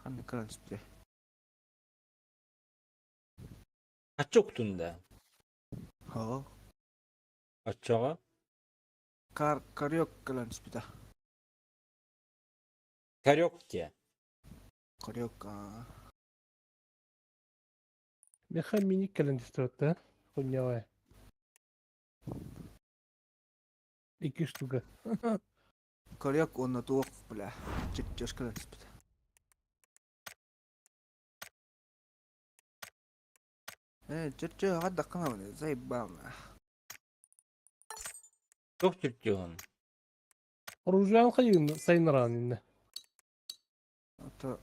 Ханна кэлэн түстэ? Ачча уктун да? Һоо. Оччоҕо? Кар карёк кэлэн түспүтэ. Карёк диэ. Карёк аа. Миэхэ миник кэлэн түстэ да? Хуйнявая. Икки штука. Коряк уонна туох, бля, чертеж кэлэн түспүтэ. Э, чертеж аҕардаххына заебал на. Туох чертеһун? Оружиан хайыын сайыннараан иннэ. Ото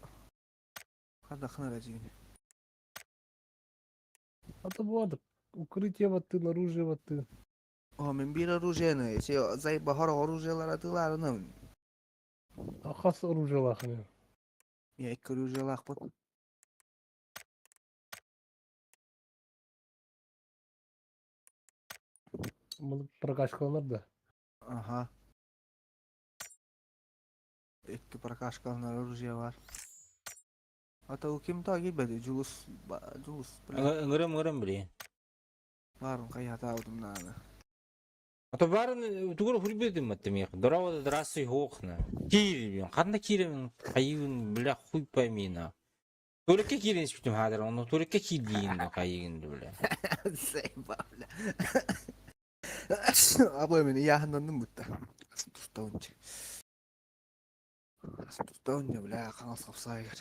хардаххына эрэ дьиҥин. А то вот укрытие вот ты, оружие вот ты. О, мин биир оружиены, заебахор оружиелар атыылаарыным. Хас оружиелаахын? Я икки оружиелаахпын. Прокачкаланар да? Ага. Икки прокачкаланар оружие бар. А то ким та киирбэти, Дьулус, Дьулус, Ыҥырым, ыҥырым, блин. Баарын хайатаабытым наада. А то баарын тугур хурбетим маттым Здорово, здравствуй, хохна. Киирим, ханна киирим, хайыгын, бля, хуй пойми на. Тулекке киирин испитим хаадыр, ону тулекке киирдиин хайыгын, бля. Заебал, бля. Абой мен ыйааһыннанным бутта. Тустаунча. Тустаунча, бля, хаҥас хапсаайгар.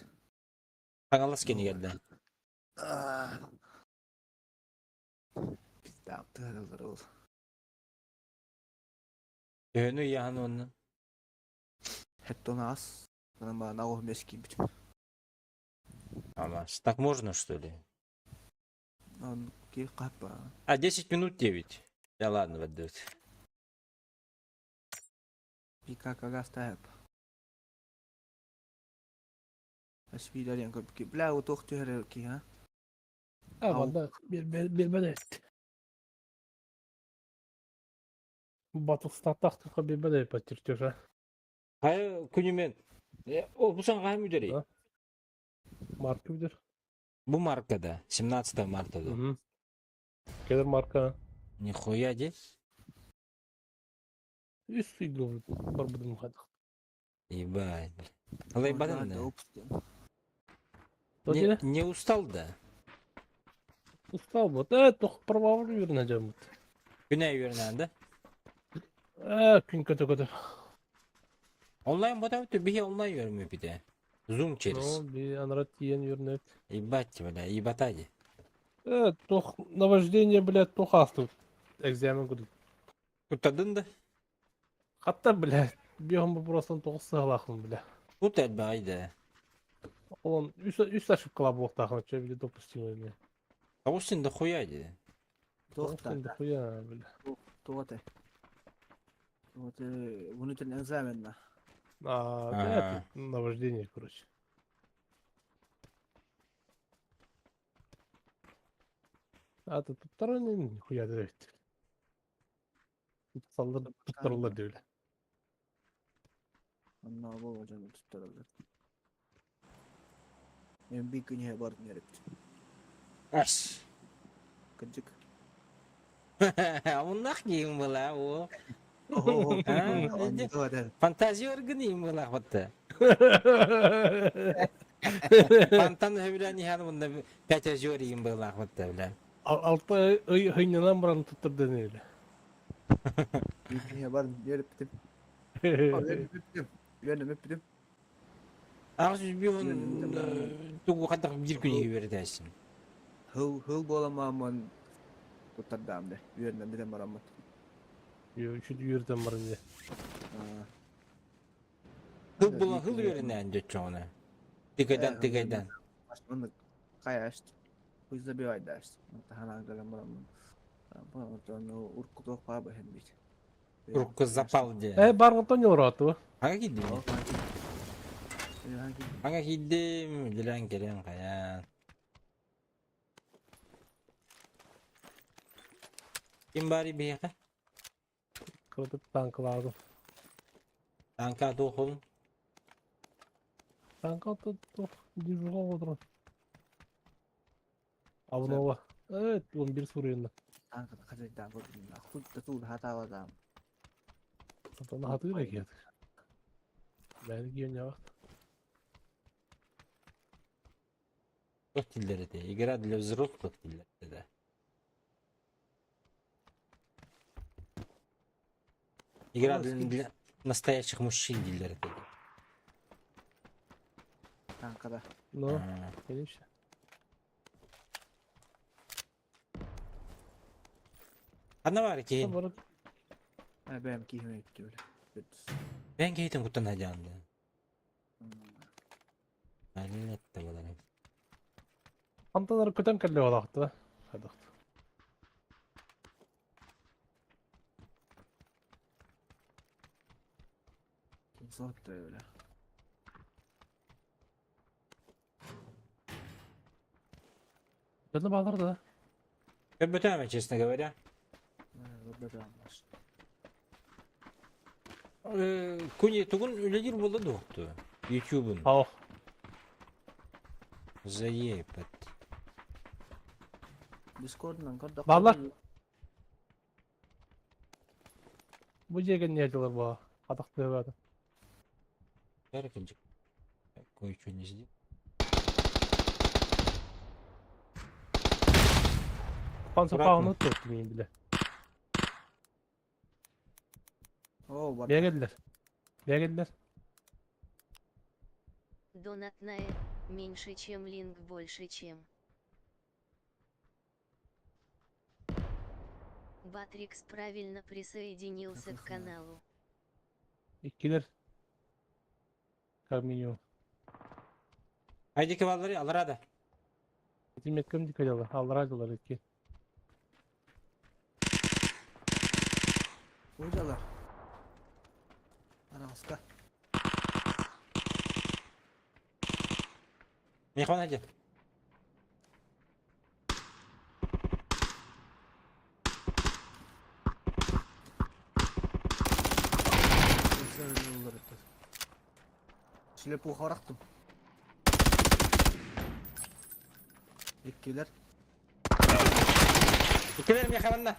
Хаҥалас кэнигэр да. Пиздаптыһалар ол. Төһөнү ыйааһын уонна? Хеттон аас. Нормально оҕус киирбитим. Ама, так можно, что ли? Он киир хаппа. А 10 минут 9. Да ладно, отдают. Пика кагастаап. Асвидарен көрбүккэ. Бля, вот туох түһэрэр киһи, а? А, манна биэрбэт эбит. Батыстаатахтыха биэрбэт эбит чертежа. Хайа күнүмен. О, бу сан хаһан бүтэрий? Марка бүтэр. Бу марка да, 17 марта да. Кэлэр марка. Нихуя де. Үс сыйдым барбытым хадах. Ебать. Алайбадан да. Не, не устал да? Устал вот. Э, тох провал юрна жамыт. Күнә юрна да? Э, күн көтө көтө. Онлайн бота өтө бихи онлайн юрмө бите. Zoom через. Ну, би анрат тиен юрнет. Ебать, бля, ебатади. Э, тох наваждение, блядь, тох астут. Экзамен кудут. Куттадын да? Хатта, блядь, биһон вопростан тоҕус сыһалаахпын, бля. Тут элбэҕий да. Олон үс үс ошибкалаах буолуохтаахын чэ били допустимый бля. Тоҕус син дохуя дии. Туох Тоҕус дохуя, бля. Туох этэй? Вот внутренний экзамен на. А, да, это наваждение, короче. А ты туттаран нихуя да Саллар туттарыллар диэбилэ. Онно буолуо дьону туттараллар. Мен биир күн иһэ бардым үөрэппитим. Ас. Кырдьык. Оннах киһим была о. Фантазия органы была вот. Фонтан хөбүлэн иһэн уонна пять озер им была вот бля. Алта ый хыйнанан баран туттардан эле. Биир бар үөрэппитим. Үөрэммиппитим. Үөрэммиппитим. Аҕыс жүз тугу хантах биир күн үөрэтээсин. Хыл хыл буоламааммын туттардаам де. Үөрэнэн бүтэн бараммыт. Үчүт үөрдэн баран де. Хыл була хыл үөрэнээн дьоччоҕуна. Тыгайдан тыгайдан. Оннук хайа Хуй забивай дальше. Таһанан гынан бараммын. Урукку туох баа быһын бит. Урукку запал диэн. Э, баргытан yoratu. Ага киирдим. Ага киирдим, үлэлээн кэлэн хайаан. Ким баарый биһиэхэ? Кырдык танкалаадым. Танка туохун? Танка туох движуха оҕотуран. Обнова. Э, 11 суруйунна. Танката хажайдаан көрдүм. Хуй да туул хатаабатаам. Онтон хатыыр экиэт. Бэйэни киэнньэҕит. Туох дииллэр этэй? Игра для взрослых дииллэр этэ да. Игра для настоящих мужчин дииллэр этэ. Танкада. Ну, конечно. Ханна баар киһин? Бэйэм киһим өттү Бэйэм киһитин куттан сылдьаҕын Аллетта буолар. Антон көтөн кэллэ олохто. Хайдах. Золотой, бля. Дьоно баалар да. Көрбөтөм, честно говоря. Күн тугун үлэлиир буолла дуохту? Ютубун. Ох. Заебать. Дискордунан көрдөх. Баалар. Бу дьиэ кэнниэ дьылар буо. Атах тыаҕа. Кое-что не сделал. Панцерфауну тут мин биле. О, бар. Бэгеллер. Бэгеллер. Донатная, меньше чем линк больше чем. Батрикс правильно присоединился к каналу. Иккилэр. Как минимум. Айдики баллары алара да. Меткем дикалялар. Аллара дылар икки. Уйдалар. Араска. Михон один. Шлепуха барахтым. Иккилер. Иккилер механна.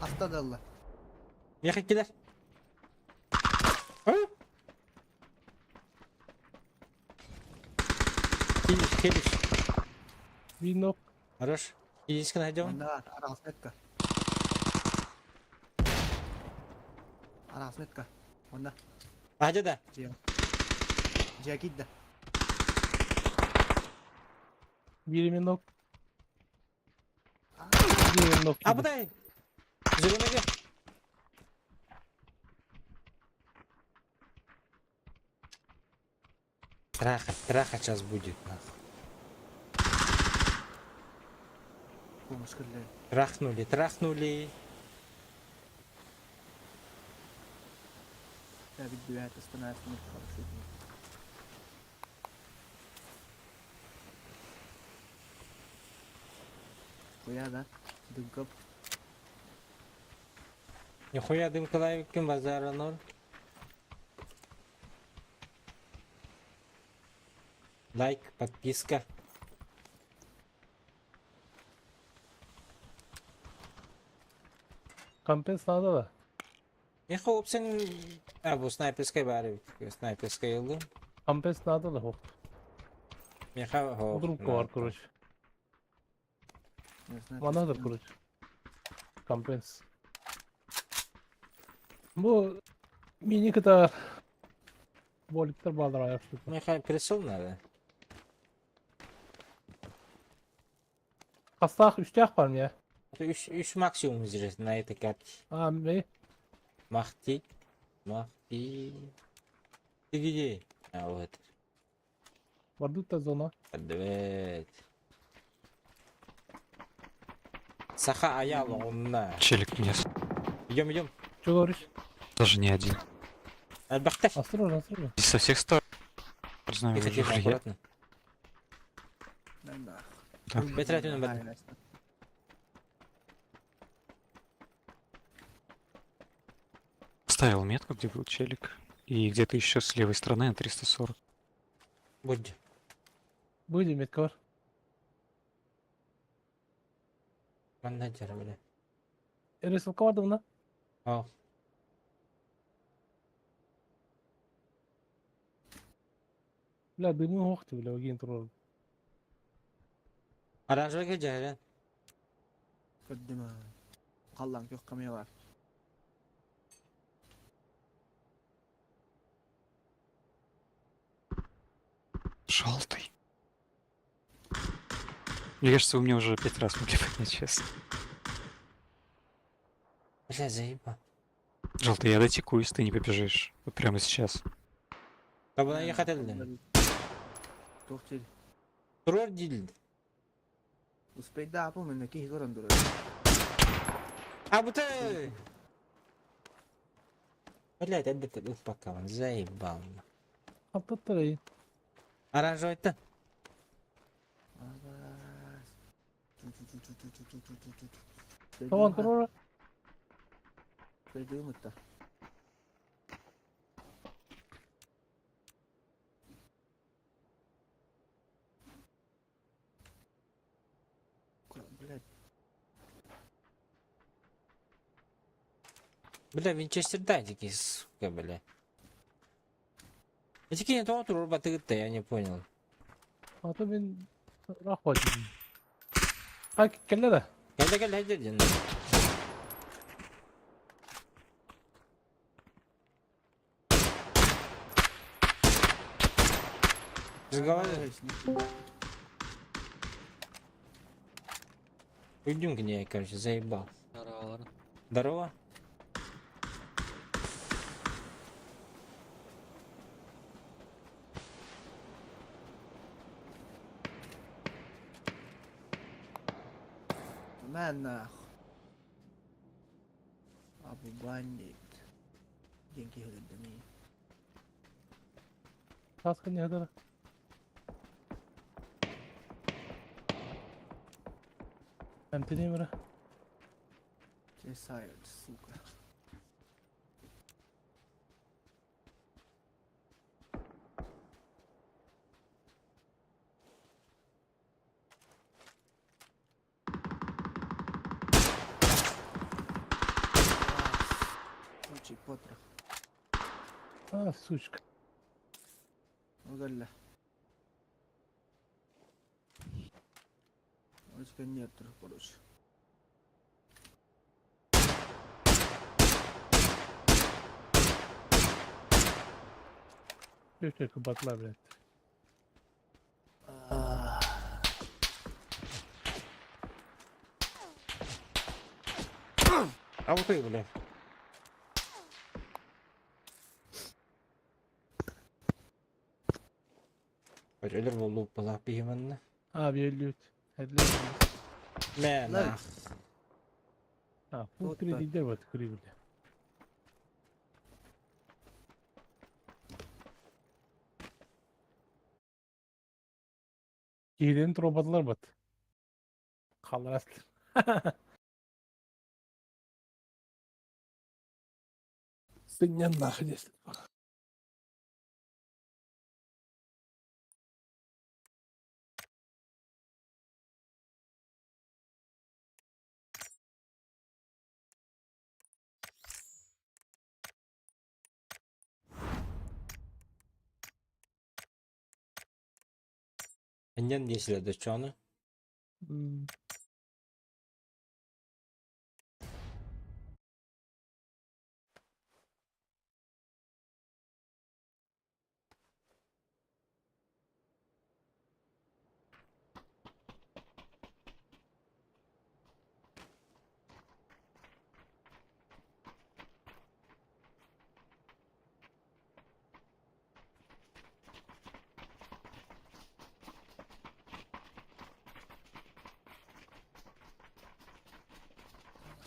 Хаста далла. Мех иккилер. Хилиш, хилиш. Винок. Хорош. Хилишка найдем. Онда арасметка. Арасметка. Онда. Ажа да. Жия. Жия кидда. Биир минок. Биир минок. Абыдай. Зеленеге. Траха, траха сейчас будет, нахуй. Трахнули, трахнули. Я ведь это становится хорошо. Хуя, да? Дымка. Нихуя дымка лайкин базара ноль. Лайк, подписка. Компенс надо да. Меха опсен... А, бу снайперская бары. Снайперская ылым. Компенс надо да хох. Меха... Удрумка бар, короче. Манадыр, короче. Компенс. Бу мини кытар. Боликтер балдар аяк Меха прицел надо. Хастаах үстээх бар мне. Үс максимум здесь на этой карте. А, ми. Махти. Махти. Ты где? А, вот. Бардутта зона. Подвет. Саха Аяла, он на. Челик мне Идем, идем. Что говоришь? даже не один. Альбахташ. Осторожно, осторожно. Здесь со всех сторон. Не знаю, Тихо, тихо, уже я. аккуратно. Да. Так. Бетратин Ставил метку, где был челик. И где-то еще с левой стороны на 340. Будь. Будем, метка бар. Манна дьара, бля. Рисовка бар да О. Бля, дымы охты, бля, огин турар. Оранжевый дьэрэн. Көрдүм аа. Халлаан күөх камера бар. Желтый. Мне кажется, вы мне уже пять раз могли поднять, честно. Бля, заеба. Желтый, я дотеку, если ты не побежишь. Вот прямо сейчас. Табына ехать элден. Туох сир. Турар дил. Успейда апым мен киһи көрөн турар. А бу ты! Блядь, это упакован, заебал. Аттаттар Оранжевый-то. Тоҕон турар. Дойдуумутта. Блядь, Бля, винчестер дай такие, сука, бля. Эти не то турбатыгытта, я не понял. Ата мин рахва дим. А кэллэ да. Кэллэ кэллэ дедин. Разговаривай. Уйдем к ней, короче, заебал. Здорово. Здорово. Мэ нах. Абу бандит. Диэн киһи өлөрдөм Таска не хадара. Эмтени мара. Чесают, сука. Очень потрох. А, сучка. Угольля. Очень нет, короче. Чуть-чуть батла, блядь. А вот и, бля. Өлөр болуп была пиһиманна. А, биэлүүт. Эдле. Мэ нах. А, фул Вот три так. лидер вот кури, бля. Киһилэрин туруорбатылар бат. Халлар Сынньан нахуй здесь. Эннен диэсилэ дочону. М.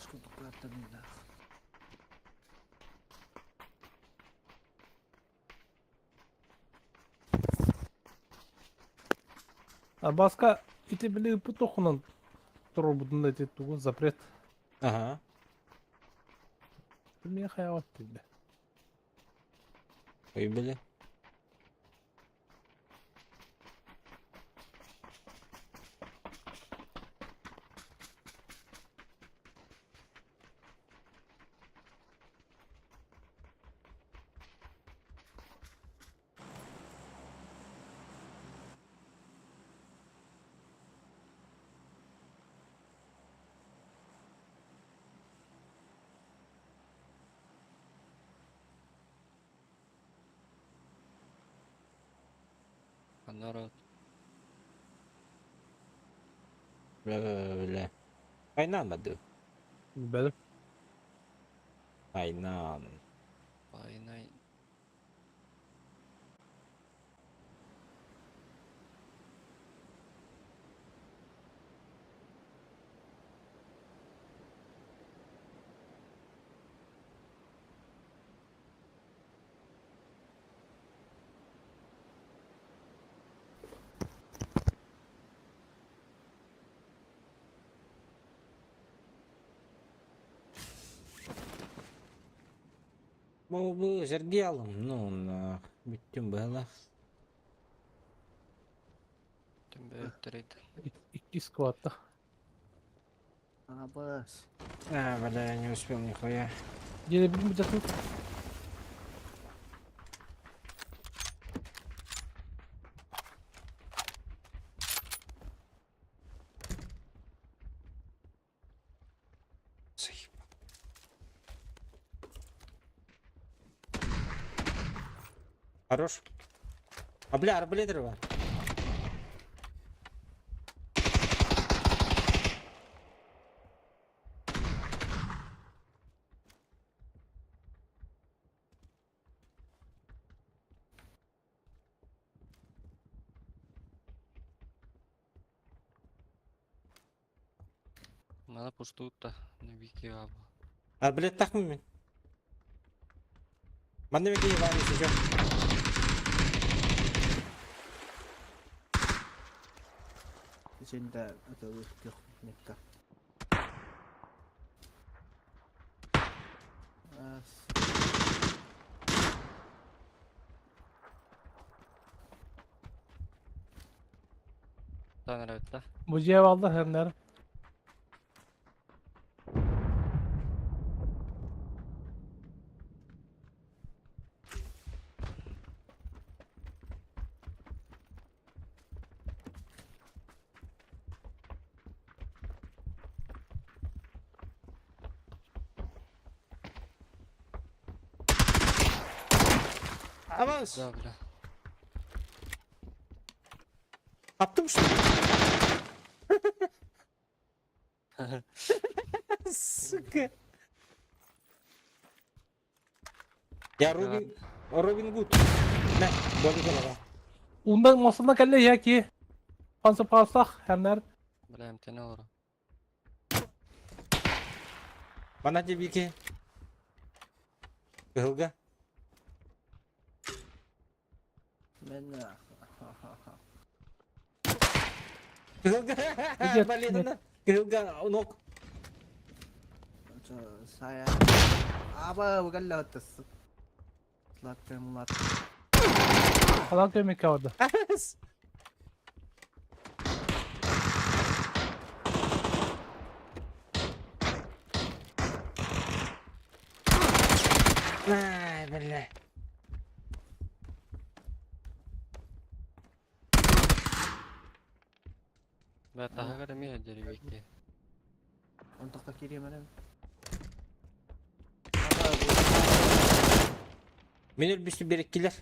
Сколько нах. А баска ити били путохунан туруорбутун эти тугун запрет. Ага. Мен хаяват бля. Ой, бля. Народ. Бля, бля, бля. Айнан бады. Бэлэм. Айнан. Война. Бу Сергей ну, на бүттүм быһалаах. Түмбөттөрөйдө. Икки сквадта. Абас. А, бля, я не успел нихуя. Дьиэ бу дьатын. Заебал. Хорош. А, бля, арбалет рва. Мана пустуутта небики аба. Арбалет так мен. Манна мен кейі бар еще. Içinde ötürü yok nekka. As. Танарабытта. Бу дьиэ балда хернер. Аванс. Да, бля. Attım что ли? Сука. Я Робин, Робин Гуд. На, добре голова. Ундан масына кэллэ яки. Панса пасах хернер. Бля, эмтене олоро. Бана дебике. Кыһылга. Men Кыһылга. Идет, Балетана. Кыһылга нок. Saya. Aba bu ötesi. Latte mulat. Falan kömük orada. Ай, бля. Бля, таһыгар эмиэ деревики. Ontakta kireyim öyle. Мен өлбүстү береккилер.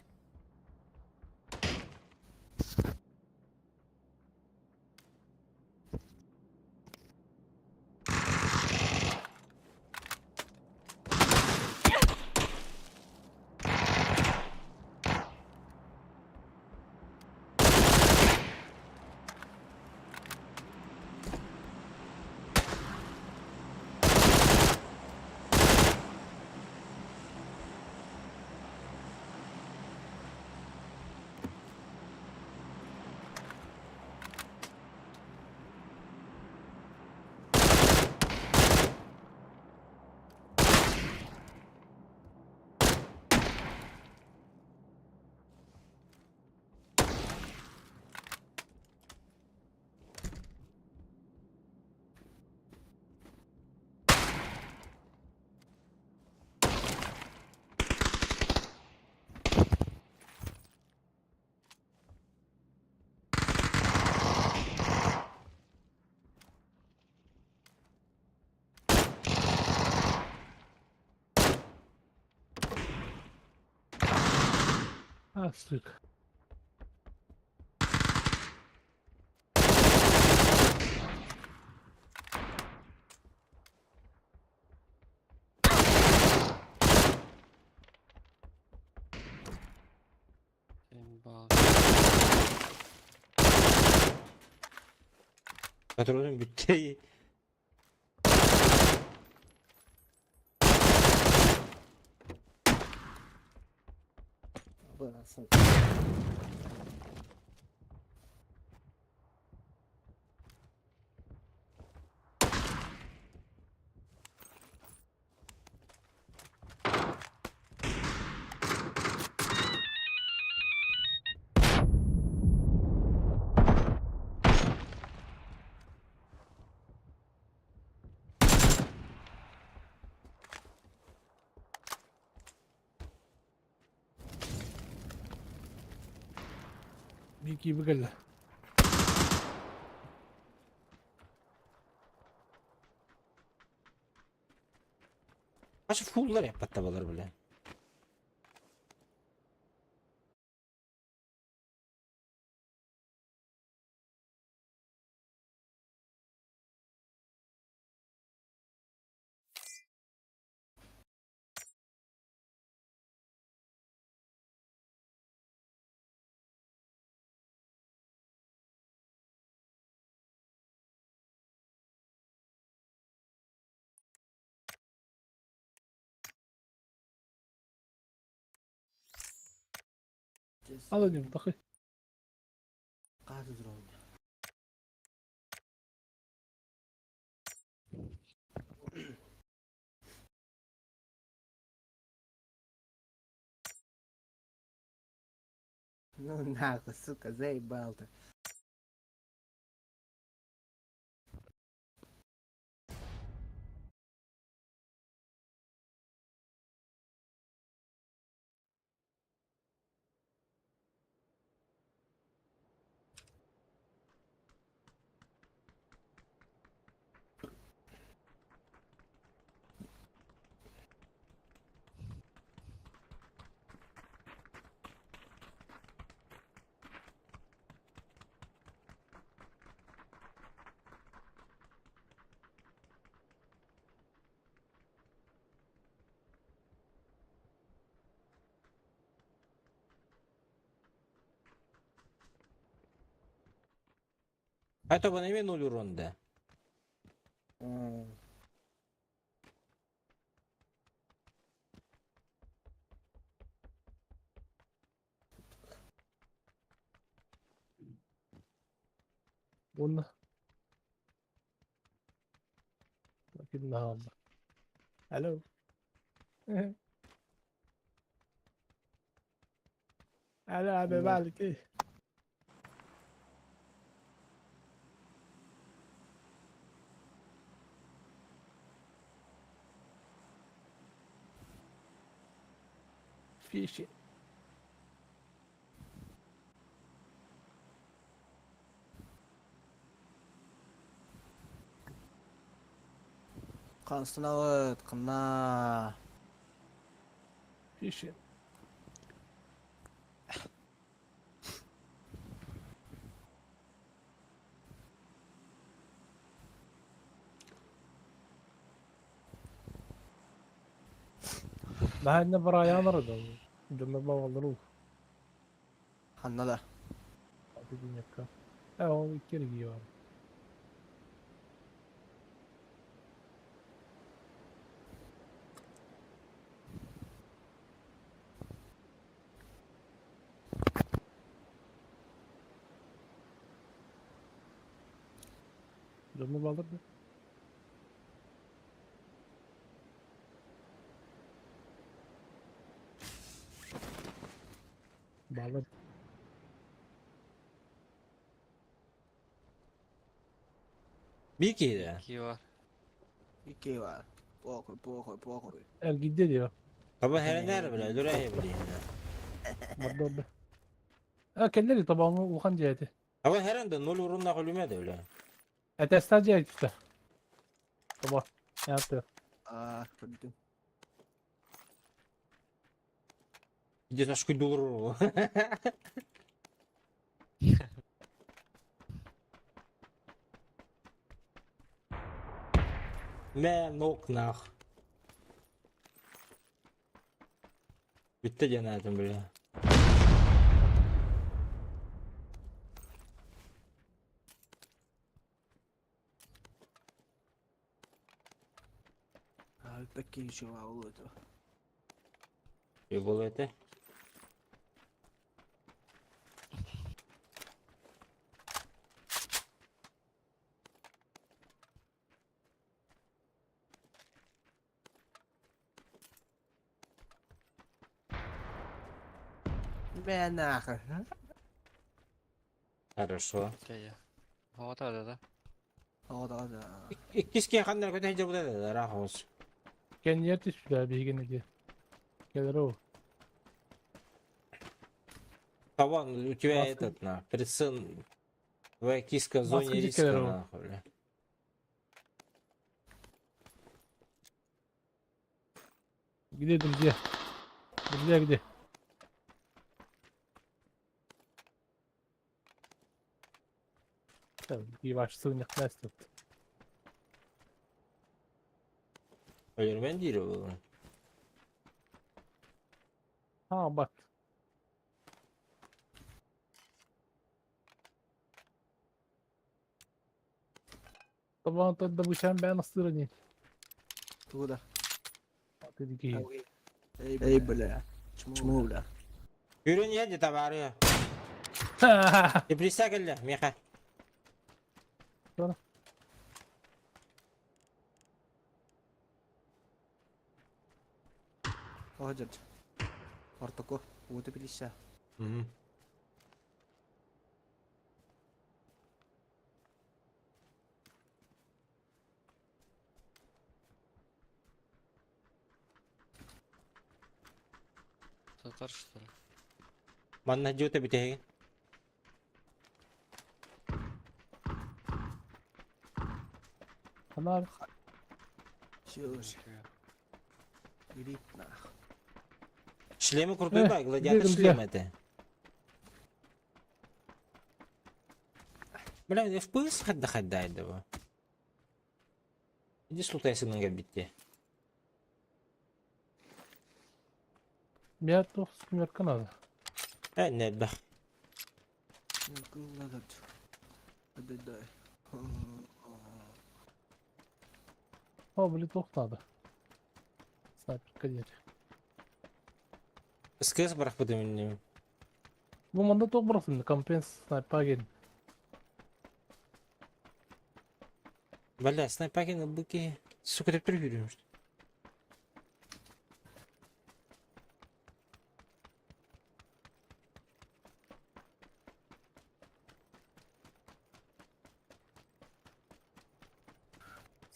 А, сука. Patronum bitti. Биир киһи кэллэ. Kaç fulllar yapmattabalar bile. Al önüm bakın. Қаты дрон. Ну нахуй, сука, заебал ты. Hatta bana hemen olur onda. Уонна. Ким наалла. Алло. Алло, abi بالك في شيء Қансынауыт, қына. في شيء ما عندنا برايا نرد جنب والله Ханна да. Э, кирги бар. Canını bağladın mı? Bağladı. Bir kere de. Икки бар. Икки бар. Похуй, похуй, похуй. El gitti diyor. Baba her nerede bile? Dur hey bile. Мордорда. А, кэллэри табаҥҥа улахан дьиэ этэ. Baba her anda nol urunla ölüme de öyle. Этээстээх дьиэ түстэ. Таба. Яатты. А, көрдүм. Где наш куйдулру? Мэ, нок нах. Бүттэ диэн аатым бля. Такие еще это. И было это? Бля нахуй. Хорошо. Оҕото да. О, да, да. Иккис киһи ханна көтө сылдьыбыта да ыраах оҕус. Кэнниэр түспүтэ биһигини дии. Кэлэр ол. Таван, у тебя Маска. этот, на, прицел, твоя киска в зоне Маска риска, дикая, нахуй, бля. Где друзья? Друзья где? Ебаш сыгынньах Настя. Өлөрмөн диир буолуо. А, бат. Табан добычаем бэйэн астыыр ини. Туда. Ты дикий. Эй, бля. Чему, бля? Үрэн иһэ дии табаарыа. Теплица кэллэ, миэхэ. Ходят. Ортоко. Вот и пилися. Мгм. Сытар что ли? Манна дьиэтэ бүтэһигин. Она Чё ж. Грипп нахуй. Шлемы крутой Э, бай, гладиатор где шлем друзья? это. Бля, FPS хадда хадда этого. Иди слутай сынын битте. Меня то смерка надо. Э, не бах. Да, да. О, блин, туох надо. Снайперка диэри. СКС барах бутым. Бу манна туох бырахтым, компенс снайпаген. Бля, снайпаген быки. Сука, ты приберешь.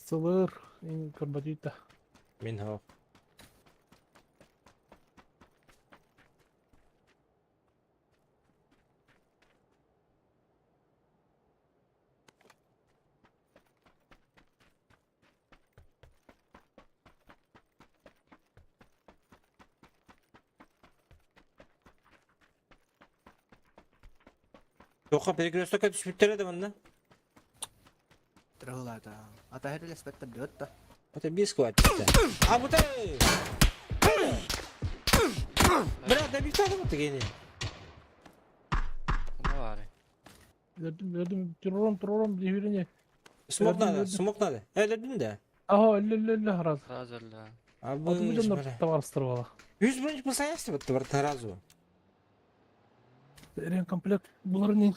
Сылыр, ин көрбөтүйта. Мин хо. Тоха перекрестокка түспүттэр да манна. Трогала А та это спектр бьет да. Это бис хватит. А вот Бля, да бит вот гений. Давай. Өлөрдүм, өлөрдүм, турурум, турурум, дии Смок Өлөрдүм, надо, өлөрдүм. смок надо. Өлөрдүм да. Аха, өллө, өллө, өллө, раз. Сразу өллө. А Алтын бля. миллиондар табарыстыр бала. Жүз бронч болса вот брат сразу. Ремкомплект булар не.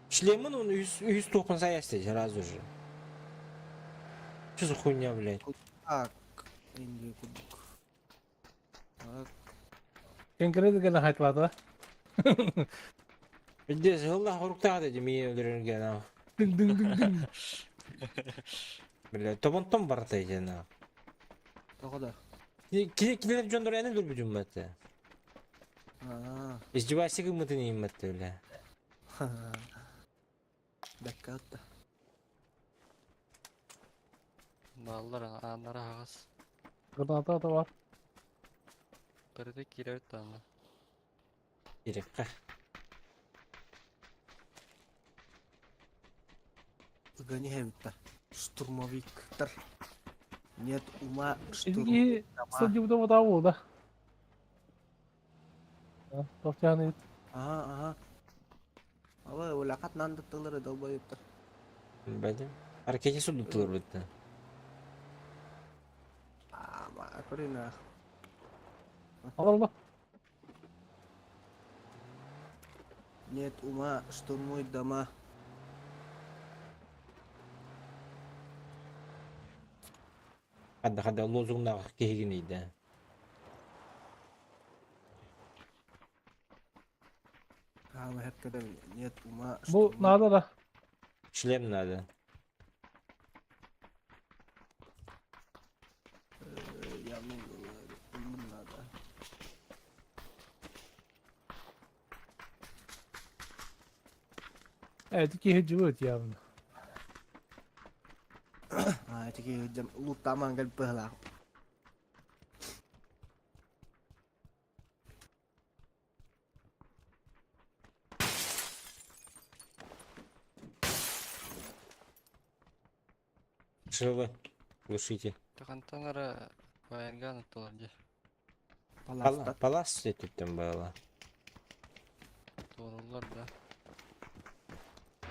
Шлемын он 100 саясты сразу же. Что за хуйня, блядь? Так. Инди кубик. Так. Кенкере деген айтылады. Билдес, Аллах хоруктаҕа дии миигин өлөрөргө нах. Дың дың дың дың. Бля, тобонтон барта ити нах. Тоҕо да. Кини кинилэр дьоннор эн өлөрбүтүм бата. Аа. Издевайся гыммытын ииммэтте бля. Бэккэ да. Баллар ааннара хаҕас. Граната да бар. Бырыты киирэбит даҕаны. Киириэххэ. Ыган иһэбит да. Штурмовиктар. Нет ума Ити киһи штурмовик. сылдьыбыта батаа буолла. Тохтяны Ага, ага. Aba улакат нандыттылары долбоюптар. Билбэтим. Аркети судуттулар бытта. Ама көрүнэ. Алла. Нет ума, штурмуй дома. Хадда хадда лозунгнаах киһигиний да. Ама хепкеден нет ума, Бу штурмуй. надо да. Шлем надо. Я ну, ум надо. Ити киһи живет явно. А, эти луттаман кэлп быһылаах. Живы. Глушите. Тахантан ара военган оттолар дии. Паласта. Палас өттүттэн была. Туоруллар да.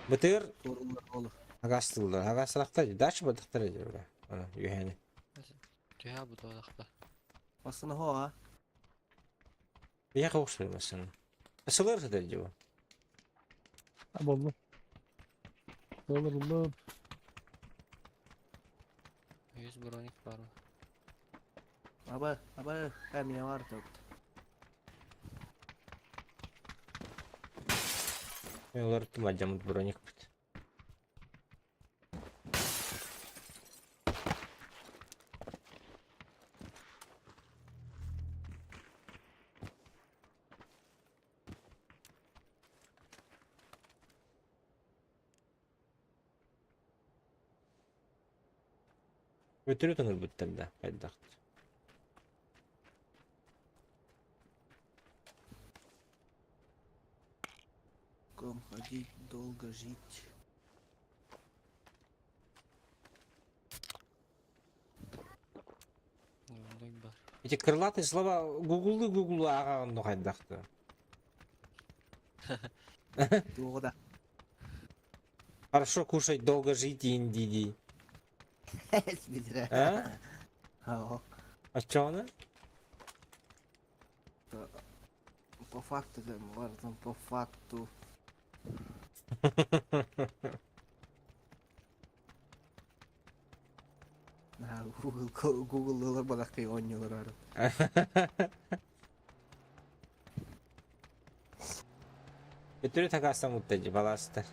Бытыр Туоруллар олу. агастылар. Агасырахта дача бадахтар эдер. Ана юхени. Түһэ бу туодахта. Басына хоа. Я хоқсыр масын. Сылар сатар дьиба. Болду. Olur olur. 100 броник бар. Аба, аба, кәмине бар тоқт. Мен олар тума жамыт броник бит. Өтөрү тыңыр бүттер да, кайдакт. Ком ходить, долго жить. Оннук бар. Эти крылатые слова гуглы гуглы ағағын кайдакты. Туғыда. Хорошо кушать, долго жить, индиди. Бедре. А? Ао. А чё она? По факту, там, бар, там, по факту. А, Google, Google ылар балаққай оннелар ары. Өтөрү такастан муттажы баластар.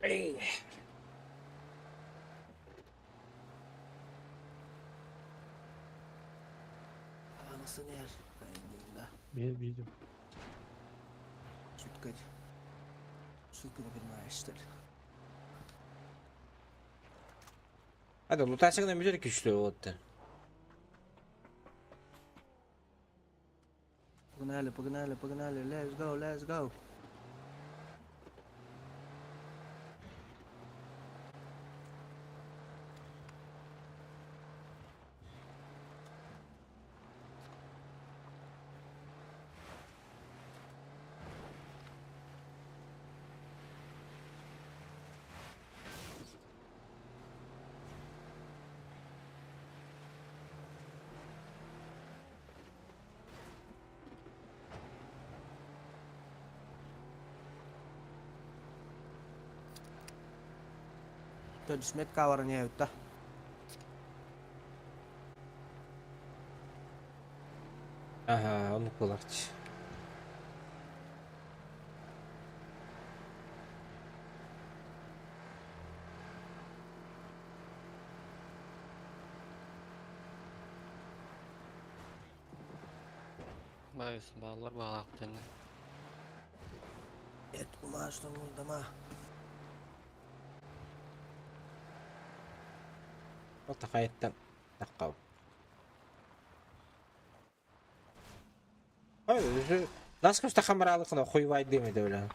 Эй. Анасы не Да. Bir видим. Шутка. Шутка не понимаешь, что ли? Hadi лутасыгына мүтөр күчлүү болот. Погнали, погнали, погнали. Let's go, let's go. Tödüs metkaa varan jäyttä. Ага, оны кулакчы. Байыс балалар балак тенне. Нет Бумажному дома. Ол тахайыттан таххаб. Ой, нас көстө хамараалыкына хуйвайдым ede бля.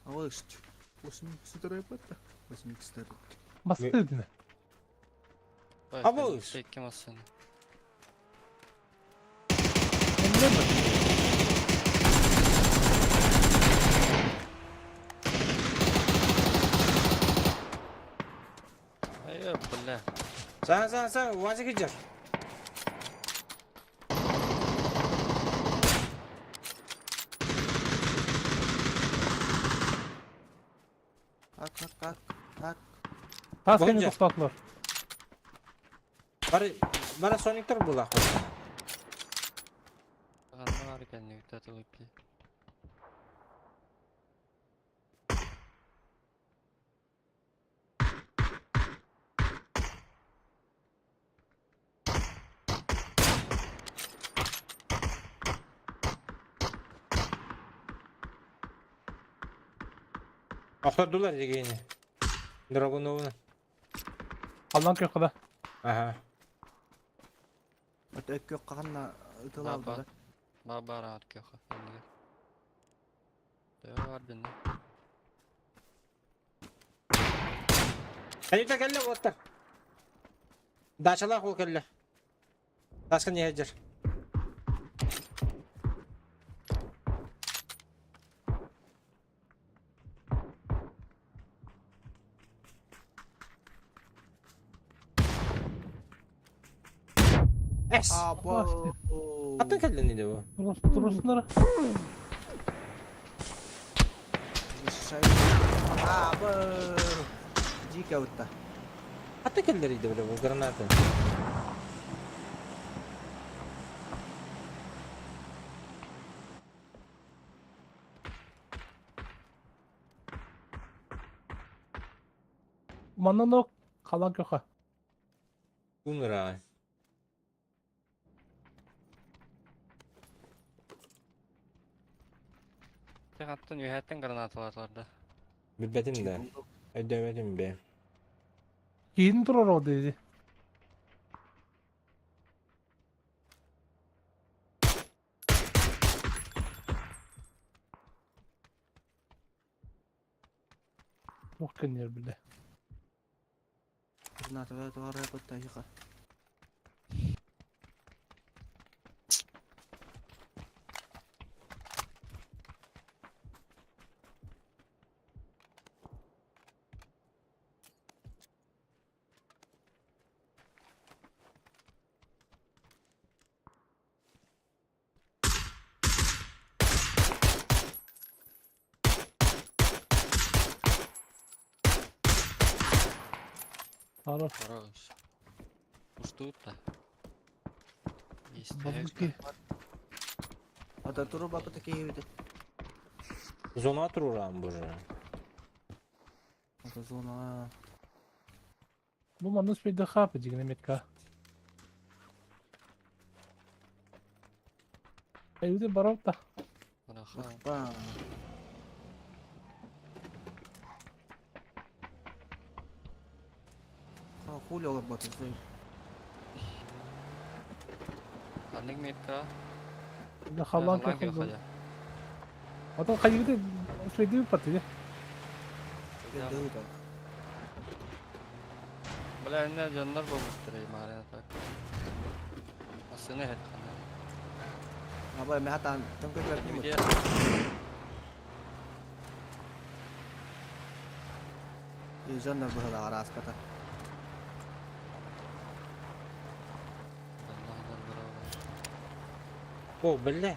Алыш. 82 патта. 82. Басты дина. Абы. Кем алсын? Ай, бля. Са са са, уазы киджер. Так, так, так, так. Тас кені Бонжа. тоқтатылар. Бары бара сониктер булак. Ганна бар экен, үтәтүлүк. Охтордулар дегени. Драгоновна. Алдан көкіда. Ага. Вот өккө каганна ытылалды да. Ба бар ар кёха. Эндиге. Бар бинне. Айта келле оттар. Дачалар кол келле. Таскын ехежер. Эс. Або. Аттан келден не bu? Тұрысындар. Або. Дико утта. Аттан келдер иди бile bu граната. Манан оқ қалан көкі. Умира. Тек аттан үйәттен гранаталар да. Билбетим да. Ödemedim be. Кейін тұрар ол дейді. Оқ кенер біле. Граната бар патта жыка. Ары. Хорош. Уштут да. Есть. Бабуки. Ата туру бапы такие бит. Зона турурам буже. Ата зона. Бұл манын спейді хапы деген метка. Әйуде барау та. Раха. Ба. Ха, хули олар баты. Аның метка. Халан көкі. Ата қайырды спейді паты. Бля, инне жаннар болмуштыр марина так. Асыны хет кана. Абай, мен хатан төңкөтүлөр Где? Жаннар быһыла араспата. Аллахтан браво. О, бля.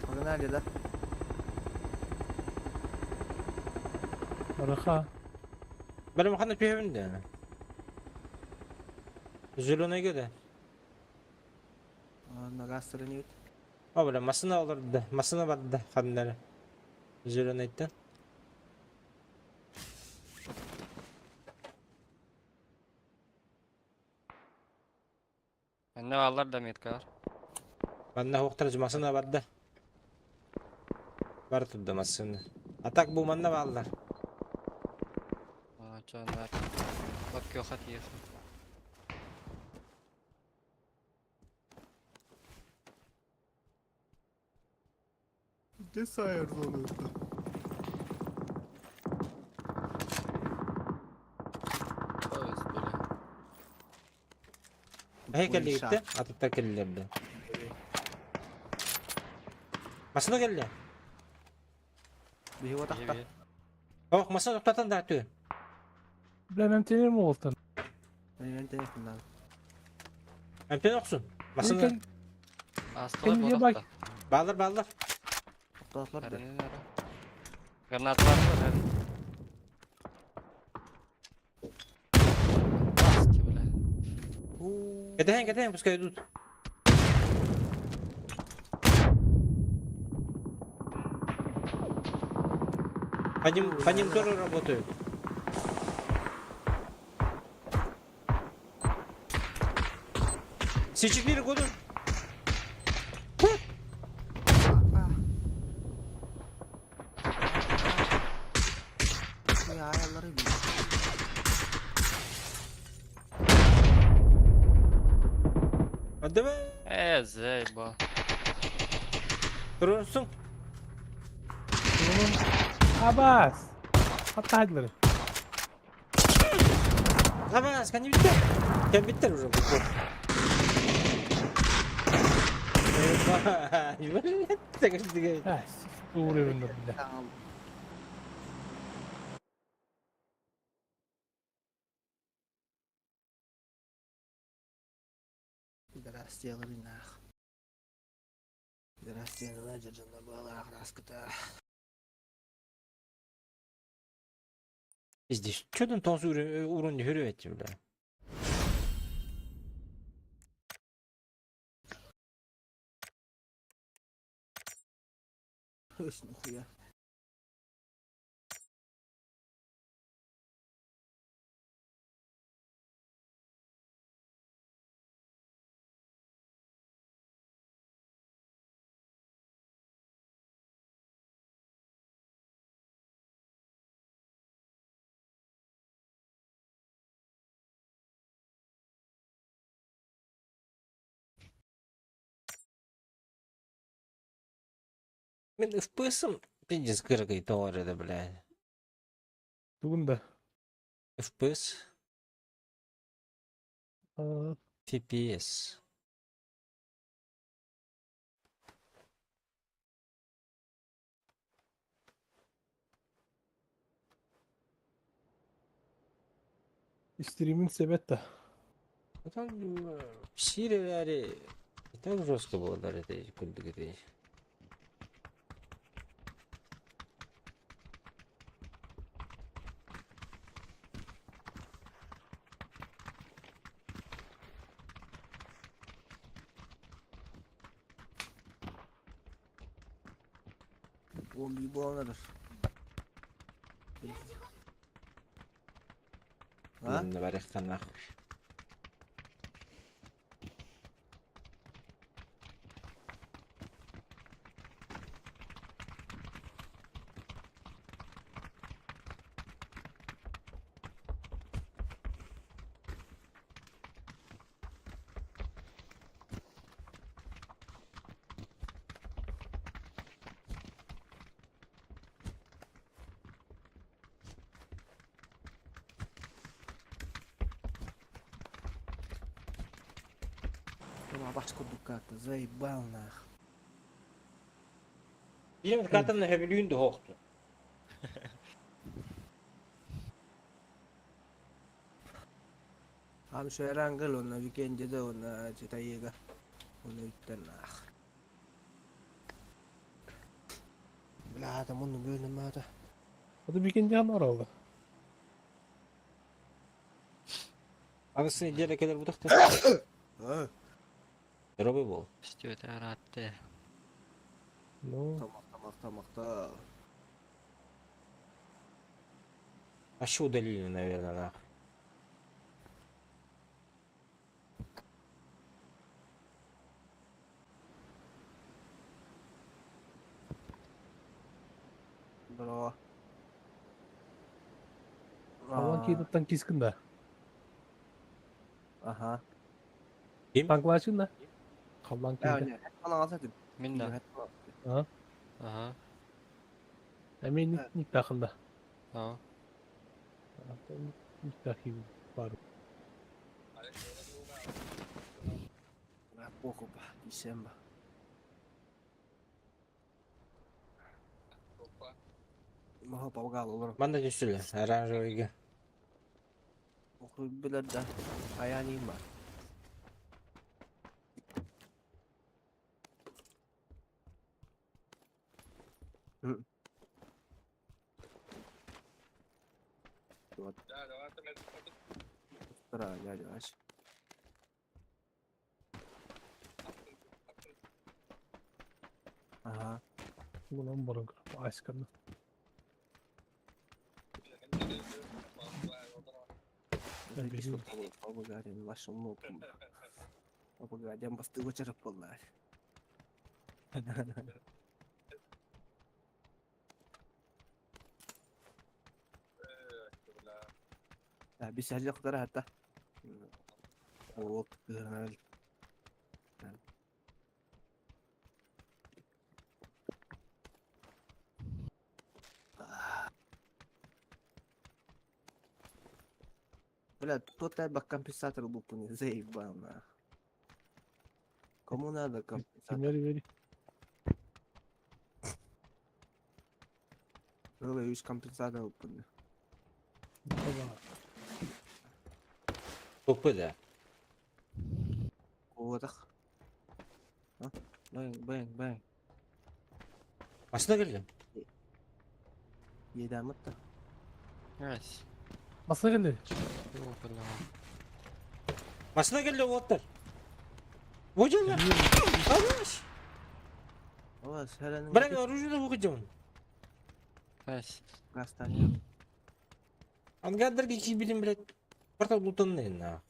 Погнали, да? Араха. Бля, махана пехвин да. Зеленайга да? Нагастырын ют. О, бля, массыына олордо. Массыына барда ханна эрэ. Зеленайтан. Манна бааллар да меткалар. Манна уохтар массыына барда. Бар турда массыына. А так бу манна бааллар. Чоннар. От күөхэ тиийэ. Где сайыр зону Поезд, бля. Эһэ кэллигиттэ, атыттар кэллилэр да. Массыына кэллэ. Биһи отахта. Ох, массыына тоқтатан да тү. Бля, мен тенем уолтан. Мен телефоннан. Әмтен оқсын. Массыына. Астылар Кем бодақта. Баалар, баалар. Тоқтатылар да. Гранаталар бар. Баски, бля. Кэтэһэн, кэтэһэн, пускай идут. По ним тоже работают. С4 года. Ayarları bir. А давай. Э, заебал. Турурсуң. Абас! Хаттайдылар. Давай, скани биттер. Кем биттер уже. Ә, уровень бля. Tamam. Здрасте, нах. Здрасте, Ладжина была краска-то. Здесь что там тонс уровень хүрүөт бля. Нихуя. Мен FPS-ым пиздец кыргый тоҕор бля. Бүгін да. FPS, FPS. Стриминг себет да. Там сириляри и так жестко было даже это курдук это. Bombi bulanır. Ha? Барыхтан нахуй. Тома башку дуката, заебал нах. Билем катан хөбүлүүн дохохту. Ам шайрангыл онна викенде онна читайга. Онна үттен нах. Бля, там он бөлім ата. Ады бекен жан оралды. Аныгыс нэдиэлэ кэлэр бутахтар. Здоровый был. Стюэт араатты. Ну, Тамақ, тамақ, тамақта. Вообще удалили, наверное, нахуй. Здорово. Алан кейді танкискін да. Аха. Ким? Танклачын да. Қаллан кейді. Мин да. Аха. Әмен ник тақында. Аа. Ник тақи бар. Похуй, десемба. Маха палгал олар. Манда түсүлі, оранжевыйга. Охуй билер да. Аяни бар. Вот. Вторая, дядя Вася. Ага. Bunun burun айсканы. Бля, тот бы компенсатор был бы не заебал на. Кому надо компенсатор? Бери, бери. Было компенсатор был бы. Тупы да. Вот Бэнг, бэнг, бэнг. Машина келді. Едамытта. Nice. Басына келді. Машина келді оттар. Божа Хорош. Ова, сәләнең Бірақ оружие оқыдым. Nice. Гастан. Ангадырге кибилин, блядь. Портал лутанный, на.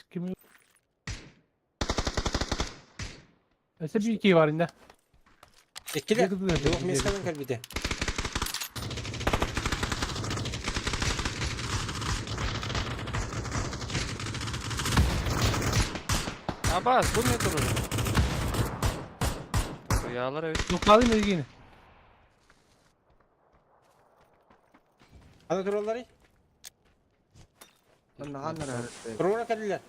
Кими Өсө бир ки бар инде. Эккеле. Жоқ, мен сканан кәрбіде. Абас, бу не турur? Yağlar evet. Тоқтады мергені. Ана туралары? Турура кәлілер.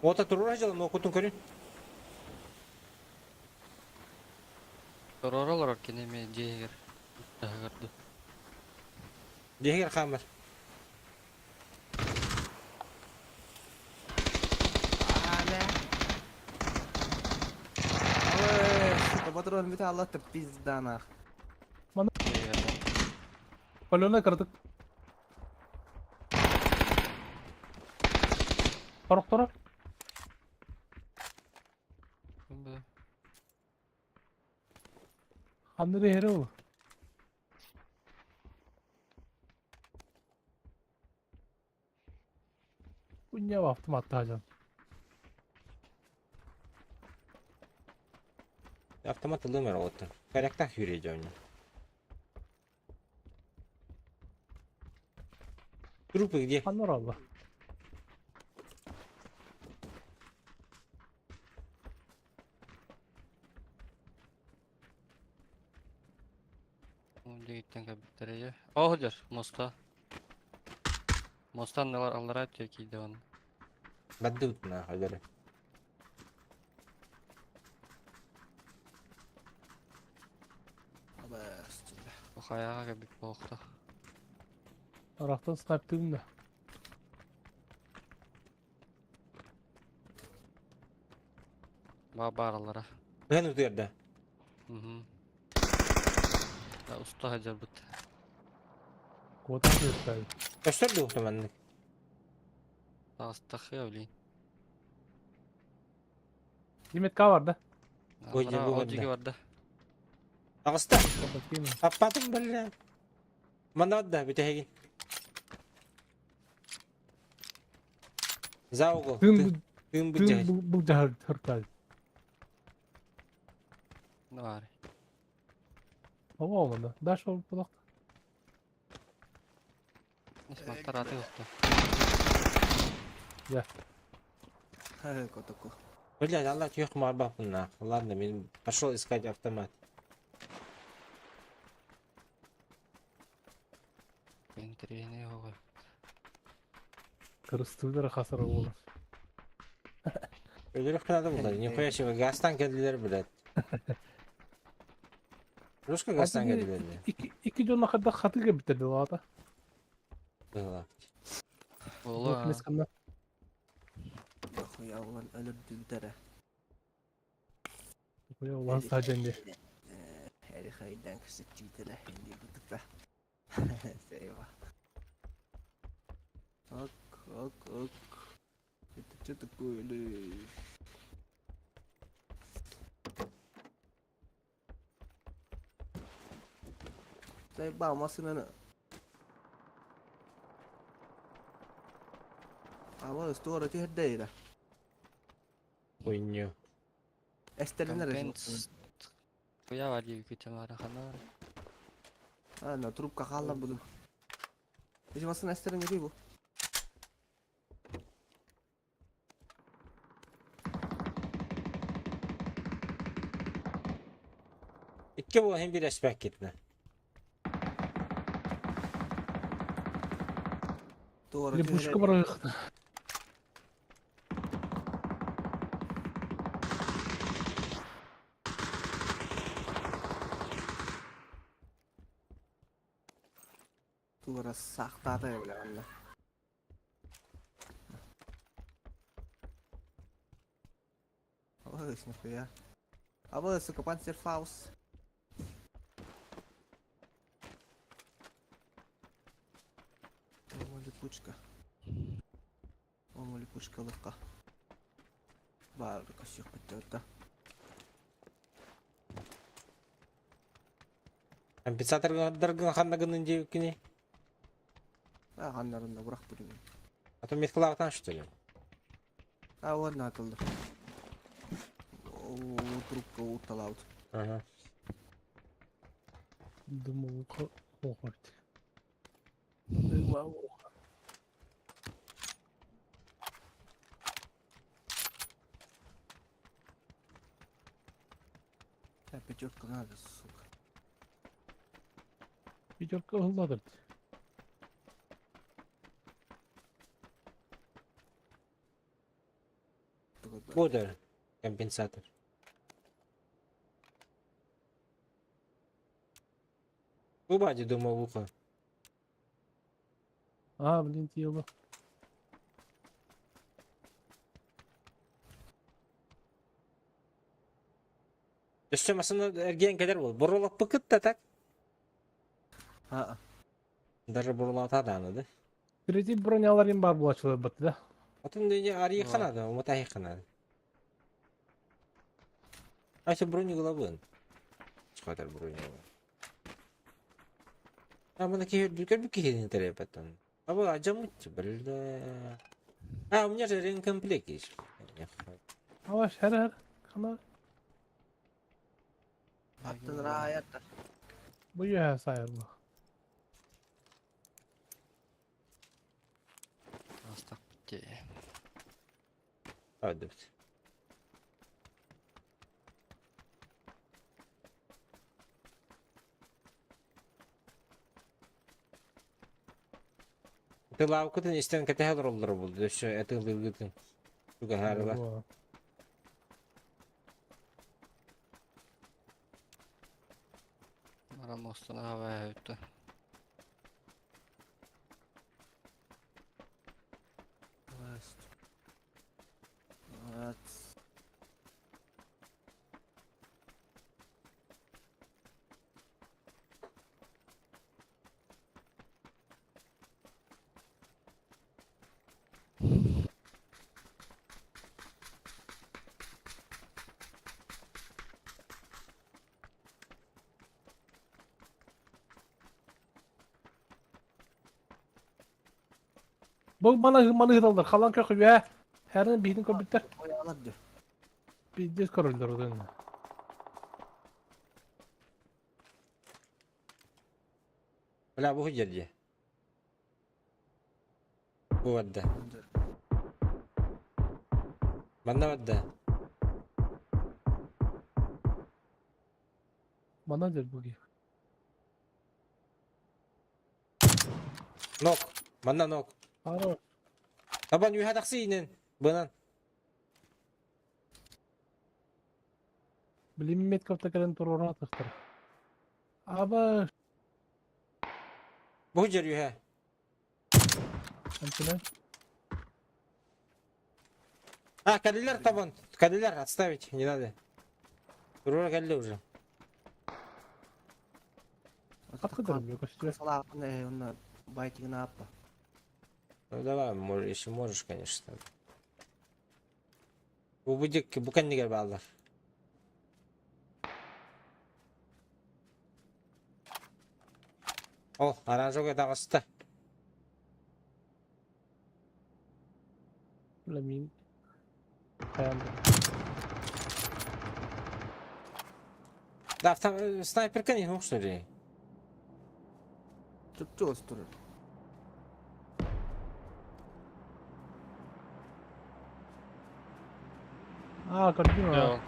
Ота турура жалам, оқытын көрін. Туроралар кинеме жегер. Тагырды. Дегер қамыр. Сука, патрон металл это пизда нах. Палена кырдык. Торок торок. Ханды хере ол. Punya автомат тажан. Автомат ылымыр оттар. Коряктах жүрей жауны. Трупы где? Ханнор алла. О, дер, моста. Мостан алар аллара текиде он. Баддут на хадары. Охаяга бит болукта. Арақтан снайп да. Ба бар аллара. Мен утырда. Угу. Да, уста хажар бут. Куотан кыыстаай. Көстөр дуо маннык? Таҕыстахыа, блин. Диметка бар да? Ой, дьэ, бу Ол барда. диэки барда. Таҕыста. Аппатым бля. Манна да бүтэһигин. За угол. Тыын Тыын тыын былдьаһар. былдьаһар хыртай. Бар. Ова оланда. Даш ол булак. Смактар аты охто. Котоку. Блядь, Аллах, ёх марбапын нах. Ладно, мен пошел искать автомат. Интриги оҕо. Кырыстыылар хасар буолар. Өлөрөх надо было, нихуя себе, газтан келдилер, блядь. Русска газтан келдилер, блядь. Икки икки дьонно хадда хатыга биттерди лаата. Было. Буолуо. Месканна. Хуя улан өлөрдүлдэрэ. Улан саженде. Эри хайдан кысытчийтэрэ инди бутукта. Сейва. Ок, ок, ок. Это что такое, ли? Заебал, машина. А вот стора түһэрдэ Хуйню. Эстэринер. Компенс. Куя бар диэки күтэ ханар. А, на трубка хаалла буду. Эти машина эстерин бу. Икки була hem bir эспек кетті. Туора Липушка бар. Туора сахтаата бля анна. Ой, нихуя. А вот, сука, панцерфаус. О, липучка. О, липучка легка. Бар, косюх бітті. Компенсатор ханнагынын девкини. А, ханнарында бұрақ білмеймін. А то меткалақтан что ли? А, ладно, атылды. О, трубка уталаут. Ага. Думал, хохот. А, пятерка надо, сука. Пятерка ылладыр. Бодер компенсатор. Бади думал ухо. А, блин, тело. Өссө масына эрген келер бол. Бурулап быкыт да так. А, Даже бурулата да аны да. Третий бронялар им бар булачылар бытты да. Атын дене ари Вот. ханады, уматай ханады. Айсы брони главын. Чыкатар брони. А мына кехер дүкер бү кехерин терепеттен. А bu acamut бля. А, у меня же ремкомплект есть. Ава шәр хәр. Кана аттын раятта. бу я сайыр бу. Астак битте. Hadi. Ты лавкытын истен кәтәһәлер олдыр булды. Өссө әтең лыгытын. Тугаһарыла. Мара мостuna хава өттө. Вот. Бу маны маны ыыталлар. Халан көхүбэ. Хәрин биһитин көрбүттэр. Ойалар дьэ. Биирдес көрөллөр отын. Бля, бу дьэ. Бу барда. Манна барда. Мана дер буги. Нок. Манна нок. Ара. Табан үһэ тахсы инен. Бынан. Билиммет капта кэлэн туруора атахтар. Аба Бу дьэр үһэ. Антона. А, калилер табан. Калилер отставить, не надо. Туруора кэллэ уже. Откуда көстүө? Салаакын э онно байтигин ааппа. Ну давай, можешь, если можешь, конечно. Бу будик, бу кэннигэр бааллар. О, оранжевый таҕыста. Бля мин хайан. Да, там снайперка не нужно ли? Чуп-чугас турар. А, көрдүм. Yok.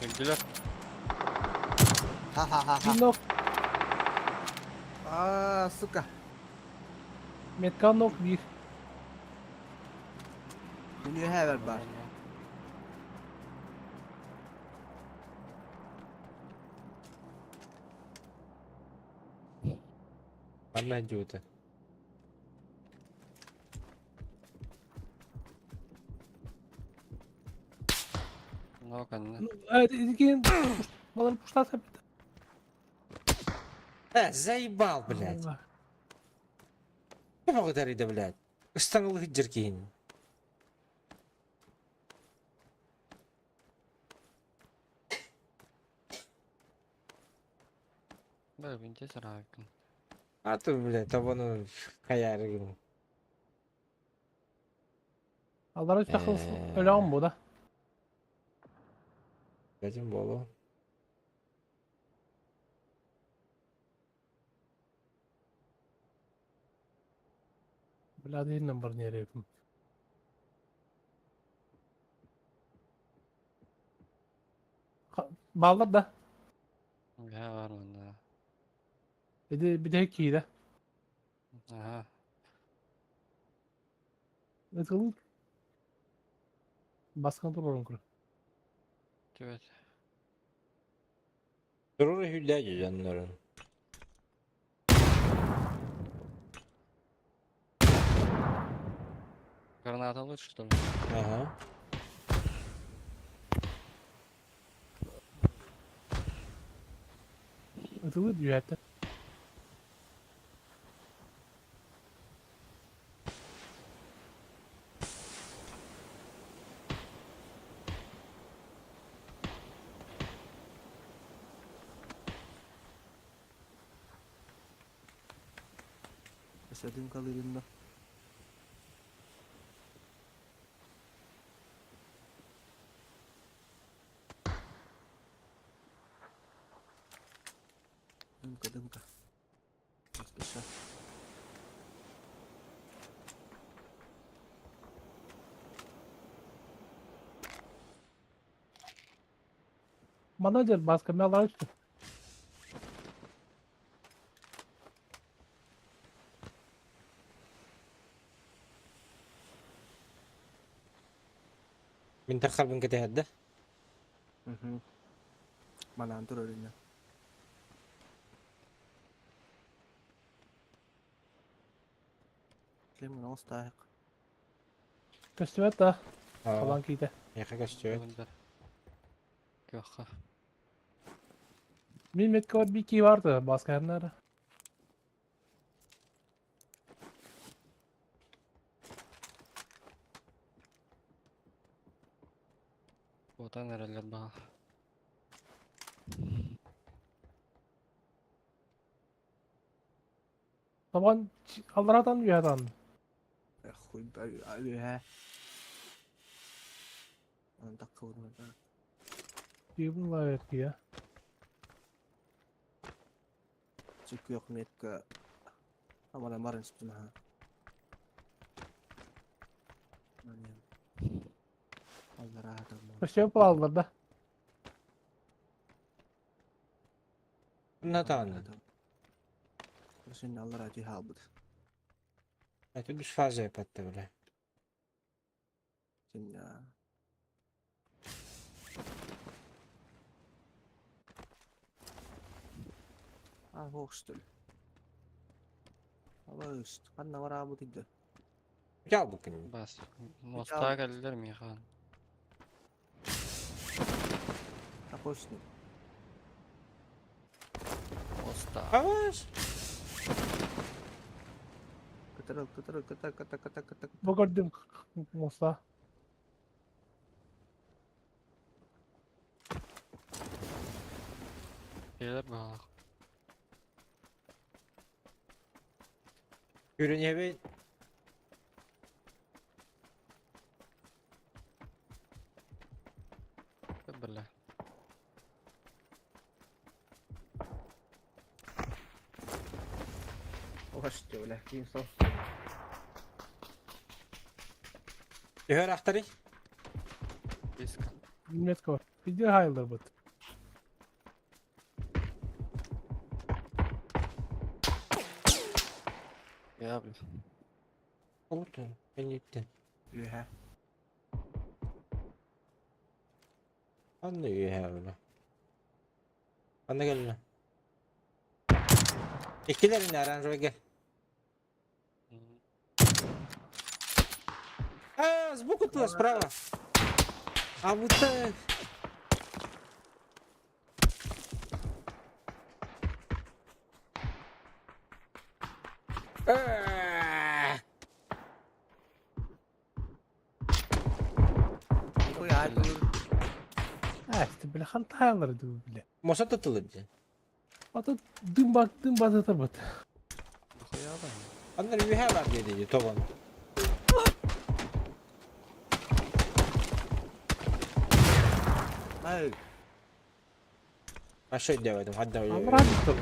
Öldüler. Ха-ха-ха-ха. Нок, А, сука. метка нок биир. Мин үһэ бэр бар. Манна идиоты. Нок анна. Икин балар пуштаса бит. Заебал, блядь. Не могу дарить, блядь. Ыстаңылы деркин. Бля, винте сарайкын. А то, блядь, табаны хаярыгын. Аллар үстә өләм бу да. Дадим болу. Бля, дейін бар не репім. Баллар да. Я бар манда. Эди bir de кире. Ага. Этил. Баскан турорун күр. Evet. Durur hülle canların. Граната лучше, что ли? Ага. Этил дүйәтте. Өсөдүн калырында. Дымка, дымка. Не спеша. Мана дер баска мен алар үстә. Мин тахар бин кетehedde. Мгм. Манан турар инне. Шлем остайык. Көстүбәт да. Халан кийде. Яха көстүбәт. Öldü. Yok. Мин метка бар би ки барды баска хәрнәре. Бота нерелер баа. Табан алларатан үөһэтан. Хуй үөһэ. Таккыбытын. Дьиэбин лаайар киһи. Күөх метка амана марын сүтүн аха. Аллараа Өссө палалар да. Натан. Сен аллараа түһэ албыт. Это үс фаза yapатты бля. Сен А, ох, что ли. Алыс, ханна бараабыт идэ. Gel bakayım. Бас. Мостаа кэллилэр миэхэ. Какой с ним? Моста. Аваш. Кытырыл, кытырыл, кытыр, кытыр, кытыр, кытыр. Бу көрдүм муста. Кэлэр баҕалаах. Yürüne Бля. Ох, что, бля, ким сол. Түһэр ахтарый. Диска. Метка бар. Видео хайлар бут. Я, бля. Oldu. Ben gittim. Үөһэ. Anne üye öyle. Anne gel lan. İkilerin aranjö gel. А, сбоку туда, справа. А вот так. А! Ой, ай, тур. А, işte бля ханта хайлар ду бля. Моса tutulur. Ата дым бак дым базата бут. Хуя да. Anne üye var dedi Toban. Ай, Aşağı demedim. Hadi Аллараа тур.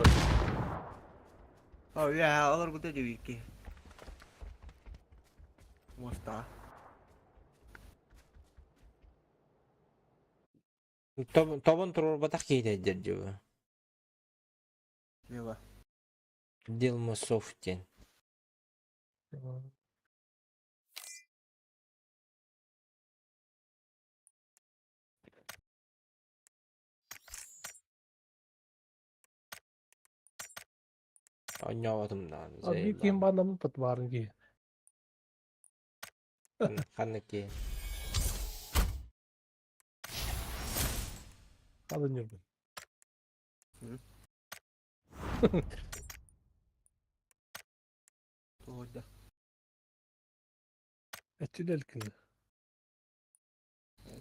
Ой, үөһэ, олор бу дебики. Моста. Toban turur batak keydi diyor. Лево. Dilma Softin. Anlamadım lan. А bir ким банамы пат барын ки. Ханныки. Алын жүрбүн. Туойда. Этчилелкин.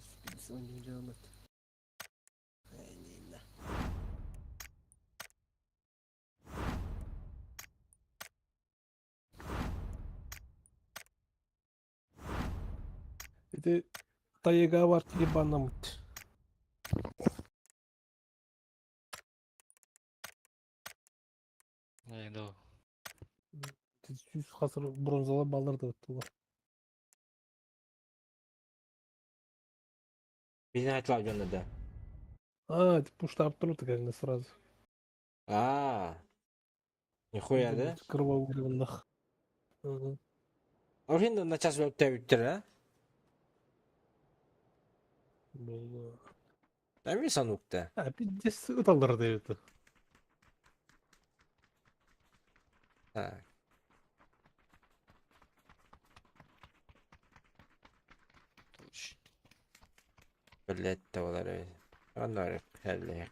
Спидсон жамат. Ай, Ити тайга бар ки банамыт. Не, да. Жүз хасыр бронзалы баллар да өттү. Bizden айтылап жөнөдө. А, это пуштап туруп конечно сразу. А. Нихуя да? Кровоугренных. Орхин на час өттө бүттүр, а? Был. Эми санукта. А, пиздец, ыталдар деп. Так. Туш. Блять, болар. Анар хәлле.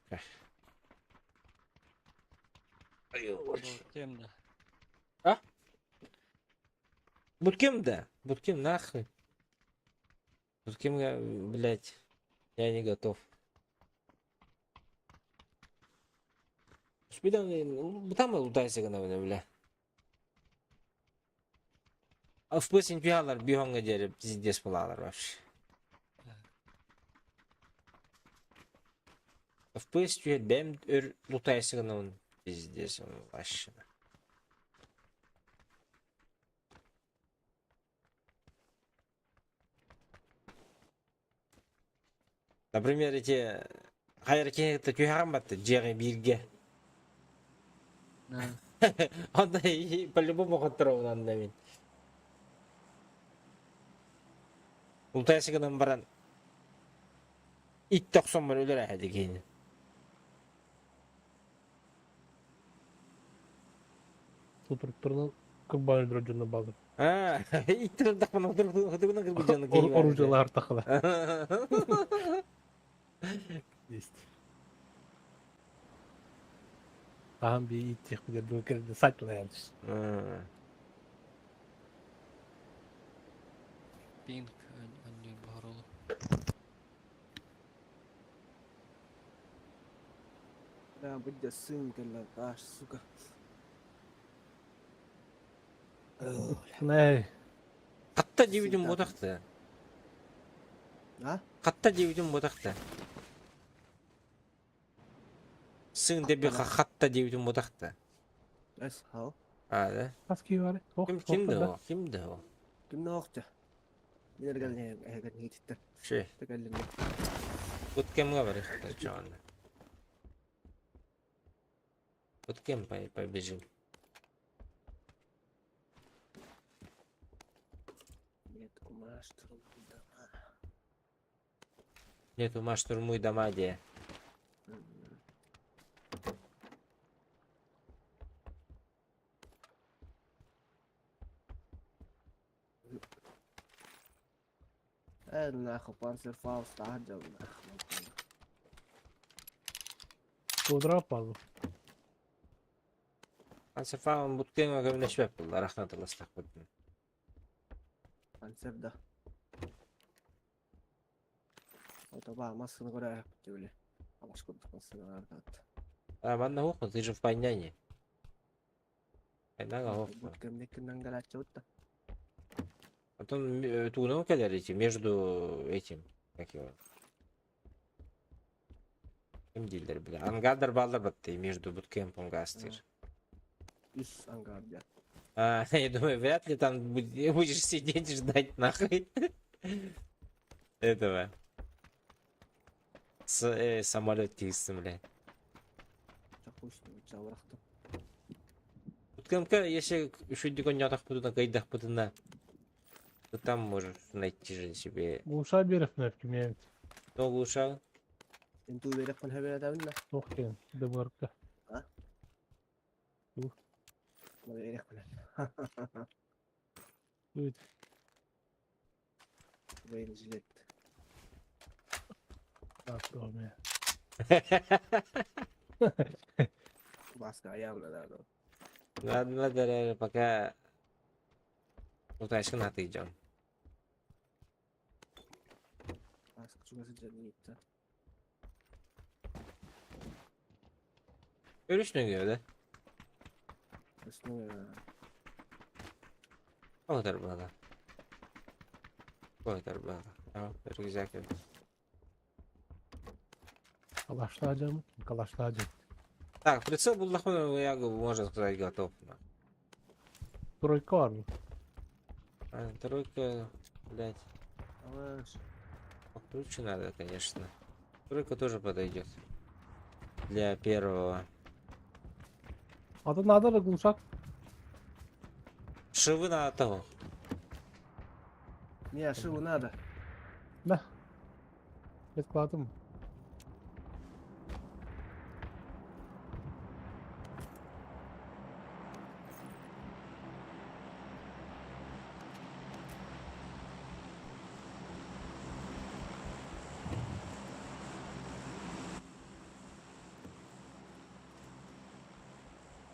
Кем да? Бу кем да? Бу кем нахуй? Бу кем, блять, я не готов. Спидан, там лутайся гына бля. FPS түһалар биһоҥҥа диэри пиздец булаалар вообще. FPS түһэр бэйэм өр лутайсыгынабын пиздец вообще. Например, эти хайа киһи кытта түһэҕин батта дьиэҕэ бииргэ. Онно по-любому хотторобун онно мин. Ултайсы гынан баран ит тохсоммор өлөр эһэди киһини. Сутуруктарынан кырбаан өлөрөр дьонно бааллар. Аа, иттирдахпын отугуна кырбы дьону киһи Оружиялар тахала. Есть. Аһан би иттиэхпитер бу кэлде сайт лайан. Пинг анньыыр баһаролу. Да, будь сын, аш, сука. Нэй. Хатта диэбитим буотахта. А? Хатта диэбитим буотахта. Сын деби хатта диэбитим буотахта. Эс, хал. А, да? Хас киһи бар? Ким ким да о? Ким да о? Ким да Мин эргэн иһиттэр. Ши. Текеллин. Вот кем говоришь, Джон? Вот кем побежим? Нет, ума штурмуй дома. Нет ума штурмуй дома, где? Э, нахуй, панцерфауст, аджал, нахуй. Кудра пазу. Панцерфаун буткеҥҥа көмөлөспөт буолла, рахматылластахпытын. Панцер да. Отоба массыны көрө били. Амаш курдук массыны аркат. А, манна хуохпун, ты же в Пайняне. Пайнаҥа хуохпун. Буткем неккиннан галаччыбыт да. Потом тугунан кэлэр эти, между этим, как его, ким дииллэр бile, ангардар бааллар батты, между буткемпом гастыр. Үс ангар дьэ. А, я думаю, вряд ли там будешь сидеть и ждать нахуй этого. С, самолет тигистим, бля. Чахуш чабырахтым. Буткемпка, если үшүйдік онньоотохпутуна, кыйдахпытына, то там можешь найти же себе. Глуша берев нөпкү То глушал. Инту берекпин хэбэрэтэбин да. Туох диэн дымырка. Берекпин. Үт. Вейн жилет. Атомия. Баска аямна да. Надо, надо реально пока Утайшкын атыйдьон. Баска чугасы дьэн Өрүс нөҥүө да? Өснө Оҕотор буолла. Оҕотор буолла. Рюкзак. Калашлаадьам, калашлаадьам. Так, прицел буллахмын, я можно сказать, готов. Тройка бар. А, тройка, блядь, Алаш. покруче надо, конечно. Тройка тоже подойдет. Для первого. А то надо да глушак. Шивы надо того. Не, шиву надо. Да. Бескладым.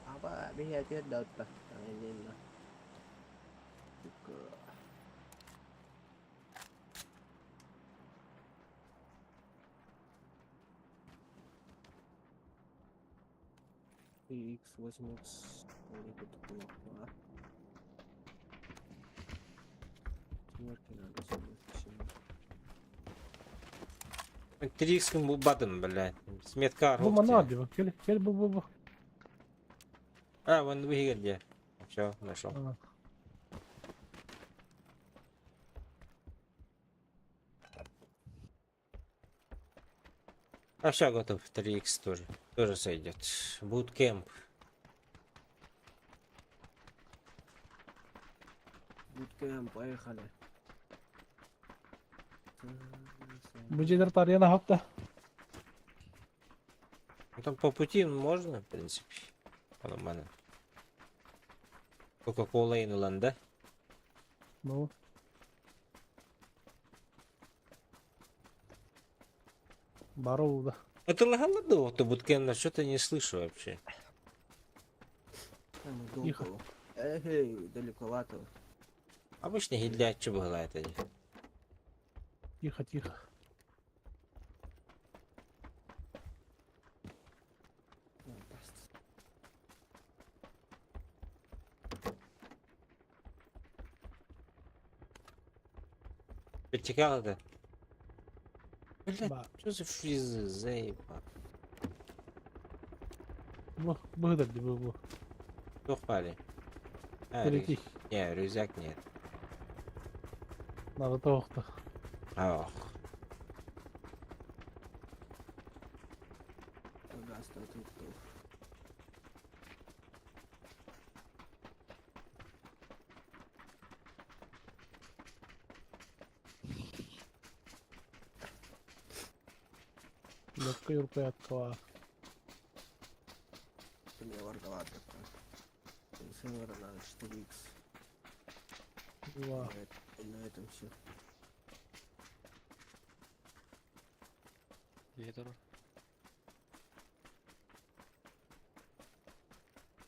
Аба, биһиэ тиэрдэ Инна. Х 8 X. Семерки надо, семерки, семерки. Трикскин булбатым, блядь. Сметка Бу манна бар Кел, кел бу бу бу. А, вон вы где. Все, нашел. А все, готов. 3х тоже. Тоже сойдет. Буткемп. Буткемп, поехали. Бу дьиэлэр тарыйан аһапта. Ну, там по пути можно, в принципе. Нормально. Кока-кола и да? Ну. Бароуда. Это лагало да, буткемп, что-то не слышу вообще. Тихо. Эй, далековато. Обычно гидлячий была это. Тихо, тихо. Вертикал это. Блядь, что за фризы, заеба. Бу бу бу. Тухпали. А, рю... Не, рюкзак нет. Надо тоохто. Ох. Лөккө юрпаякка. Мне варковато. Сервера надо 4х. Ва. На этом все. Едер.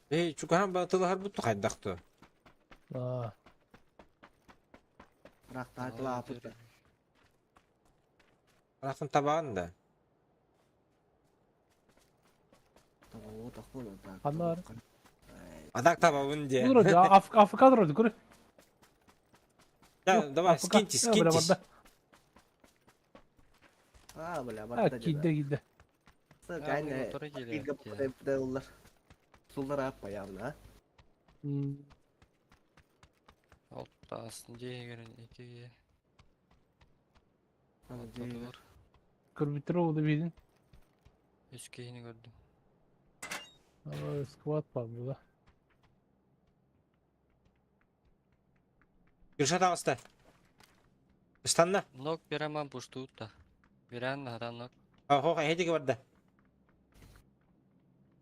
Эй, чугахан батылар буту хайдахты. Аа. Рахтатла апыта. Анатын табаан да. Анар. Адак табабын де. Вроде АФК вроде, көрө. Да, давай, скиньте, скиньтесь. А, бля, А, барда. киирдэ киирдэ. Кайна. Сулдар аппа явно, а? Алтасын дегерин икиге. Ана Көрбүттөр олду бидин. Үч киһини көрдүм. Сквад бар бу да. Гүлшат ағыста. Ыстанна. Нок береман пуштуутта. Берен наһара нок. Хо, хедиге барда.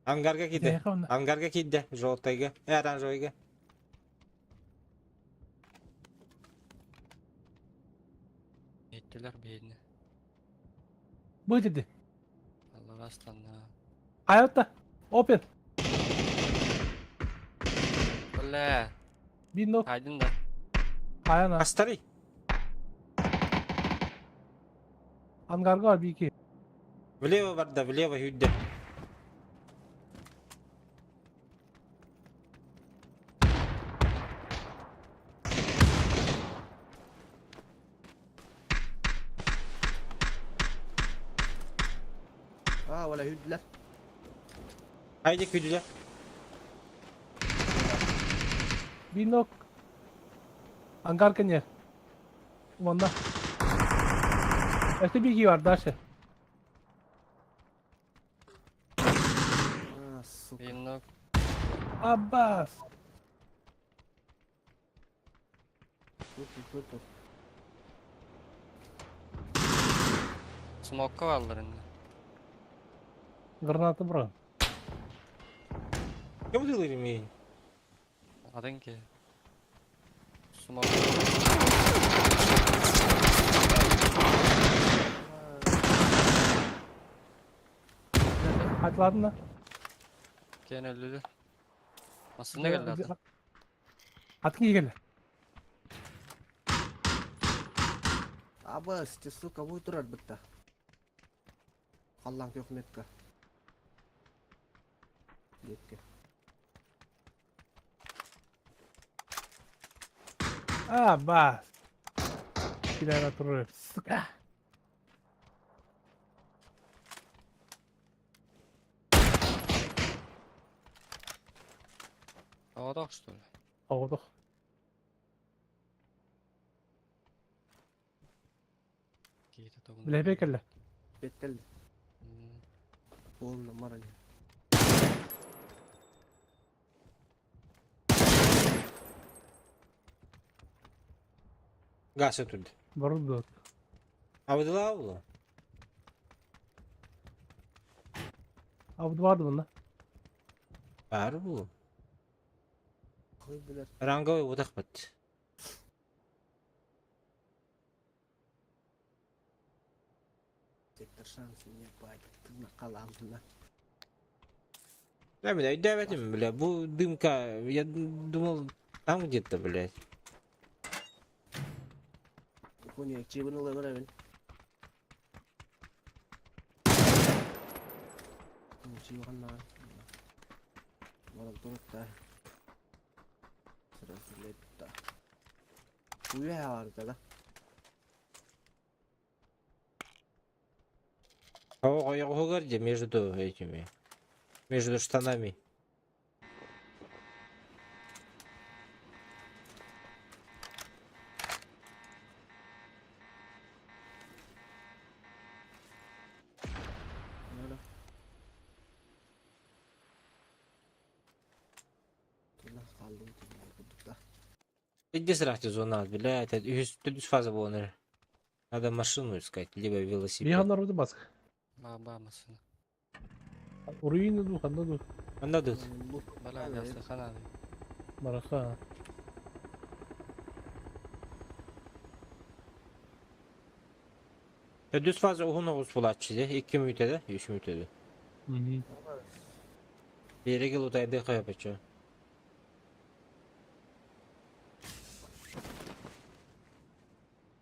Ангарга киде. Ангарга киде. Желтыйга. Э, оранжевыйга. Еттилер бейни. Бу деди. Аллар астанна. Аятта. Опен. Бля. Бир нок. Айдын да. Аяна. Астары. Ангарга бар бики. Влево барда, влево хүдде. А, вала хүдлер. Haydi küdüler. Бир нок. Ангар кене. Манда. Эсте бики бар дальше. А, сука. Бир нок. Аббас. Тут, тут, тут. Смокка баалар инде. Граната бро. Кем дылыр мейін? Атын ки. Смок. Айтладың да. Кен өлдү. Масында келди атын. Атын келди. Абас, ты, сука, будет турар бітті. Қаллаң көкметкі. Детке. Аббас. Килэра турар. Сука. Оҕотох что ли? Оҕотох. Киһитэ тугун Билэбэ кэллэ. Беттел. Полно марани. Газ өтүрдü. Барылды. Абдулла abla. Абды барды bunda. Бар bu. Хуй билэр. Ранговый утах бат. Сектор шансы не бать. Тына каламына. Да, бля, да, этим, бля, бу дымка, я думал, там где-то, блядь. Хуйня, чибын ылар эбин. Чибын Баран турукта. Сразу летта. Уя барда да. О, я где между этими, между штанами. Надо. Тына калдым тына. Иди сразу зона, блядь, это үс фаза буолар. Надо машину искать, либо велосипед. Бихан народы баск. Ба масына. Уруйны ду, ханна ду. Анда тут. Бала гасы ханады. Мараха. Düz fazla uhun oğuz bulatçı de. 2 mütede, 3 mütede. Мгм. Bir gel utaydı kayapıçı.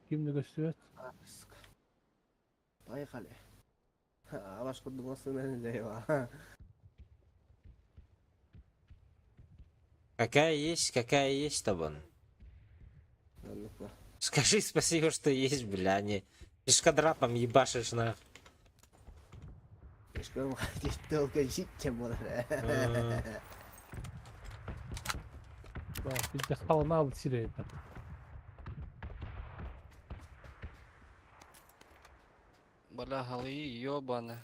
Кимни көстүбөт? Поехали. Абаш курдук машина дейва. Какая есть, табан. Скажи спасибо, что есть, бля, а не пешкадрапом ебашишь на. Пешком ходить долго жить, чем было. Бизде халына алып сире. Бала халы ёбаны.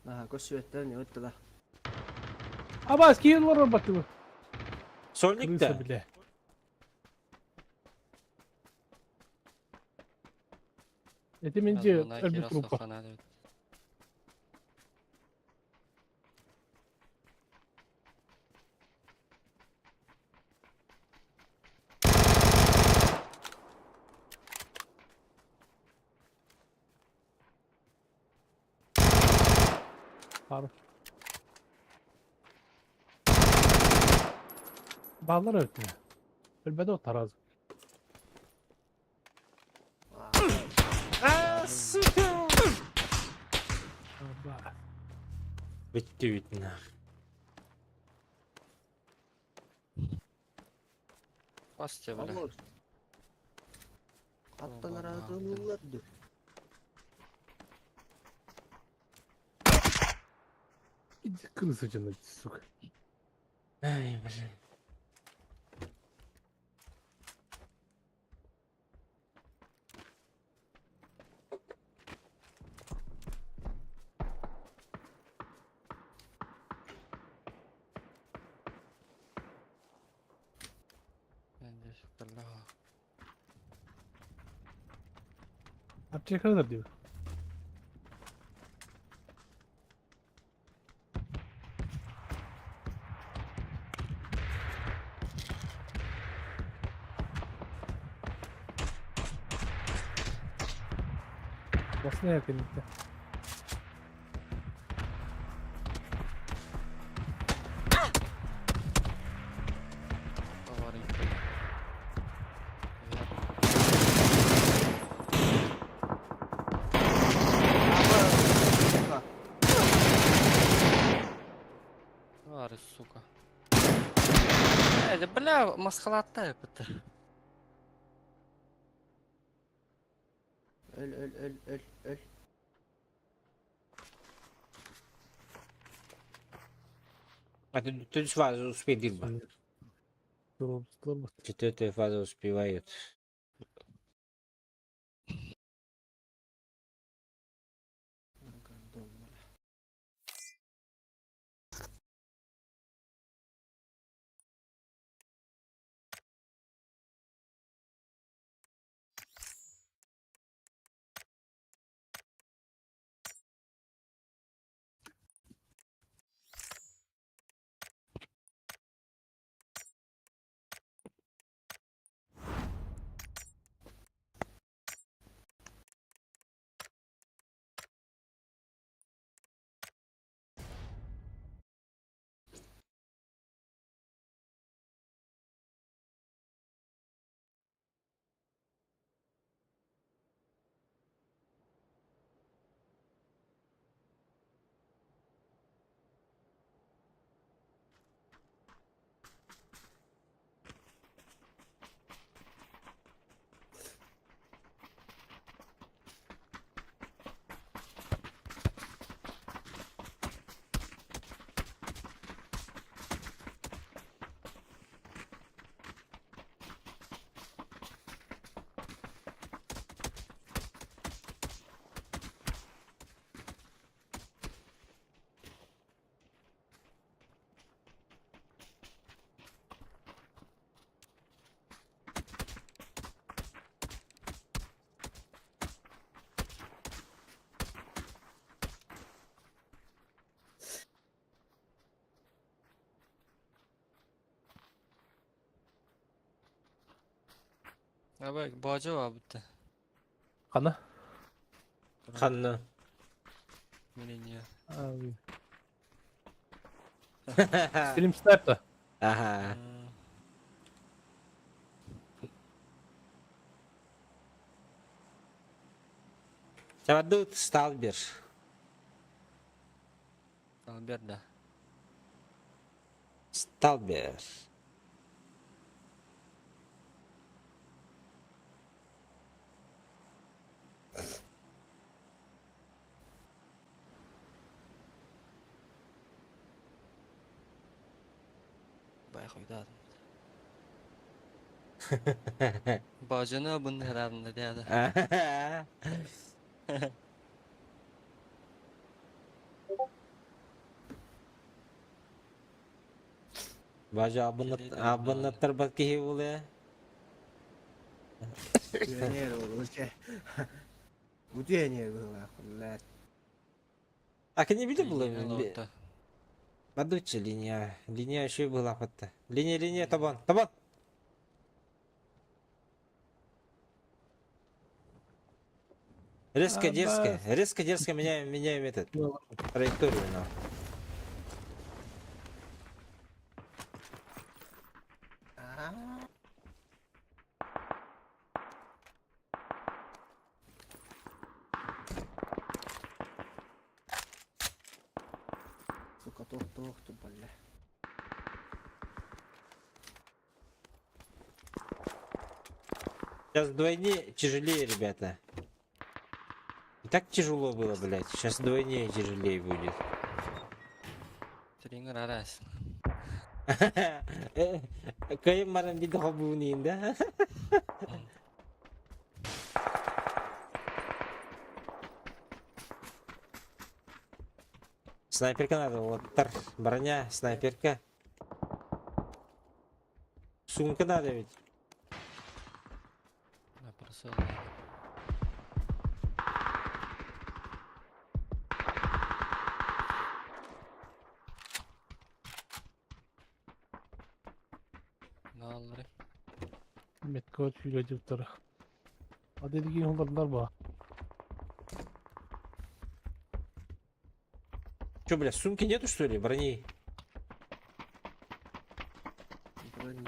Ага, көсүөттөр не өттү да. Абас кийин бар баты. Сольник Крыса, да? бля. Это менде өлбүт трупа. Ханады. Бар. Баллар өттү. Өлбөдө таразы. А, сука! Аба. Битти бит на. Басты бля. Аттан аразыларды. Иди крыса жана, сука. Ай, блин. Здесь бля. Аптека дейм. Басына эркинlikte. Товарищ. Твари, сука. Бля, бля, маскалаатта эппиттэр. Öl öl öl öl öl. А ты, ты фазу успей дильба. Четвертую фазу успевают. Гандон, бля. Абай, баажа бар бутта. Хана? Ханна. Миления. Стрим снайпта. Ага. Савадут Сталбер. Албер, да. Сталбер. Бай хуйдадым. Баажаны бун харадым да дияды. Бажа абыннаттар бат киһи буолуо. Пионер был вообще. Удение было, блядь. А не видел было? Бадуча линия. Линия еще была хатта. Линия, линия, табан. Табан! Резко, А, дерзко, резко, дерзко меняем, меняем этот, траекторию, на. Сука, тох, тох, ты, бля. Сейчас вдвойне тяжелее, ребята. И так тяжело было, блядь. Сейчас вдвойне тяжелее будет. Тренер арас. Кайым марам биди хобуунин, да? Снайперка надо, вот тар, броня, снайперка. Сумка надо ведь. Напросил. Наллары. Метка сүүрэ А дедиги холлардар ба. Че, бля, сумки нету, что ли, брони? Брони,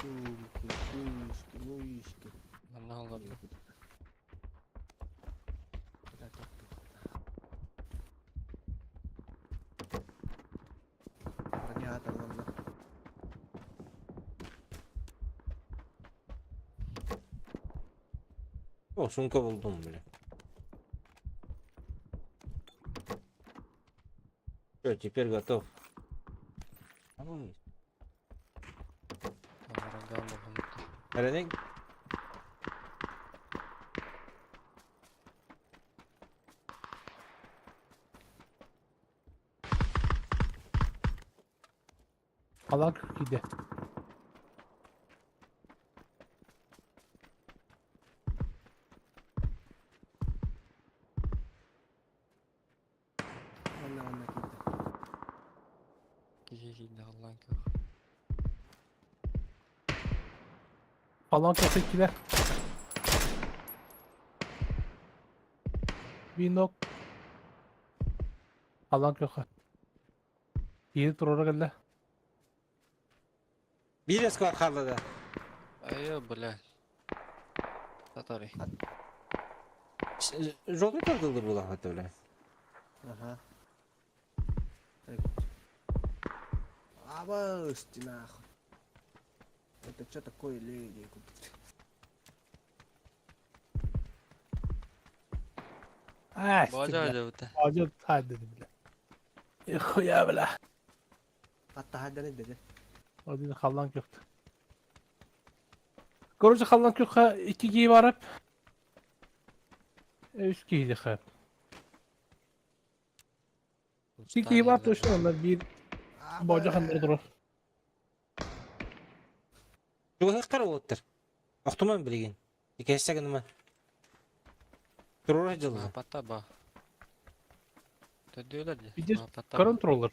сумки, пушки, мышки. Манна холларды. Бля, тох, тох. Броня там ладно. О, сумка булдум, бля. Все, теперь готов. Эрэник. Alan 47. Манна манна киирдэ. Киһи киирдэ халлаан күөх. Alan 42'de. Bir nok. Alan күөххэ. Киһи туруора кэллэ. Биир сквад хаалла да. Айы, бля. Татари. Желтый тардылыр буолаахата бля. Ага. Абас, ты нахуй. Это что такое, леди? Аа, Бажа дьабыта. Бажа таа dedi бля. Хуя бля. Хатта dedi. O dedi халлаан күөхтэ. Короче, халлаан күөххэ икки киһи барып, үс киһи диэхэ. Икки киһи бар точно, онно биир божа ханнары турар. Чугаһыктар уолаттар. Охтуман билигин. Иккэссе гыныма. Турура дьылла. Пата ба. Төдүөлөр дии. Видишь, Контроллер.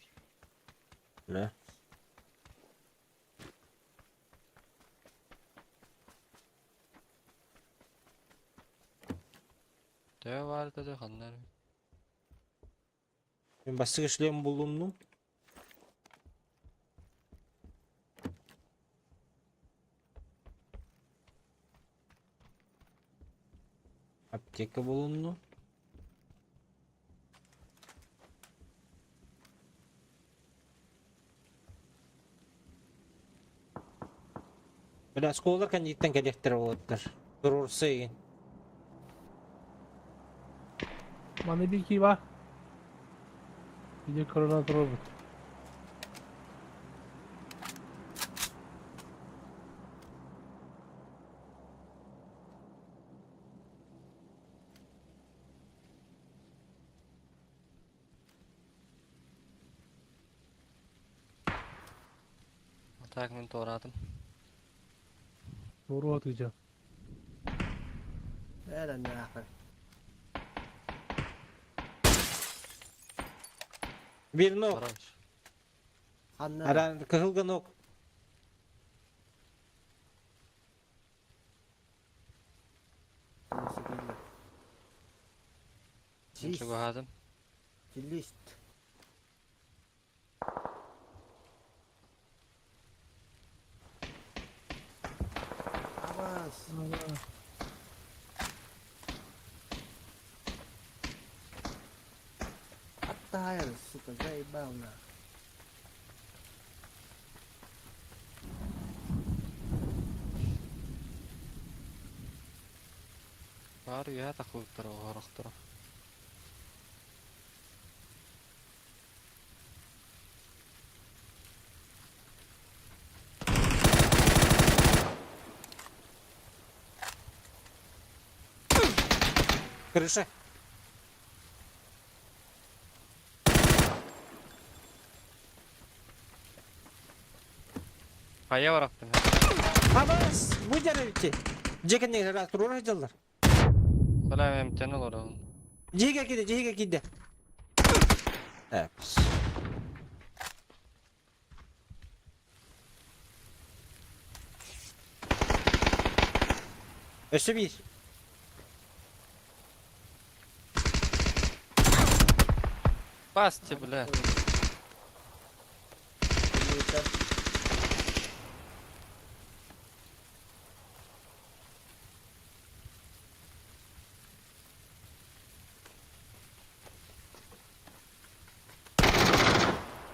Бля. Төбө баар төдө ханнар. Мен бастык шлем булдум. Аптека булунду. Бля, осколалар кандидаттан кэлиэхтэрэ буолаттар. Туруорса игин. Манна биир киһи баар. Видео корона турар Так мен туораатым. Туору атыйдьа. Это нахуй. Биир нок. Барабыш. Ханна. Аран кыһылга нок. Мен чугаһаатым. Лист. Абас. Оттаял, сука, заебал нахуй. Баар үөһэ тахыбыттар оҕорохторо. Крыша. Хайа барахтым. Абас, будь Дьиэ кэннигэр туруора дьыллар. Бля, мен тен олоробун. Дьиэгэ киирдэ, дьиэгэ киирдэ. Эпс. Өссө биир. Басты, бля.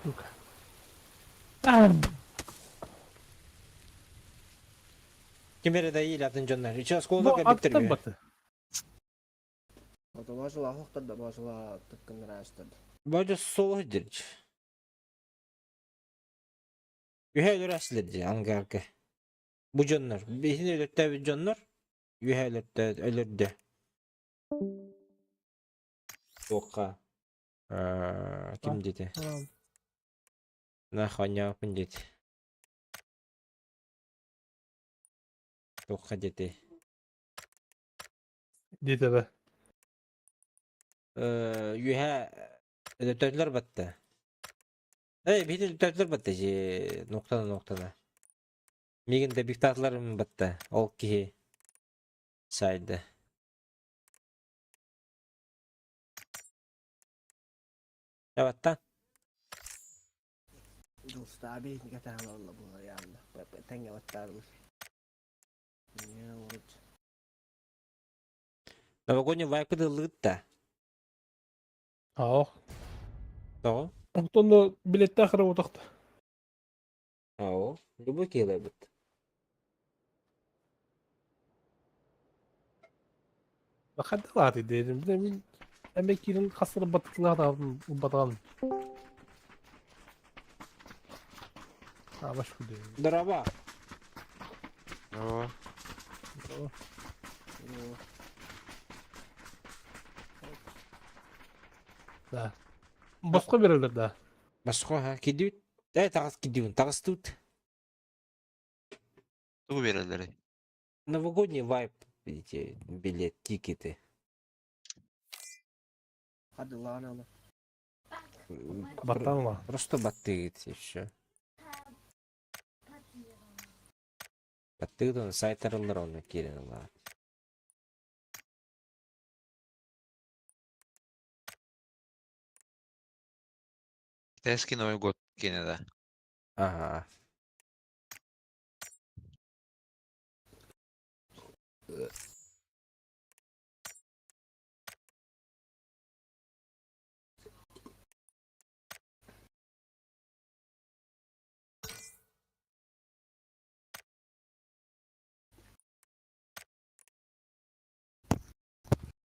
Сука. Ам. Ким эрэ да иил атын дьоннор. Үчү Бу оскуола аттан кэлбиттэр. баты. Отолоожулаа хоқтар да боожулаа тыккыннараастар. Боже соло дирч. Үһэ өлөрөөсүлэр дии ангарга. Бу дьоннор, биһини өлөртөөбүт дьоннор үһэ өлөртөө өлөрдө. Туохха ким диэтэ? Нах оонньооппун диэтэ. Туохха диэтэ? Диэтэ да. Үөһэ өлөртөөтүлэр батта. Эй, биһини өлөртөөтүлэр батта дьи нуктана нуктана. Миигин да биктаатыларым батта. Ол киһи сайда. Эбаттан. Дулстааби кэтээн олороллор буолар яалла. Тэҥҥэ баттаарбыт. Не вот. Новогодний вайпы ыллыгыт да? Аах. Тоҕо? Онтон да билеттээх эрэ буотахта. Оо, любой киһилэрбит. Хайдалааты диэтим. Мин эмэ киирэн хастар баттылаах батаҕын. Абаш кудей. Здорово. О, Да. Босхо берелер да. Босхо ха кидүүт. Э таҕыс кидүүн таҕыстыут. Тугу биэрэллэрий? Новогодний вайп, видите, билет, тикеты. Хадылаан ала. Баттан ма. Просто баттыгыт и все. Баттыгыт оны сайт арыллар онно киирэн ылаат. Китайский Новый год киэнэ да. Ага.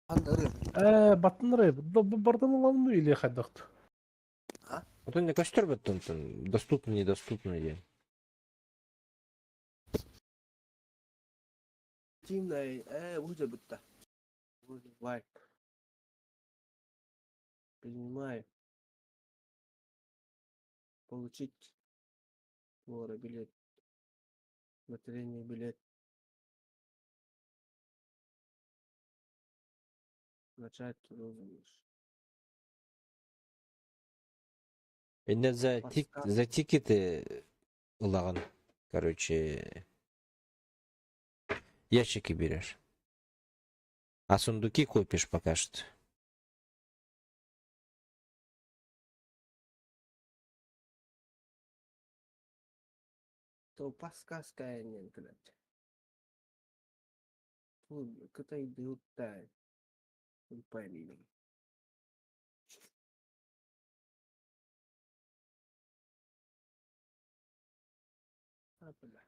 Андыры. Э, баттан Бардан ылан или хайдахт. Отон не көстөр баттан доступно, недоступно диэн. Тимнай э уже бутта. Вайп. Принимаю. Получить вора билет. Лотерейный билет. Начать розыгрыш. Инне за тик Подсказка. за тикеты ылаҕын. Короче, ящики берешь. А сундуки копишь пока что. То подсказка не блядь. Кытай дыуттай. Пойми. А, бля.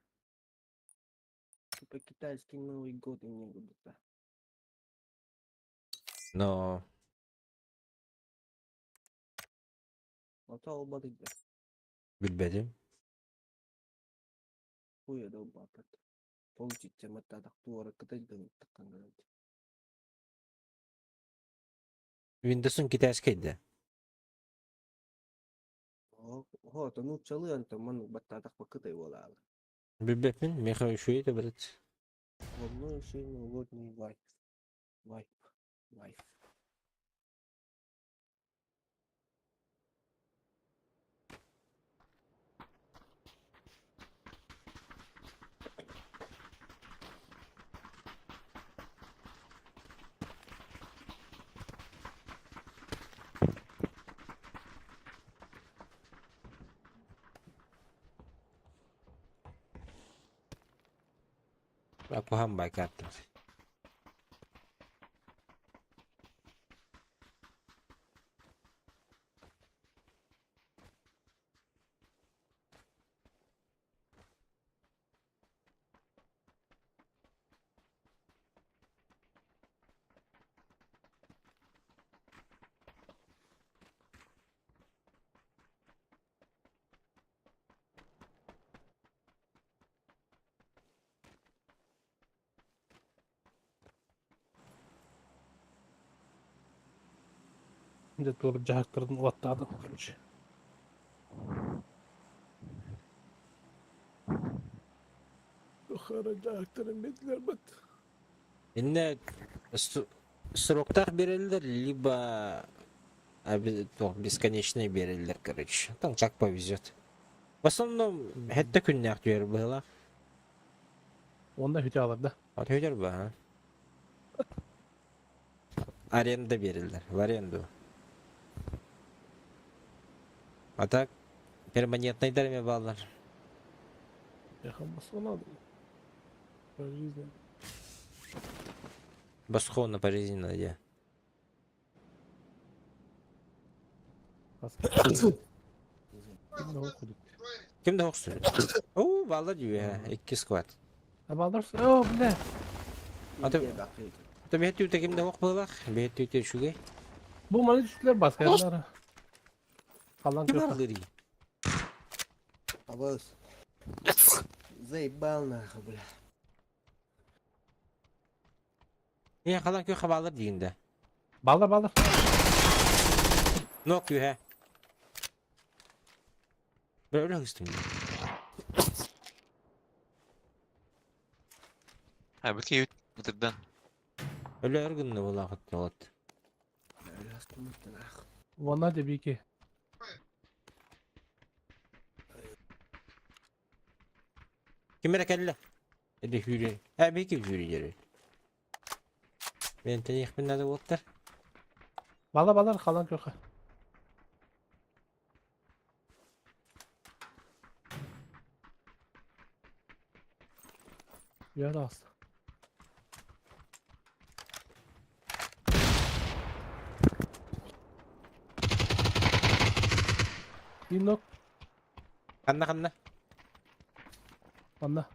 Типа китайский Новый год и не будут. Но Ото албады билбэтим. Хуя долбапыт. Получить матадах туора кытай дыутта. Windows'un китайский да. Хо, то ну чалы антон маннык баттаатах кытай буолаалы. Билбэппин, миэхэ үчүгэй да брат. Волнующий новогодний вайп. Вайп. Вайп. Куһаҕан байкааттар. Дьэ туох дьаһахтарын уоттаатым, короче. Хара дьаһахтарын биэрдилэр быт. Иннэ сроктаах биэрэллэр, либо бесконечный биэрэллэр, короче. Там как повезет. В основном хэттэ күннээх түһэр быһыылаах. Уонна хүтэ алар да. Отүһүтэр баһа. Аренда биэрэллэр, в аренду. А так перманентныйдар эмиэ бааллар. Пожизненно. Босхоно пожизненно дии. Ким да охсур? Оо, бааллар дии икки сквад. А бааллар? Оо, бля. А то бэйэ түүтэ ким да ох быһыылаах, бэйэ түүтэ үчүгэй. Бу маны түстүлэр баскайдара. Халан Ким кыха. арлырый? Абыз. Заебал нахуй, бля. Ээ, халан күөхэ бааллар диигин да. Бааллар, бааллар. Но күһэ. Бля, өлө хыстым. Ha bu ki ытырдан. Өлө өргүннэ булаахыт вот. Өлө астыммыттан нахуй. Вона дебики. Ким эрэ кэллэ? Эдэ сүүрэн. Ээ, бии ким сүүрэн дьэрэ. Мен тэниэхпин наада буолтар. Бааллар, бааллар, халан күөхэ. Үөһэ таҕыста. Инок Ханна ханна? манна.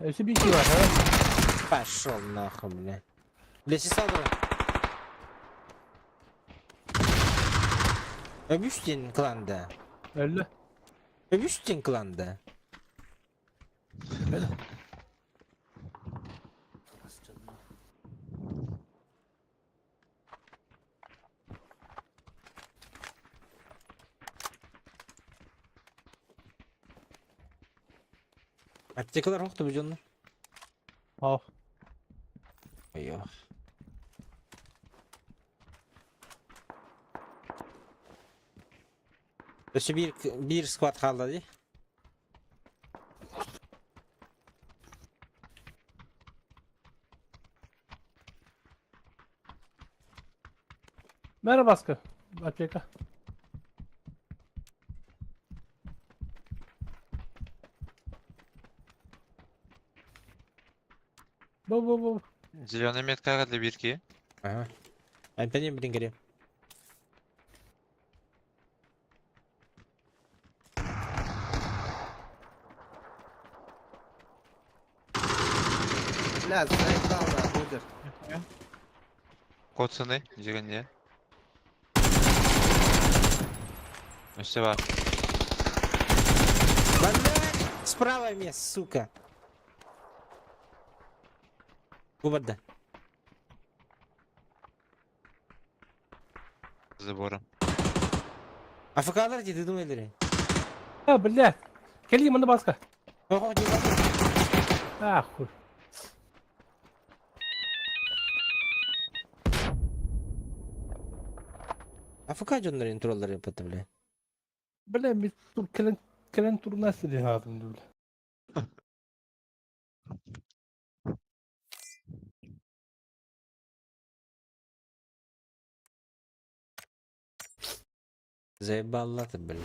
Өссө биир киһи бар, а? Пошел нахуй, бля. Бля, сестра. Өбүстин кланда. Өллө. Өбүстин кланда. Аптекалар хохту бу дьоннор. Оох. Айо. Өссө биир биир сквад хаалла дии. Merhaba baskı. Аптека. Бу бу бу. Зеленый меткаҕа для бирки. Ага. Антони блин говори. Бля, заебал нахуй, Одер. Коцаны, дегенде. Өссө бар. Блядь! Справа мест, сука. Губарда. Забором. АФКлар дии, ты думали? А, блядь. Кэлиий манна баска. Ого, не А, хуй. АФК дьоннор интроллар yaptı бля. Бля, мин тур кэлэн кэлэн турнаас диэн аатым бля. Заебаллаты, бля.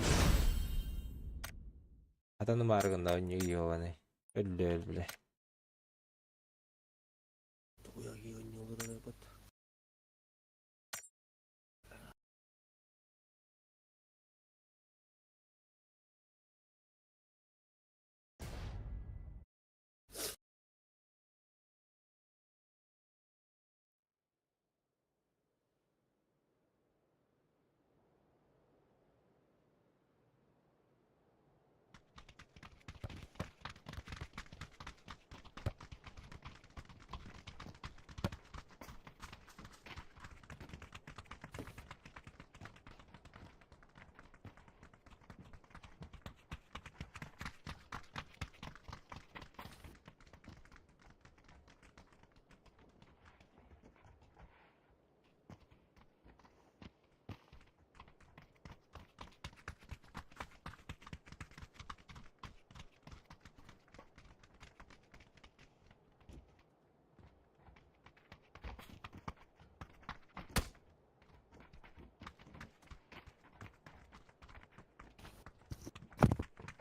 Атаны мааргында ёбаный. Өллө бля. Тугуя киһи олорор бат.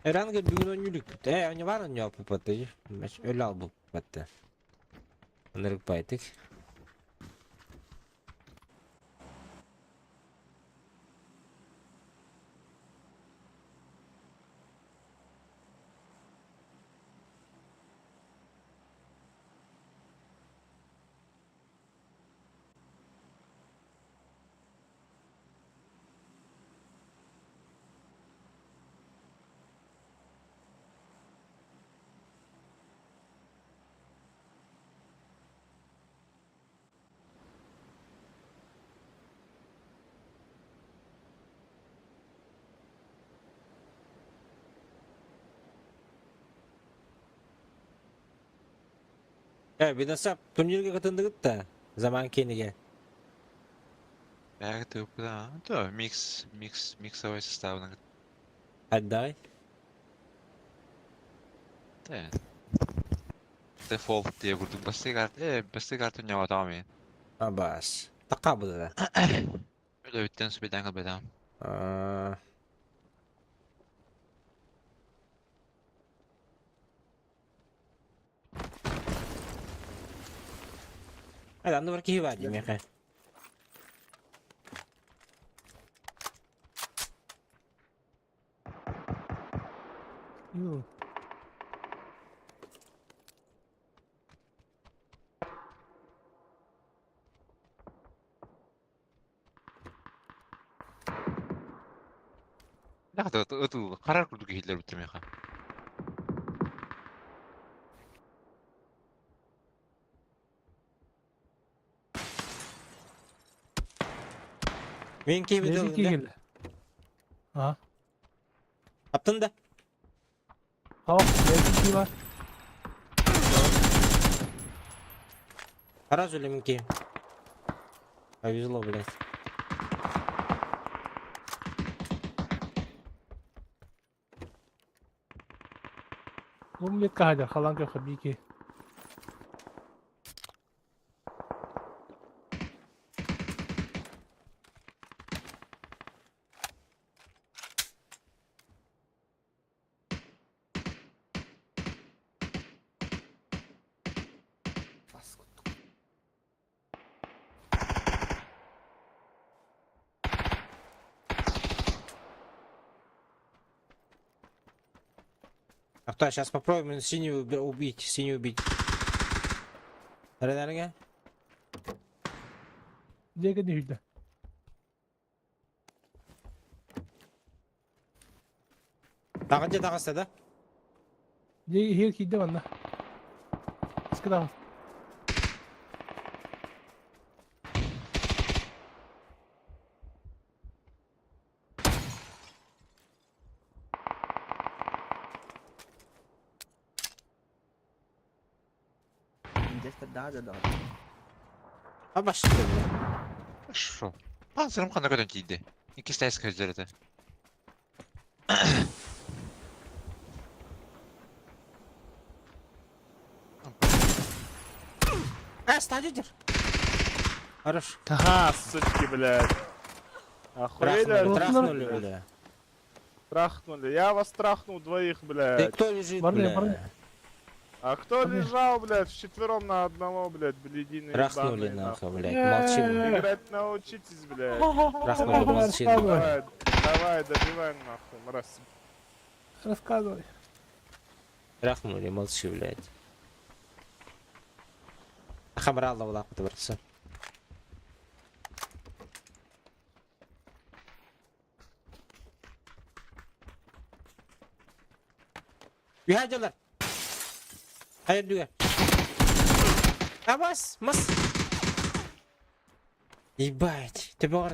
Эранга бүгүн оонньуулукпут. Ээ, оонньуу баар оонньооппут Өлө албыппат. Ынырык байтык. Э, Видосап турнирга кытынныгыт да заман киэнигэ. Бэҕэ тыыппыта. То микс, микс, миксовой составынан Отдай. кытта. Дефолт диye курдук бастыы карта, бастыы карта ньоҕотоҕум иһин. Абас. Такка да. Өлөбүттэн субэдээн кылбатаҕым. А. Hadi anne var ki var diyeyim ya. Юу. Харар курдук иһиллэр бүттүм миэхэ. Мен киһи Нези бит киһил. А? Аптын да. Хоо, нези ки бар. Сразу ли минки? Повезло, блядь. Бу метка хадар халан көхө бики. Паскудно. Авто, сейчас попробуем синюю убить, синюю убить. Ренерге? Дьиэ кэннэ Тағыда тағыста да? Дьиэ иһигэр киирдэ манна. Скыдаҕын. Где-то да, да, да. А башты, бля. Хорошо. Панцирым ханна көтөн тиийди. Иккис тайс көздөр этэ. А, стадидер. Хорош. Ага, сучки, блядь. Охуели Трахнули, от трахнули, блядь. бля. Трахнули. Я вас трахнул двоих, Ты блядь. кто лежит, Парни, бля? парни. А кто Парни. лежал, блядь, вчетвером на одного, блядь, блядины Трахнули, ебаные, нахуй, нахуй. блядь. Молчи, бля. Играть научитесь, блядь. Трахнули, молчи, нахуй. Давай, давай, добивай нахуй, мразь. Рассказывай. Трахнули, молчи, блядь. Хамрала улапты барса. Үһәдилер. Hayır düğe. А бас, мас. Ебать, ты бар.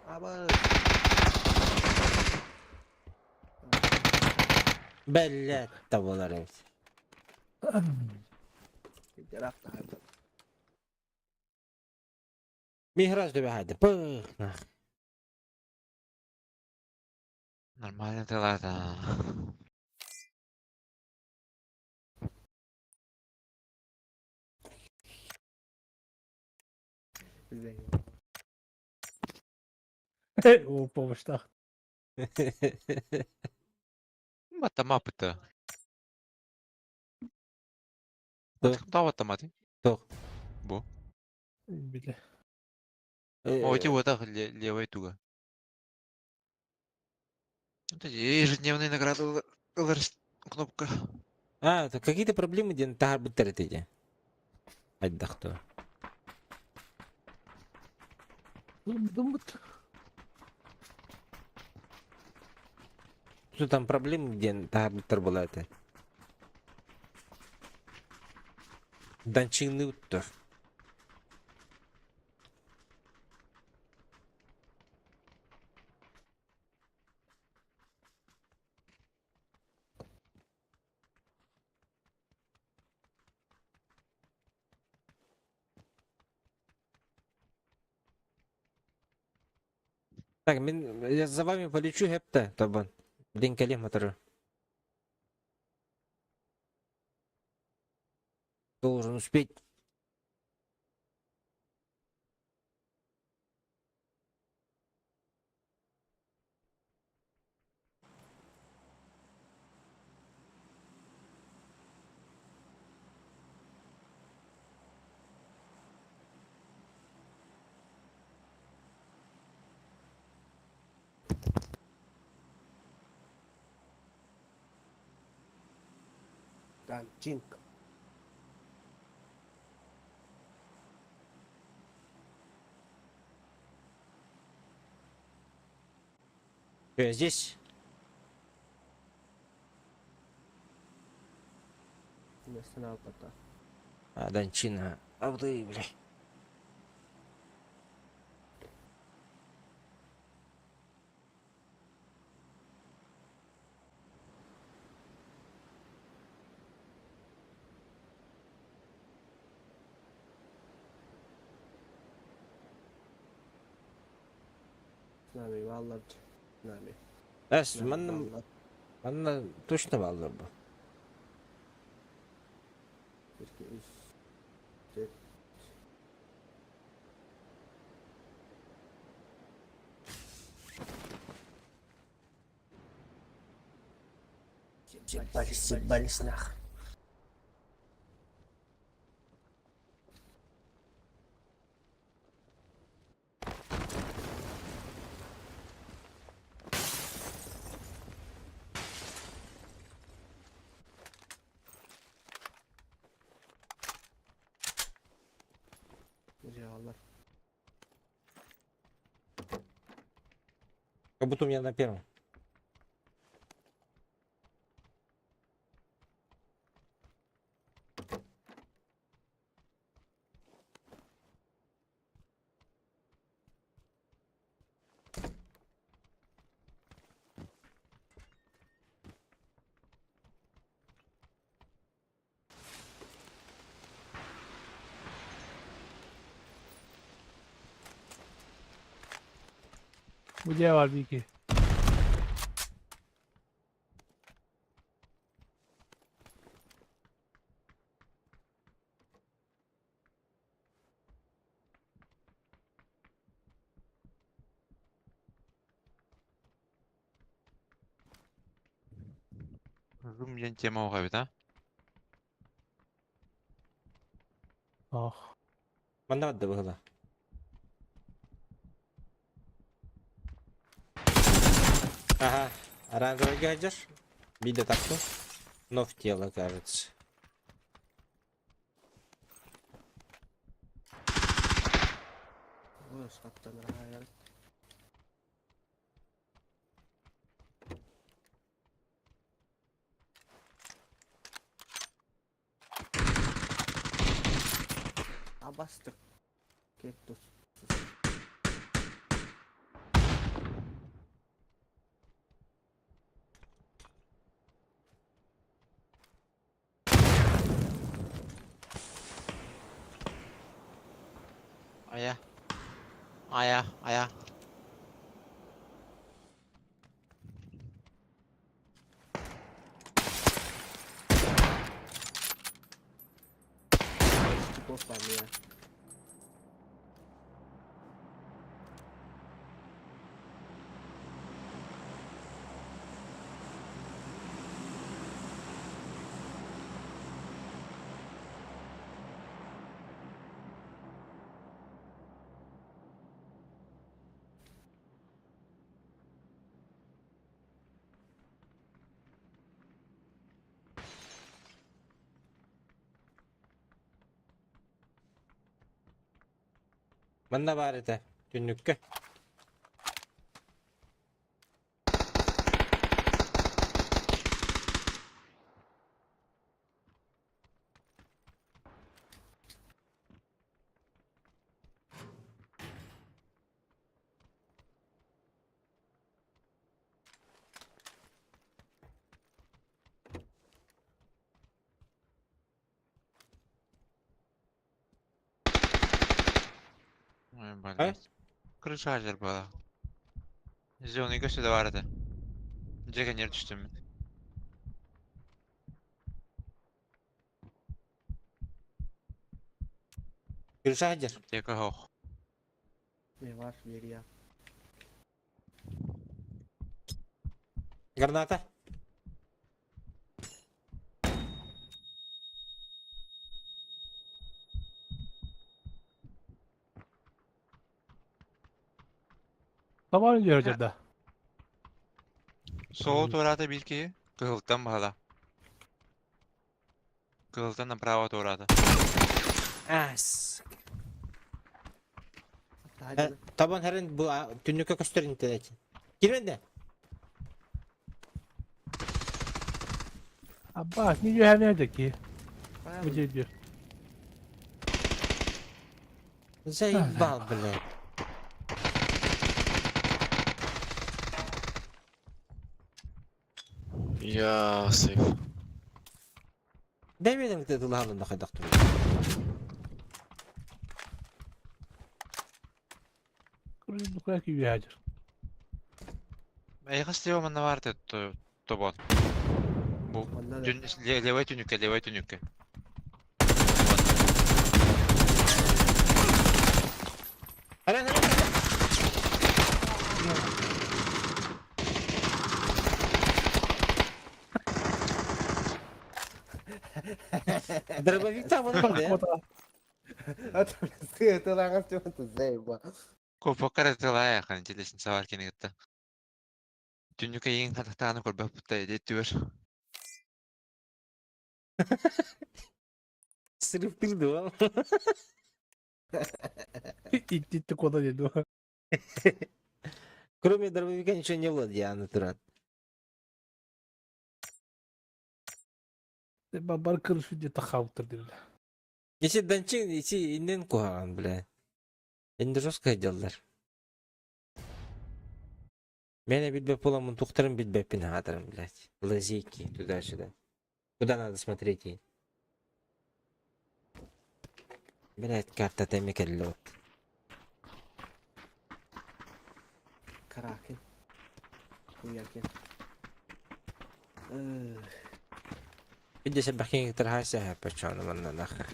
Аба. Блядь, табалар эбит. Дирак та. Михраж дүбе хайды. Пых, нах. Нормально дела да. О, помощь. Баттамаппыта. Туох? Тоҕо баттаматый? Туох? Бу. Бile. О, эти вот так левая туга. Вот эти ежедневные награды ылар кнопка. А, это какие-то проблемы диэн таһаарбыттар этэ дии. Хайдах то. Думбут. Что там проблемы диэн таһаарбыттар буолар этэ. Данчыҥныыбыт Так, мин я за вами полечу хепте, табан. Блин, кэлиэм мотору. Должен успеть. Данчинг. Я здесь? Останавливаться. А, Данчина. Абды, бля. Нами, валлар. Нами. Эс, манна, манна точно бааллар бу. Съебались, съебались нах. Дьяволлар. Как будто у меня на первом. Где варвики? Рум диэн тема оҕо эбит, а? Ах. Манна да быһыла. Ага, оранжевый гаджет. Бида так Но в тело, кажется. Ой, саттан райар. Абастык. Кеттус. Ая. Ая, ая. Типов там я. Манна баар этэ, түннүккэ. Ой, блядь. Крыша азер была. Зеленый сюда бар это. Дьэ кэннигэр түстүм мин. Крыша сылдьар. Аптека суох. Не ваш верия. Граната. Tamam diyor да. Суол туораата биир киһи. Кыһылтан баһала. Кыһылтан направо туораата. Ас. Табан хэрэн бу түннүккэ көстөр интернет. Кирмэн да? Аббас, не үһэмээдэ ки. Бу диир. Заебал, блядь. Я сейф. Дай мен тылаһалын да хайдах туруй. Курдук ки үһәдер. Эйиэхэ слева манна баар этэ тобон. Бу Манна да. түн левай түнүккэ, левай түнүккэ. Хэрэн хэрэн хэрэн. Дробовик там он да? Это заебал. Копокка эрэ тылаайахан ити сабар кини кытта. Түннүккэ иин хатахтааны көрбөппүт да түбэр. Срыв тырдывал. Итти кода диду. Кроме дробовика ничего не было, Диана Туран. Бар кырыш виде тахаутыр диде. Если данчин, если иннен куһаҕан, бля. Инде жестко делалар. Мен билбэт буоламмын туохтарын билбэппин аатырым, блядь. Лазейки туда-сюда. Куда надо смотреть ей? Блядь, карта тэмэ кэллэ вот. Каракен. Хуякен. Видишь, бахин тархася пачана манна нахер.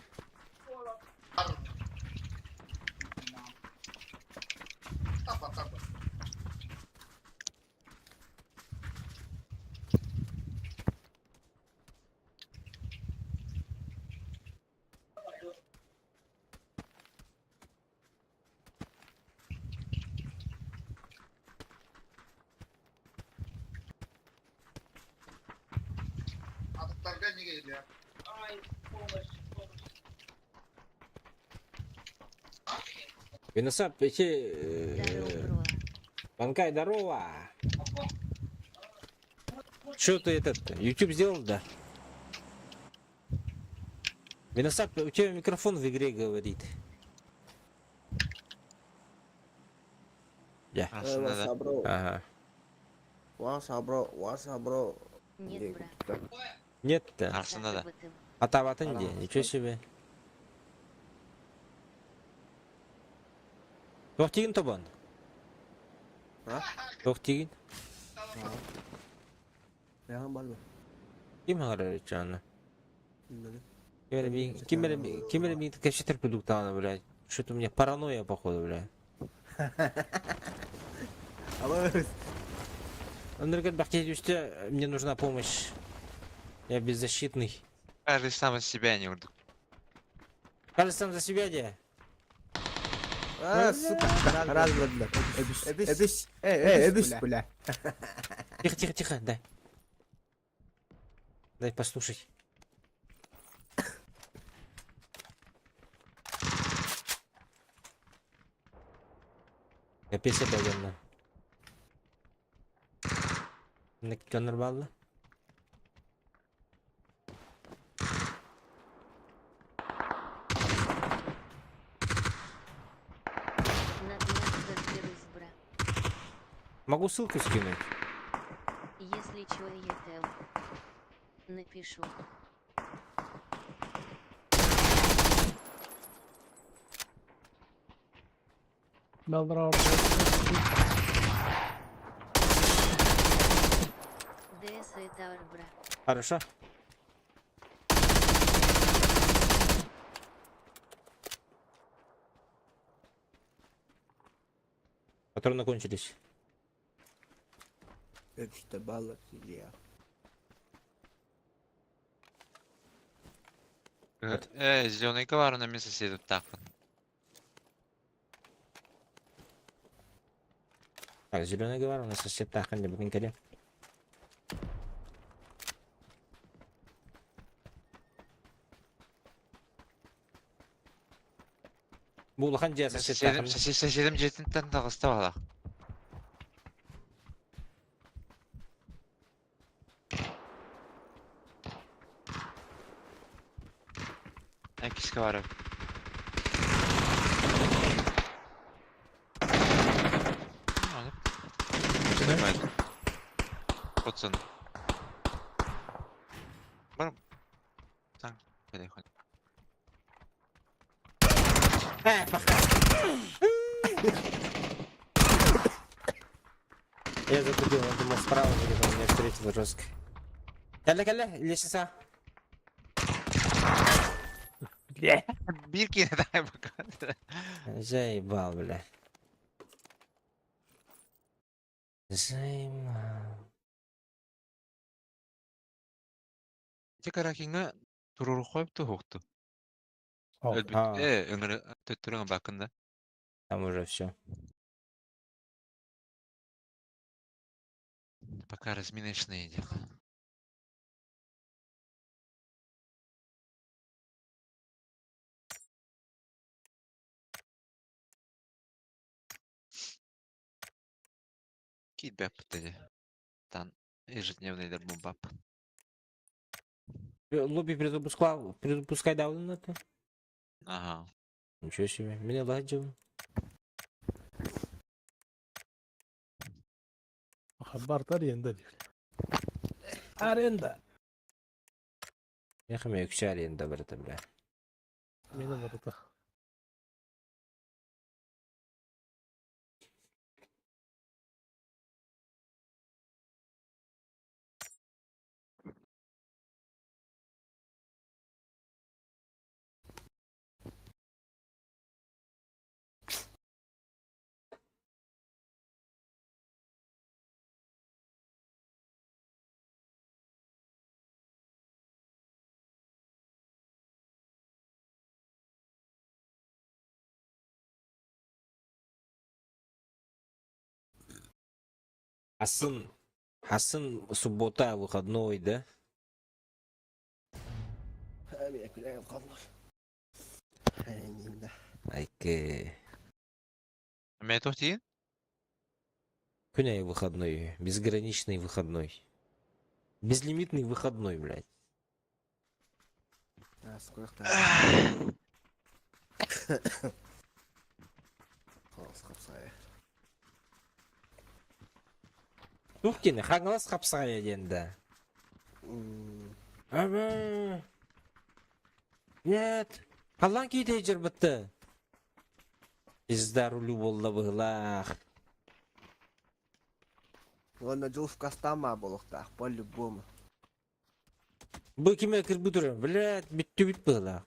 Виносап, эти... Здорово, бро. Банкай, здорово! Что ты этот, YouTube сделал, да? Виносап, у тебя микрофон в игре говорит. Я. Aslında да. What's up, bro? Ага. What's up, bro? What's up, bro? Нет, бра. Нет-то. Aslında да. Сатыбытым. А табатын где? Ничего себе. Туох тигин тобон? А? Туох тигин? Я бар Ким хаҥарар чаана? Ким эрэ ким эрэ миигин кэпсэтэр курдуктаҕына, блядь. Что-то у меня паранойя, походу, блядь. Алло. Андрей Бахтиевич, мне нужна помощь. Я беззащитный. Каждый сам из себя не урдук. Каждый сам за себя, де. А, сука. Раз, два, два. Эбис. Э, эбис, бля. Тихо, тихо, тихо, дай. Дай послушать. Капец это дьонно. Дьоннор баалла. На днях разберусь, бра. Могу ссылку скинуть. Если чё, я там напишу. ДС это арбра. Хорошо. Патроны кончились. Это баллов Илья. Э, зеленый бар, на месте сидит так. Так, зеленый говор, у нас сосед тахан не бүгін келе. Бу улахан дьиэ сосед Соседим, тахан. соседим дьиэтиттэн таҕыста балах. Киска бар. Пацан. Бар. Так, переходим. Э, пока. Я затупил, он думал справа будет, он меня встретил жестко. Кэллэ, кэллэ, лестница. Бля. Бирки дай пока. Заебал, бля. Заебал. Ити каракинга туруру коюп тухукту. О, А. Э, өңөрө төттөрүңө бакында. Там уже все. Пока разминочные идет. Кидбэп теди. Тан ежедневный бап. Лобби предупускал, предупускай давно это. Ага. Ничего себе, меня ладил. Хабар аренда диир. Аренда. Я хамя үксэ аренда барыта, бля. Мина барыта. Асын, Асын суббота выходной, да? Айке. Мен тохтиин? Күнәй выходной, безграничный выходной. Безлимитный выходной, блядь. Сколько Хапсая. Тух кини, хаҥалас хапсаҕайа диэн да. Ага. Нет. Халлаан киитэ дьарбытты. Пизда рулю буолла быһылаах. Ладно, Джулф Кастама буолуохтаах, по-любому. Бу киме кырбы турар, блядь, бүттүбүт быһылаах.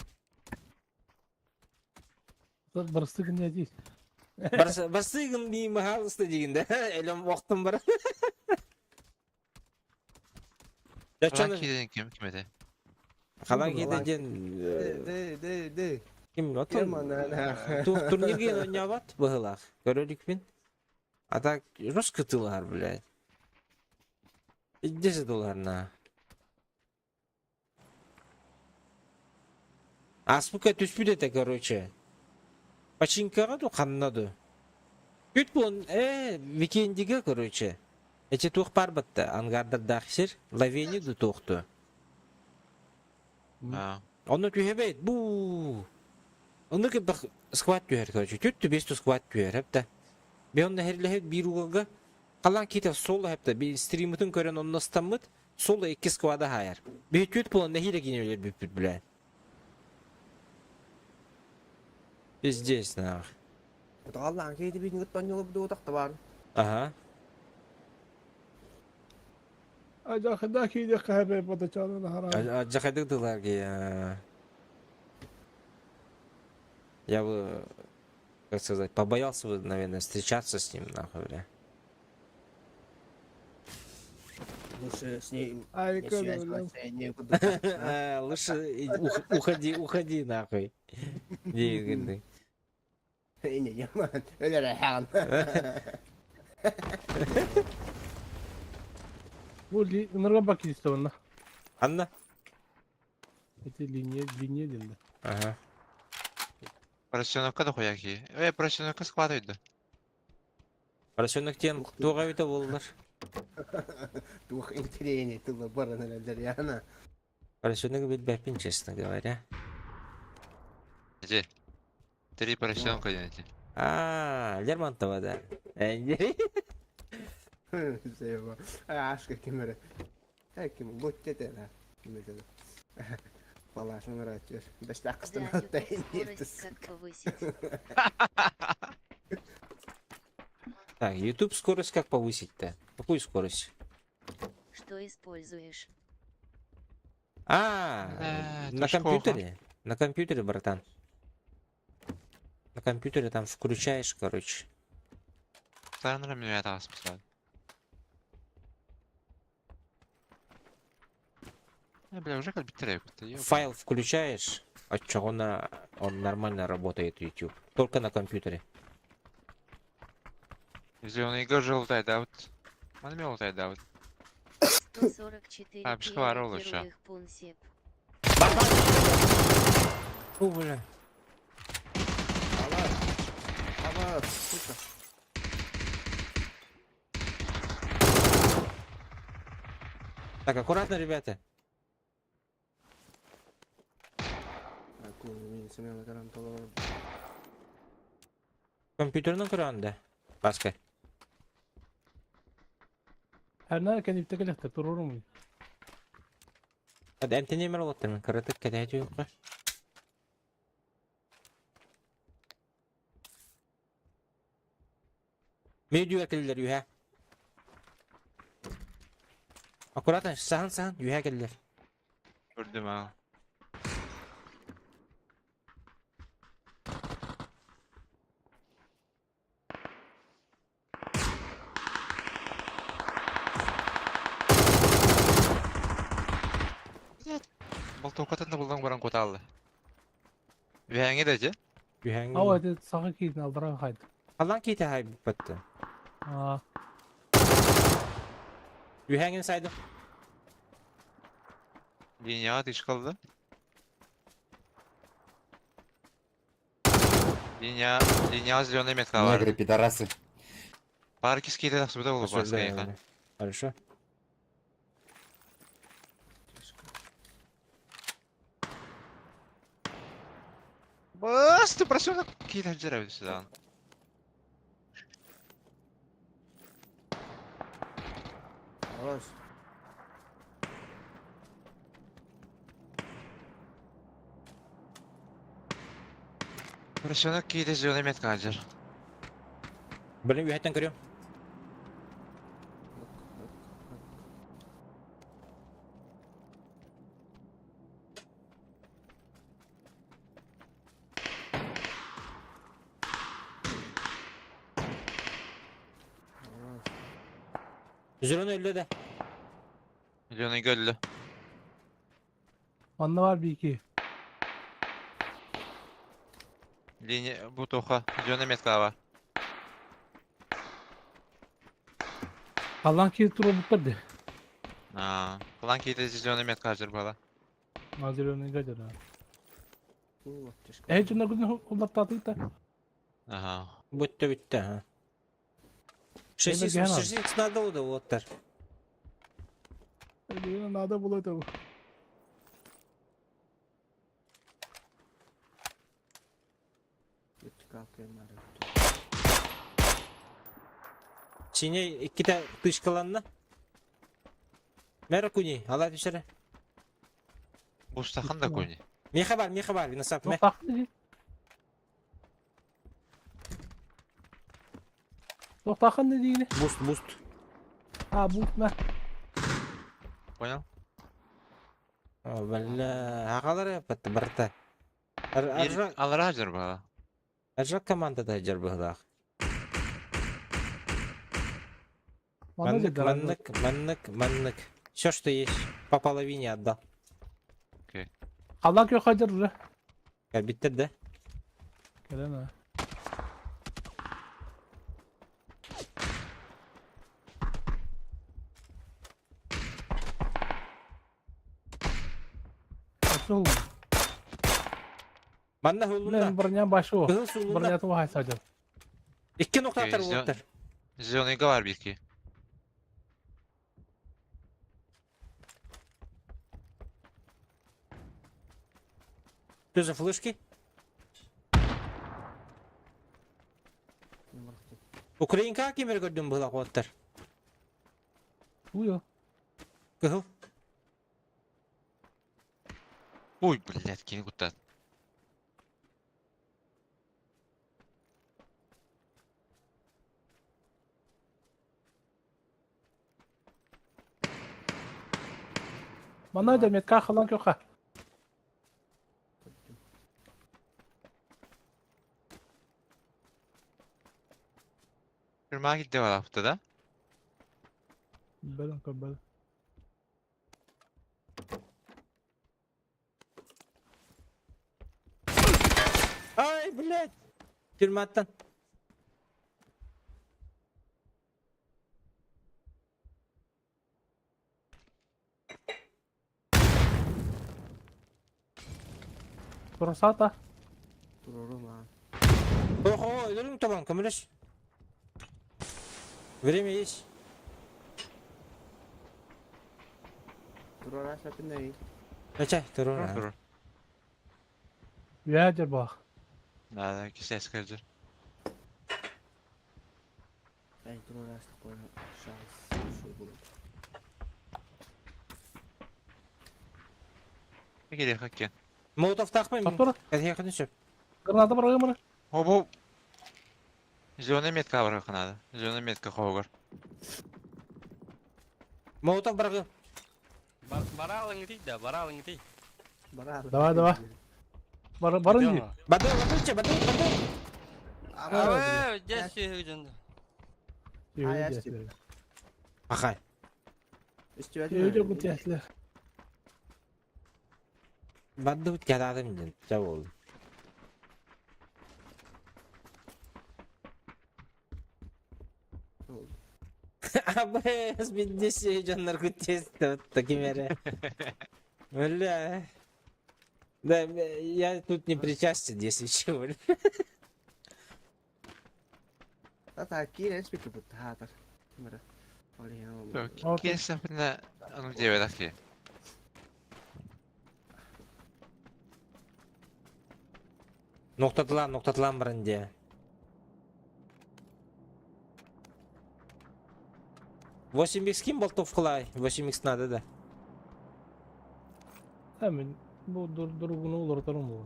Барысты гын дии. Барсыгын дии махалыста дигин да. Элем оқтым бар. Халан кииден ким ким этэ? Халан киитэ диэн Дэ, дэ, дэ. ким отон туох турнирге оонньообот быһылаах. Көрөлүкпүн. А так жестко тылар, блядь. Иди доллар на. Аспыка түспүт этэ, короче. Починкаҕа ду ханна ду. Үт буон, Викендига, короче. Эти туох баар батта, ангардардаах сир, лавени ду туохту. Аа. Онно түһэбэйт, бу. Онно кыбах скват түһэр, короче. Түт түбес ту скват түһэр, хепта. Би онно херлэһит биир угалга халан киитэ соло хепта би стримытын көрөн онно стаммыт, соло икки сквада хаайар. Би түт буолан нэһиилэ кини өлөр бүппүт билээ. Пиздец, нах. Аллаан кейти биин гыттан бар. Ага. Ажахада кииде кахабе бодочону хараа. Жахайдык дыларги. Я бы, как сказать, побоялся бы, наверное, встречаться с ним, нахуй, бля. Лучше с ней Ай, не када, связываться, не буду. Лучше уходи, уходи, нахуй. Не, Не, не, өлөр хаан. Бу нырга бакиста онна. Анна? Эти линия, линия дилде. Ага. Поросенокка да хуяки. Э, поросенокка складывают да. Поросенок тен туға өте болдылар. Тух интерени тылы баран элдер яна. Поросенок билбәппин, честно говоря. Где? Три поросенка эти. А, Лермонтова, да. Себо. Ашка кимере. Ким лут тете да. Палашын ратер. Беш тақыстын Да, оттайын YouTube скорость ертіс. как повысить. Так, YouTube скорость как повысить-то? Какую скорость? Что используешь? А, Да, на это ж компьютере? На компьютере, братан. На компьютере там включаешь, короче. Второй меня это спасает. Бля, уже как битре, Файл включаешь, от чего на он нормально работает YouTube. Только на компьютере. Зеленый игр желтый, да вот. Он желтый, да вот. 144 А, пшхварол еще. первых пунсеп. О, бля. Ала. Ала, сука. Так, аккуратно, ребята. Компьютерный кран, да. Паска. Her кен ипте турурум. Hadi эмтене мер олоттар мен каратык кәдәйт юққа. Медиа келдер юха. Аккуратно, сахан сахан юха келдер. Көрдüm ha. Болтоқатын да булдан баран коталды. Вәңе дә же? Юхәң. Ау, это саха кийтин алдыра хайд. Алан кейте хай бітті. А, Юхәңін сайдым. Линияға тиш қалды. Линия, линия зеленый метка бар. Негры, пидорасы. Бар кискейде тақсы бұл басқа еқа. Хорошо. Бас, ты поросенок кейде жүр сюда. Хорош. Поросенок кейде зеленый метка жүр. Блин, юхәттен көрем. Зеленый өлді да. Зеленый көлді. Манна бар bir iki. Линия, бу тоха, зеленый метка бар. Алан кейт туруп де. А, план кейде зеленый метка жүр бала. Назирonu гадер. Вот, тишка. Э, жына күн улар татыйта. Ага. Бүтті бүтті. ха. 6 Бэргэһэ надо. 6 надо да уоттар. Бэргэһэ надо было этого. Чине иккитэ тышкаланна. Мэра куни, ала түшәрэ. Бустахан да куни. Меха бар, меха бар, виносап ме. Туохтааххын да диигини? Буст, буст. А, буст мэ. Понял? Бля, агалар яппатты барта. Бир алара жыр бала. Аржак командада жыр быһылаах. Маннык, маннык, маннык, маннык. Все, что есть, по половине отдал. Окей. Халлаан күөх хайдыр уже. Биттер да? Кэлэн а. Пошел. Манна хулунна. Блин, броня большого. Кыһыл суулунна. Броня туга садил. Икки ноктатар буолтар. Зеленый бар бирки. Что за флешки? Украинка кемер көрдүм была куоттар. Уйо. Кыһыл. Ой, блядь, кини куттат. Манна да метка халан кёха. Тюрьма китте бар да? Бэлэн көбөл. Ай, блядь! Тюрьматтан. Турсата. Турурума. Охо, өлөрүм табан, көмөлөш. Время есть. Турара сапинай. Ачай, турура. Турур. Ядер бах. Да, да, кисес кырдыр. Ай, турара такой шанс. Шо будет. Келе хаккен. Молотов тахмай. Повтор. Кәде сөп. Граната баргамыр. О, бу Зеленая метка бар надо. Зеленая метка хогар. Молотов баргы. Баралың дей да, баралың дей. Давай, давай. Бар барын ди. Бады, бады, бады, бады. Абы, дес жөнді. Ахай. Өйдө бу тәсле. Бады бит кәдадым ден. Жа болды. Абы, биддесе жаннар күттес такимере. Бля. Да, я тут не причастен, если чего. Тата киирэн спикер бут хаатар. Мара. Oli Кин сапына аны дебе таки. Ноктатылан, ноктатылан барынде. 8 х ким болтов кылай? 8 х надо да. Мен бу дур дуругуну улартарым бу.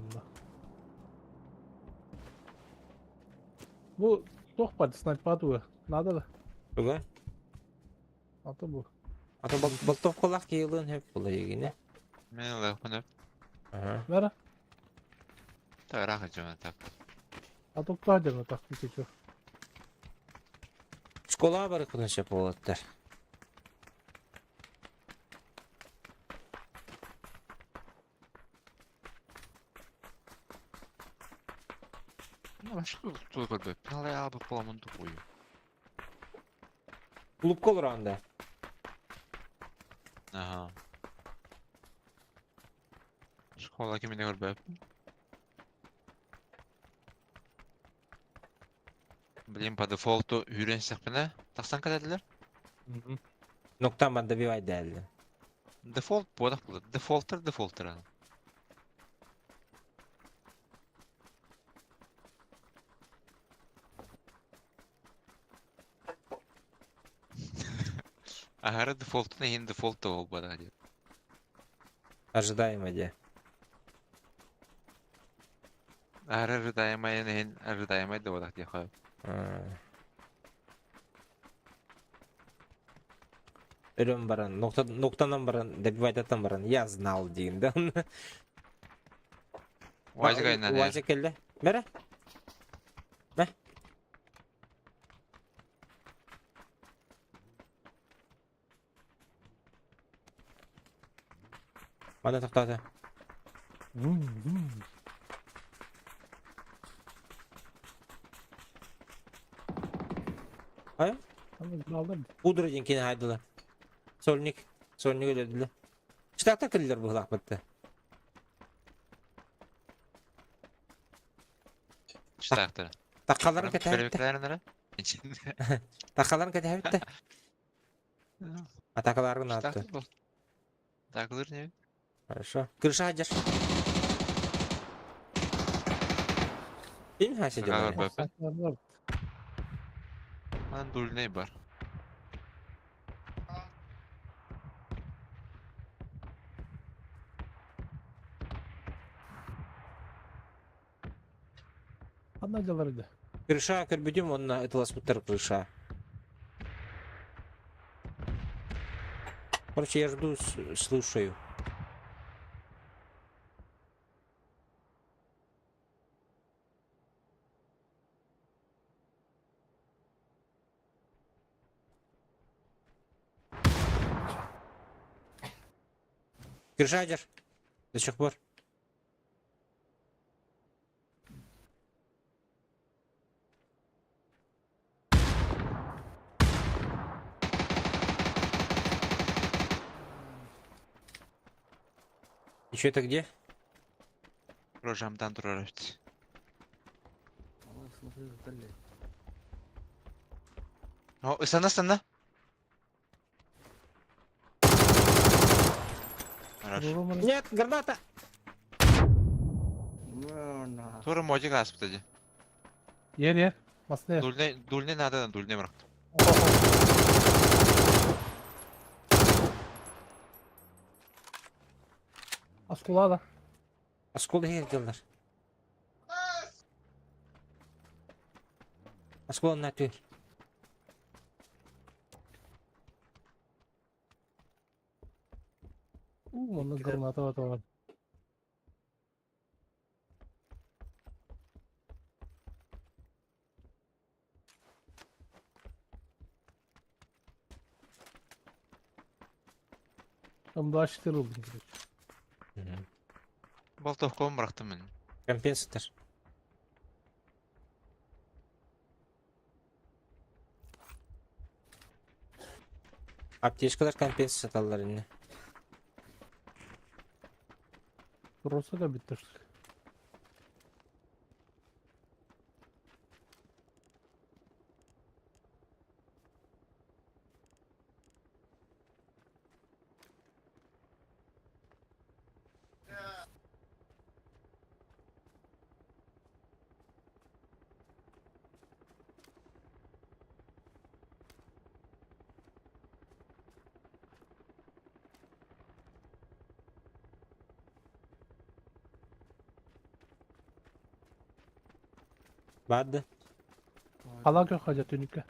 Бу тохпат снайпатуы. Надо да. Туга? Аты бу. Ата болтов кылак кейлин хеп була егине. Мен лахмын. Ага. Бара. Так, рахат жона так. А то кадер так тысячу. Школа бар кунча болаттар. Ну, башка тут көрбөп. Пиналай алып боламын тупую. Клубка олар Ага. Школа кимине көрбөп. Блин, по дефолту үйренсек біне, Тахсан кэлэллэр. Ноктан бар добивай дээллэр. Дефолт буолах буолар. Дефолтер дефолтер аны. Аһара дефолтун иһин дефолт да буолбатах диэн. Ожидаемо диэ. Аһара ожидаемайын иһин ожидаемай да буолах диэххэ. Өлөн баран, ноктанан баран, добивайтаттан баран, я знал диин да. Уазик айынан Уазик кэллэ. Бэрэ. Мэ. Мана тохтоото. Ай? Пудра диэн кини хайдылар. Сольник. Сольник өлөрдүлэр. Штата кэллэр быһылаахпытта. Штаттар. Таххаларын кэтэһэбиттэ. Таххаларын кэтэһэбиттэ. Атакаларын аатты. Атакалар не? Хорошо. Крыша хадьар. Ким хася делали? Ман дульный бар. Ханна дьалар да? Крыша көрбүтүм онно ытыласпыттар крыша. Короче, я жду, слушаю. Крыша дьэр. До сих пор. Еще это где? Рожамдан турар эбит. Ой, смотри, блядь. О, ыстана ыстана. Хорошо. Нет, граната! Ну, на. Тура модик ааспыта дии. Ер ер. Масна ер. Дульный, дульный надо, дульный бырахтым. Аскула да. Осколы иһирдэллэр. Осколы на түр. У, онно граната бар. Там 24 рубль, короче. Болтовкабын бырахтым мин. Компенсатор. Аптечкалар компенсаталлар инне. Просто да битте что ли? Барды. Халан көх хажа түнүккэ.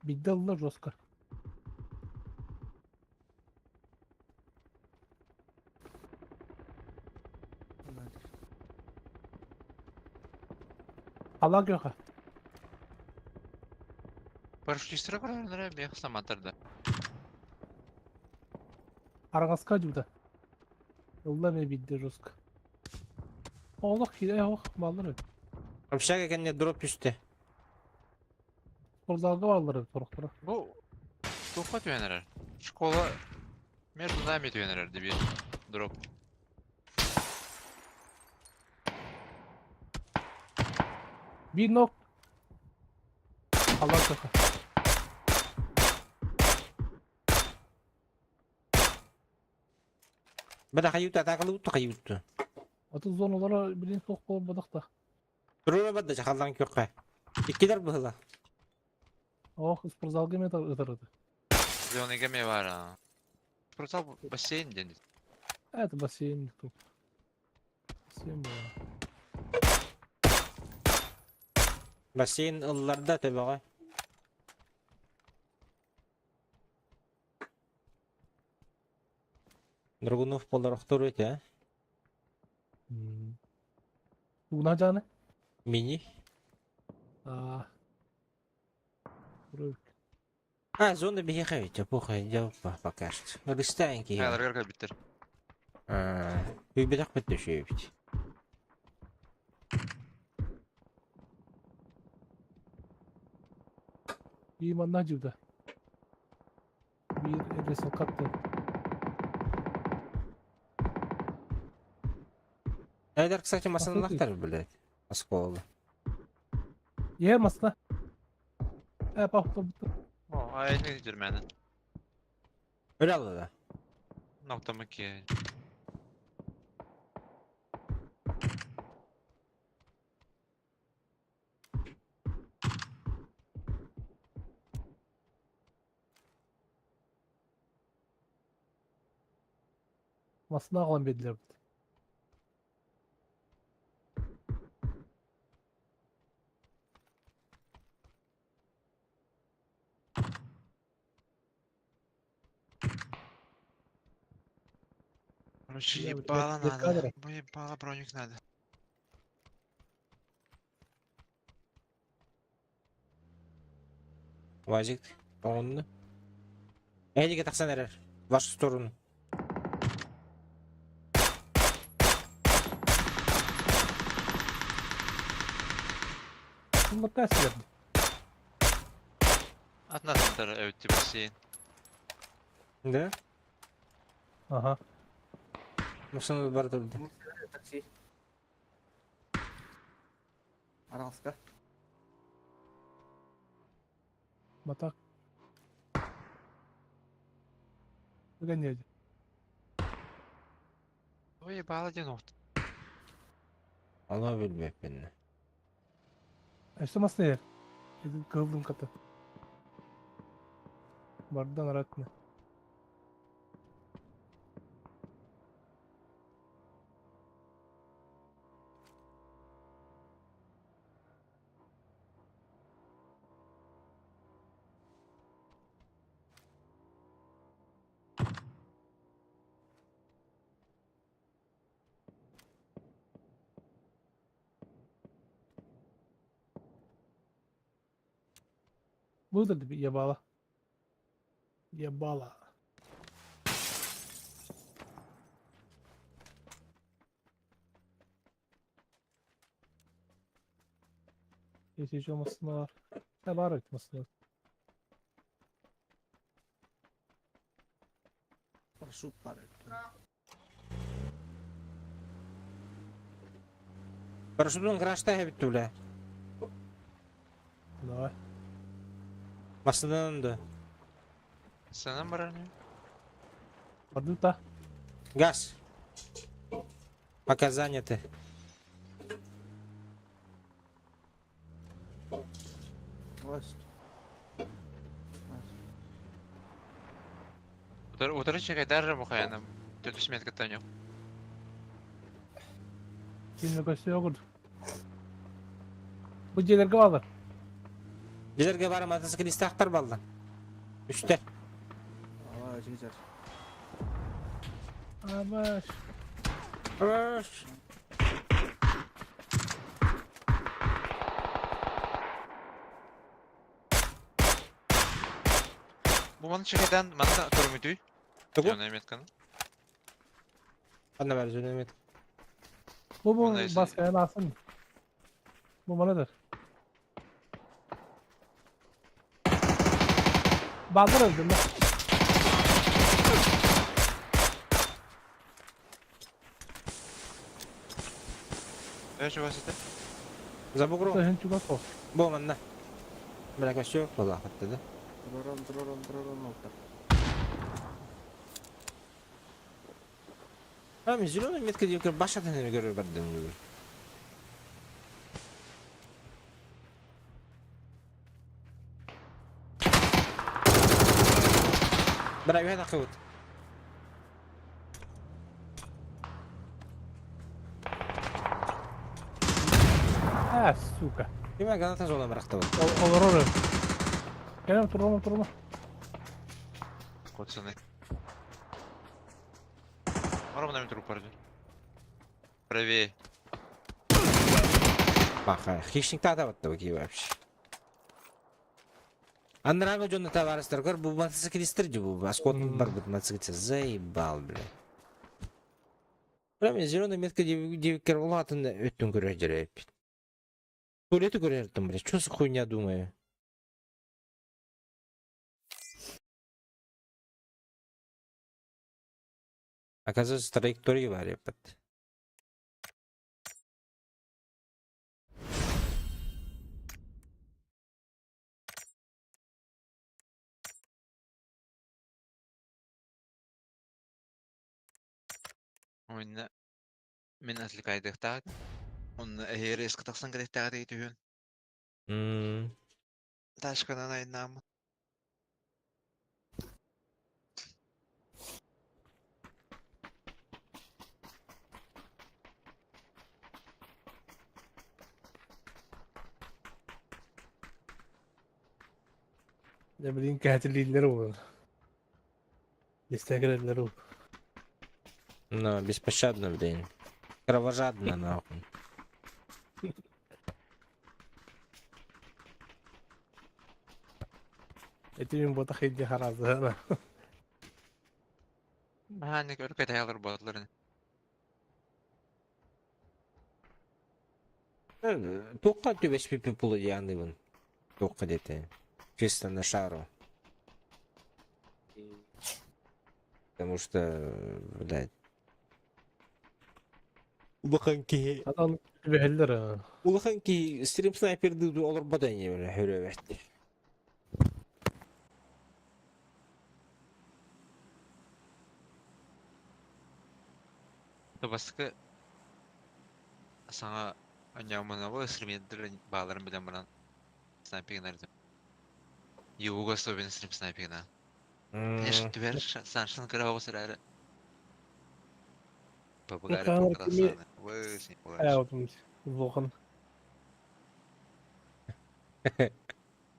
Биирдэ ылла жестко. Ала көхө. Парашютистара көрөрүнэрэ бих саматарда. Араҥаска дьууда. Ылла эмиэ биирдэ жестко. Олох киирэ ох бааллар эбит. Общага кэннэ дроп түстэ. Спортзалга бааллар эбит сорохторо. Бу туохха түһэн эрэр? Школа между нами түһэн эрэр дебил. Дроп. Биир нок. Алла көхө. Бада хайута атаакалыы хайутту. Аты зоналара билин суох буолбатах да. Турура бадда чахаллан күөххэ. Иккилэр быһыла. Ох, спортзалга эмиэ ытар ыты. Зеленыйга эмиэ баар аа. Спортзал бассейн диэн. Это бассейн тут. Бассейн буолар. Бассейн ылларда төбөҕө. Драгунов буолар охтору этэ, а? Тугуна жаны? Мини. А. Рык. А, зона биһиэхэ эбит, похуй, дьэ пока что. Рыстаан киһи. Хайаларыгар кэлбиттэр. Үйбэтэх бит өшөйбүт. И манна жуда. Биир ресалкатты. Айдар, кстати, масанлахтар, блядь. Осколы. Е, масна. Э, пахта. О, а я не дермяны. Öyle да. Ноктамыки. Масна аҕалан биэрдилэр. Короче, Бля, ебало блядь, надо. кадры. Ебало броник надо. Вазик, онны. Эдиге тахсан эрэр. Вашу сторону. Ким силер? Атнатындар өтті бассейн. Да? Ага. Машина бар турду. Такси. Аралска. Матак. Выгоняйте. Ой, ебало один охт. Ала билбеппин. А что масна Кылдым ката. Бардан аратны. Выдали ебало. Ебало. Если еще масна. Я бар масна. Парашют бар. Парашютун крашта хэбит бля. Давай. Масынан да. Сана бараны. Бардыта. Газ. Пока заняты. Власть. Утары чекайдар бухаяна. Төтүс метка таню. Кине көстө огур. Бу жерлерге баалар. Билерге бары мотоциклистаахтар балла. Үстэр. Aa, жигитер. Абаш. Öf. Бу маны чекеден манна көрүмүтүй. Тугу? Зеленая метканы. Анна бар зеленая метка. Бу бу Онда баская ласын. Бу манаdır. Baldır öldüm lan. Э, чего это? За бугром. Тыһын чугас ол. Бу манна. Бля, костер была да? Дрон, дрон, дрон, oldu. А, мен зеленая метка деп кір башатын көрөр бардым. Бра, үһә тақы А, сука. Киме граната зона бырахты вот. Олор олор. Кэлэн турма турма. Пацаны. Ровно труп парни. Правее. Баха, хищник тата вот такие вообще. Андрага жонна товарищтар көр, бу мотоциклисттер же бу, аскот бар бу мотоциклист. Заебал, бля. Бля, мен зеленая метка девикер улатын өттін көрер жереп. Туалеті көрер там, бля, что за хуйня думаю? Оказывается, траектория бар епат. Ойна мен отвлекайдыктаат. Он эгер тахсан кэлэхтээҕэ түһүн. Ташканан айнаам. Не билин кэһэтилииллэр ол. Истэгирэллэр ол. Но беспощадно, блин. Кровожадно, нахуй. Эти мин бота хидди харазы. Маанник өркө таялар ботларын. Тоққа төбес пипи пулы дияныбын. Тоққа дете. Чисто на шару. Потому что, блядь. Улахан киһи, Адам түбэһэллэр. улахан киһи стрим снайперды олор бадайне бля хөрөбәтти. Табаскы саңа аньямына стрим бааларын билен баран снайпинг нарды. Юга особенно стрим снайпинг Конечно, түбэр саншын кыра оҕус эрээри. Попугай Хаалар кими- Вы Аябытым. Зохан.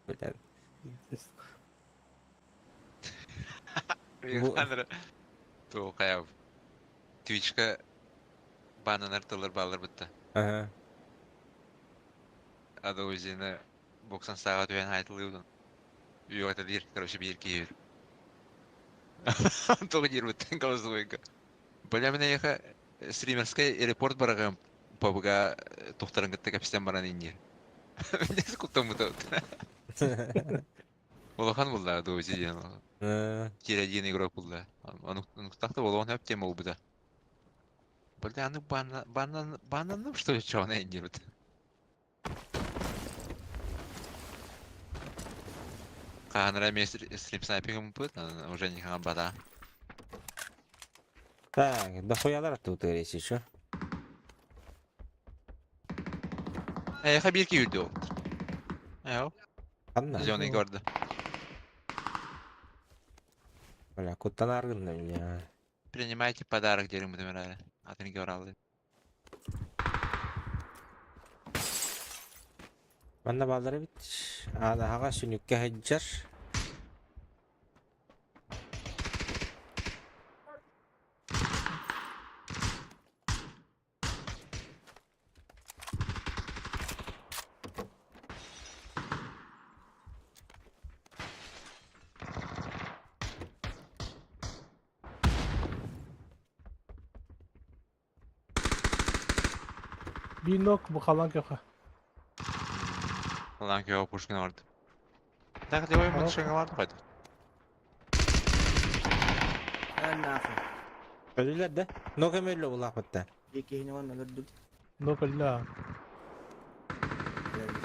Блядь. Туохайав. Твичка бананар тылыр баллар бытта. Ага. Ада өзені боксан саға түен айтылыудun. Үйөтө дир, короче, бир кийир. Тоғы дир быттан голосовойка. Бля, мен яха стримерская репорт барагам пабга тухтарын гытта капистен баран иннир. Мен куттам быта. Улахан булда, дузи ден. Тир один игрок булда. Ануктакта болгон хөп тема бу да. Бля, аны бана банан бананым что ли чона иннир быт. Каанра мен стрим снайпингым быт, уже не хана бада. Так, дохуялар тут если что. Э, бир кийирди ол. Эо, Анна. зеленый көрдү. Бля, куттан аргын бля. Принимайте подарок дерим бутемерали. Атын көралды. Манна бааллар эбит. Аадаһаҕа сүнүккэ сылдьар. Биир нок бу халан көхө. Халан көхө Пушкин vardı. Так левой Хоро- машина vardı қайда? Эн нахуй. Өлүлэр да? Нога мөллө булаахпытта. Биир киһини уонна өлөрдүм. Нок өллө. Блядь,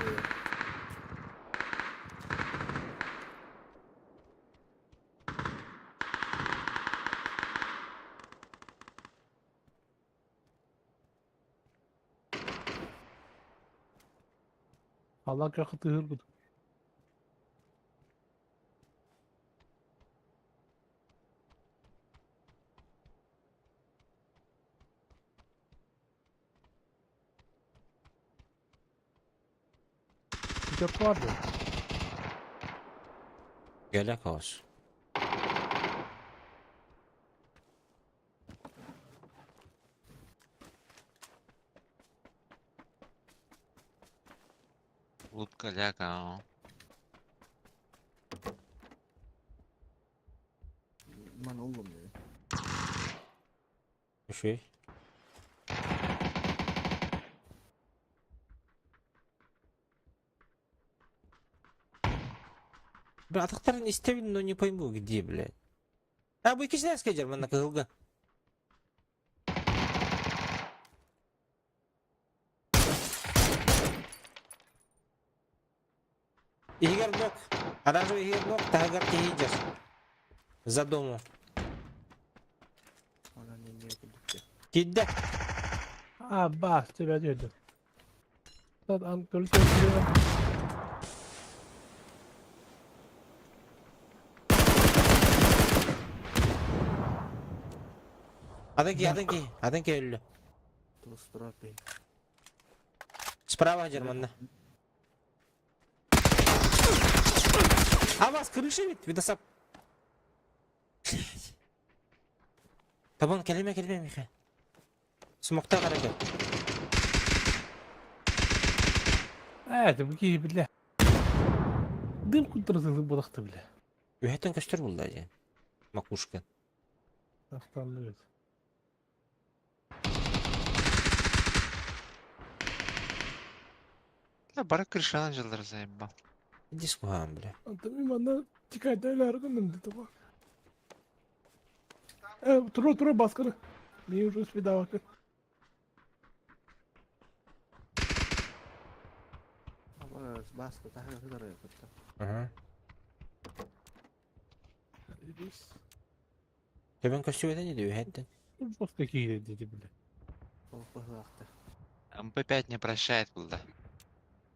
Халан көхө тыһыр кудук. Пятерка бар дуо? Кэлэ хаос. Лутка ляка. А. Маны ыллым дии. Үчүгэй. Бля, атахтарын истэбин, но не пойму, где, блядь. А, бу иккисинэ скайдер, манна кыһылга. Иһигэр нок. Аражы иһигэр нок, таһыгар киһи дьэр. За дому. Онон инньэ курдук. Киирдэ. А, баас, тебя дедим. Ан көрү Атын киһи, атын киһи, атын киһи өллө. Толстропий. Справа дьэр манна. А вас крыша ведь, видосап. Табан кэлимэ кэлимэ Миха. Смоктаах эрэ кэл. Ээ, это киһи биллэ. Дым курдук буолахта бile. Үһэттэн көстөр булла дьэ. Макушка. Ахтанны бит. Да, бары крышанан жылдыр заебал. Иди с куһаан, бля. Антон мин манна тикайда гынным деді ғой. Э, тура тура басканы. Мен уже успедавакы. Баска таһыгар сытар кытта. Ага. Төбөн көстүбэтэн иди үһэттэн. Просто какие дети бile. Ол быһылаахта. МП5 не прощает был, да.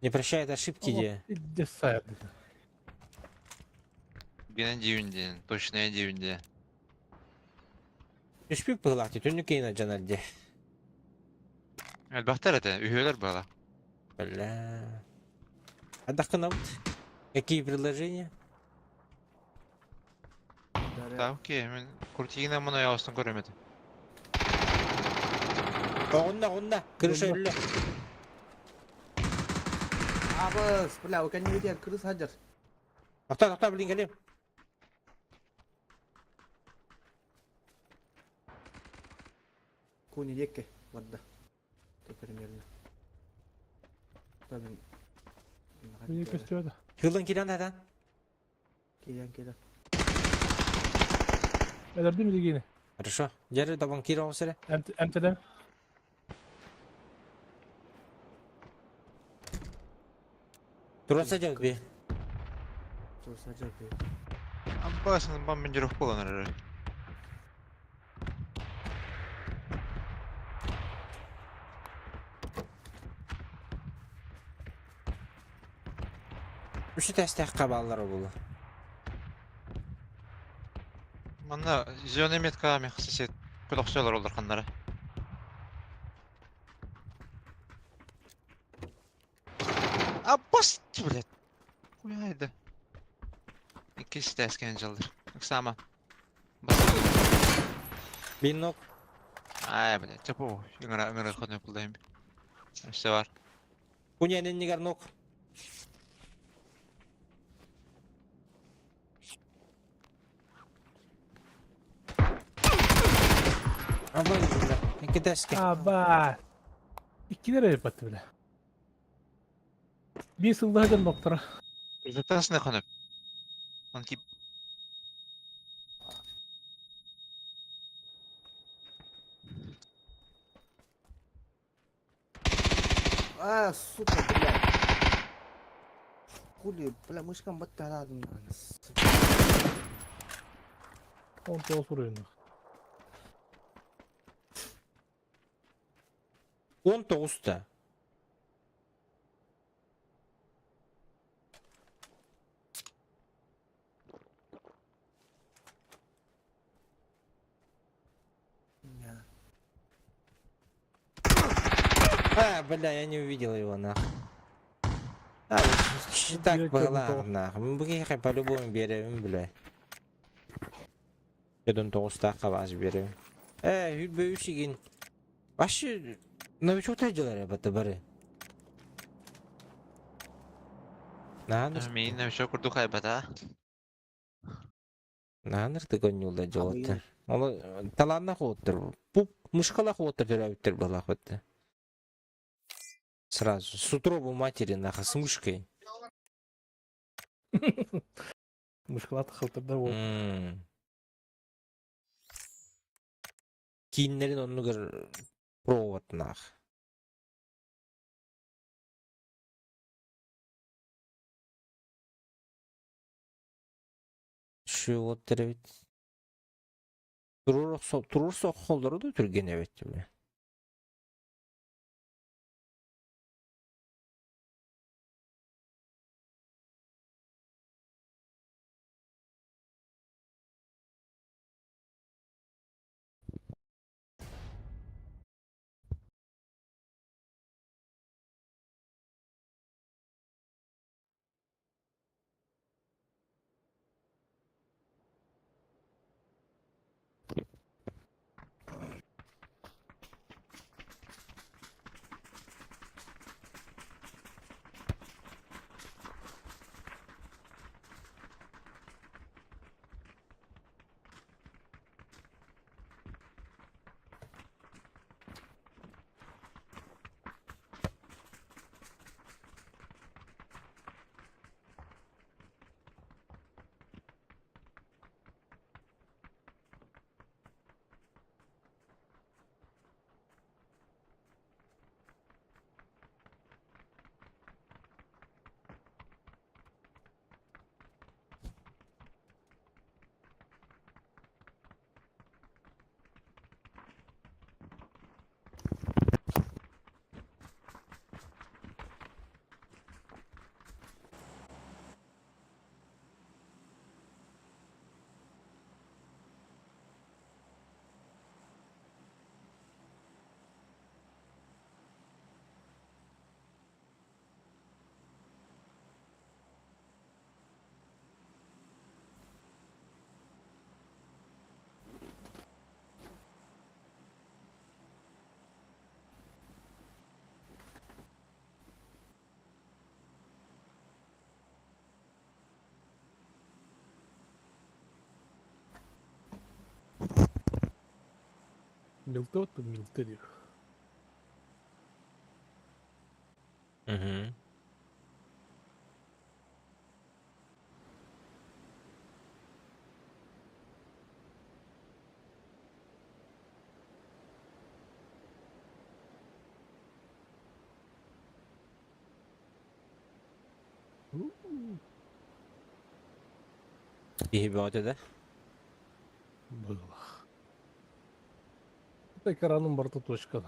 Не прощает ошибки де. Иди сайт. Бинен дивинде, точно дивинде. Түспүт быһылаах түннүк кейин жанар де. Элбахтар это, үһүөлэр была. Бля. Отдохнуть. Какие предложения? Да, окей, мен куртигина мұны яустын көрөмөт. Оҕунна, оҕунна. Крыша өллө. Абыс, бля, у не видел, крыс хадер. Тоқта, тоқта, блин, кэлим. Куни лекке, барда. То примерно. Табин. Мені көстүбөтө. Кылын кирен тatan. Киэн киэн. Элерди ми дегени? Хорошо. Жары табан кире оҕусыра. МТД. Тураса жабыт би. Турса жапы. Ампасын бомбардировка болан эрэ. Үчү тэстэх кабаллар булу. Манна зеленый метка мен сосед кудоксолор олдар ханнара. Аббас, блядь. Хуя это. Иккис тээскэн дьаллар. Ыксаама. Бас. Бинок. Ай, блядь, чапу. Ыҥыра, ыҥыра хотун булдайым. Өссө бар. Куня иннигэр нок. Абай, бля. Икки Аба. Иккилер өлбөттү бile. Биир сыллаһа дьон доктора. Результатсына хонуп. Он тип А, сука, блядь. Хули, бля, мышкам баттарадым. 19 буруйунна. 19 да. А, бля, я не увидел его, нахуй. А, вот так Блядь, была, это нахуй. Мы бы по-любому берем, бля. Эдон тоғыстаққа бас берем. Э, хүрбе үш еген. Вообще, новичок делали об этом бары. Нааныр, Мин новичок курдук хайбата. нааныр тыгонюлда жолотты. Оны таланна хоттыр. Пуп мышкала хоттыр төрәбиттер бала хотты. Сразу, с утробу матери нахуй, с мышкой. Мышкалат халтырда бол. М. Кийиннерин оннугар провод нах. Şu оттыр эбит. Турур соқ холдору да түрген эбит. Милты вот милты диир. Мгм. Киһи бөҕөтө да. Было. Это экраном барта точка.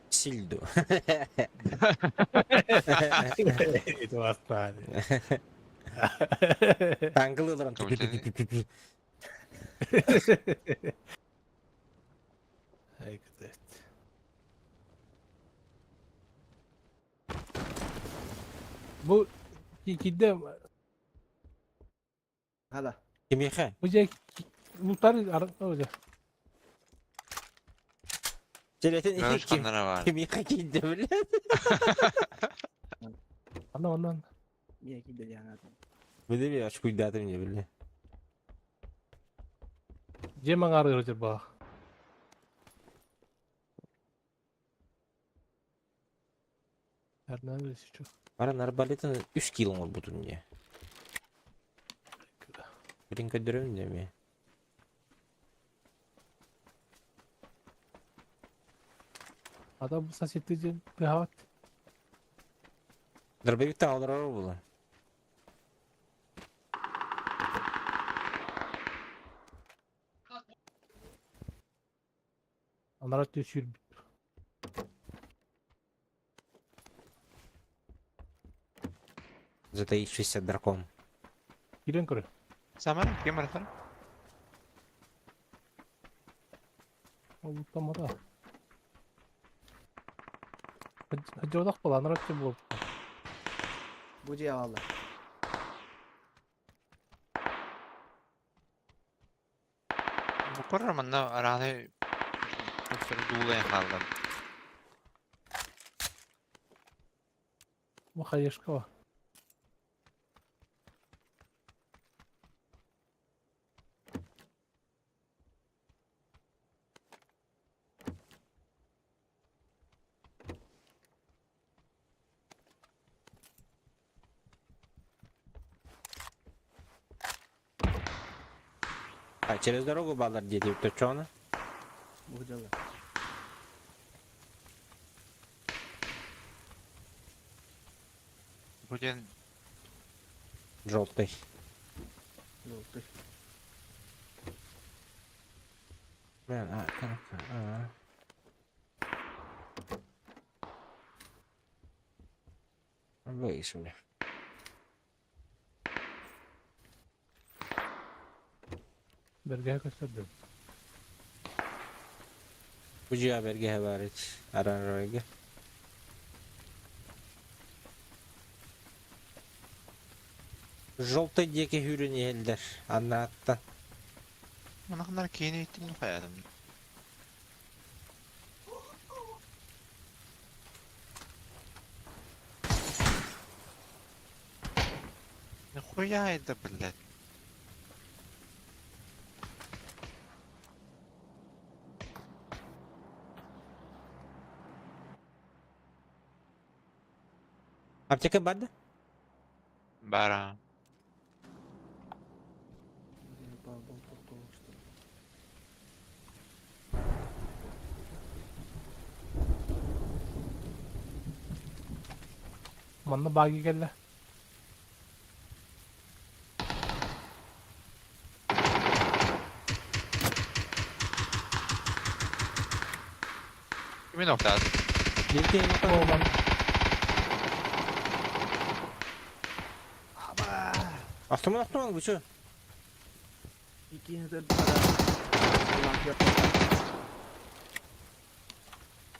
Сильду. Это оставили. Танкылы ыларан. Короче, Ай, кстати. Бу киирдэ Хала. Кимиэхэ? Бу дьэ лутар ар Телетин Гараж ким ханнара бар. кимиэхэ киирдэ бile? Анна оннан Мия киирдэ диэн аатым. Биле очкуйдаатым не биле. дьиэ маҥаарыгар дьарбаах. Эрнан Лисичу. Баран арбалетын 3 кило оҥорбутум дии. Билин көрдөрөбүн дии эмиэ. Ата бу соседты дьиэн тыаһаабат. Дробовик таҕаларар буолан. Анараа өттүгэр сүүрбүт. Затаившийся дракон. Киирэн көрө. Самара, ким аратар? Олуттаммата. Хадьодах була анараа өттү буолбут. Бу дьиэ аҕалла. Бу көрөр манна арааны тупсары дуулайан хаалла. Бу хаешка ба. А через дорогу балар диэти точоно. Бу дьалла. Бу диэн Желтый. Желтый. Блин, а, как, а. Вышли. Бэргэһэ көстөрдүм. Бу дьиэ бэргэһэ баар ич. Арарарга. Желтый диэки сүүрэн иһэллэр аннааттан. Манахнар киини иттим хайадым. Нахуя это, блядь? Аптека бар да? Бара. Манна бааги кэллэ. Кими ноктаат? Биир О, Автомат, автомат, вы чё? Иккини төрдү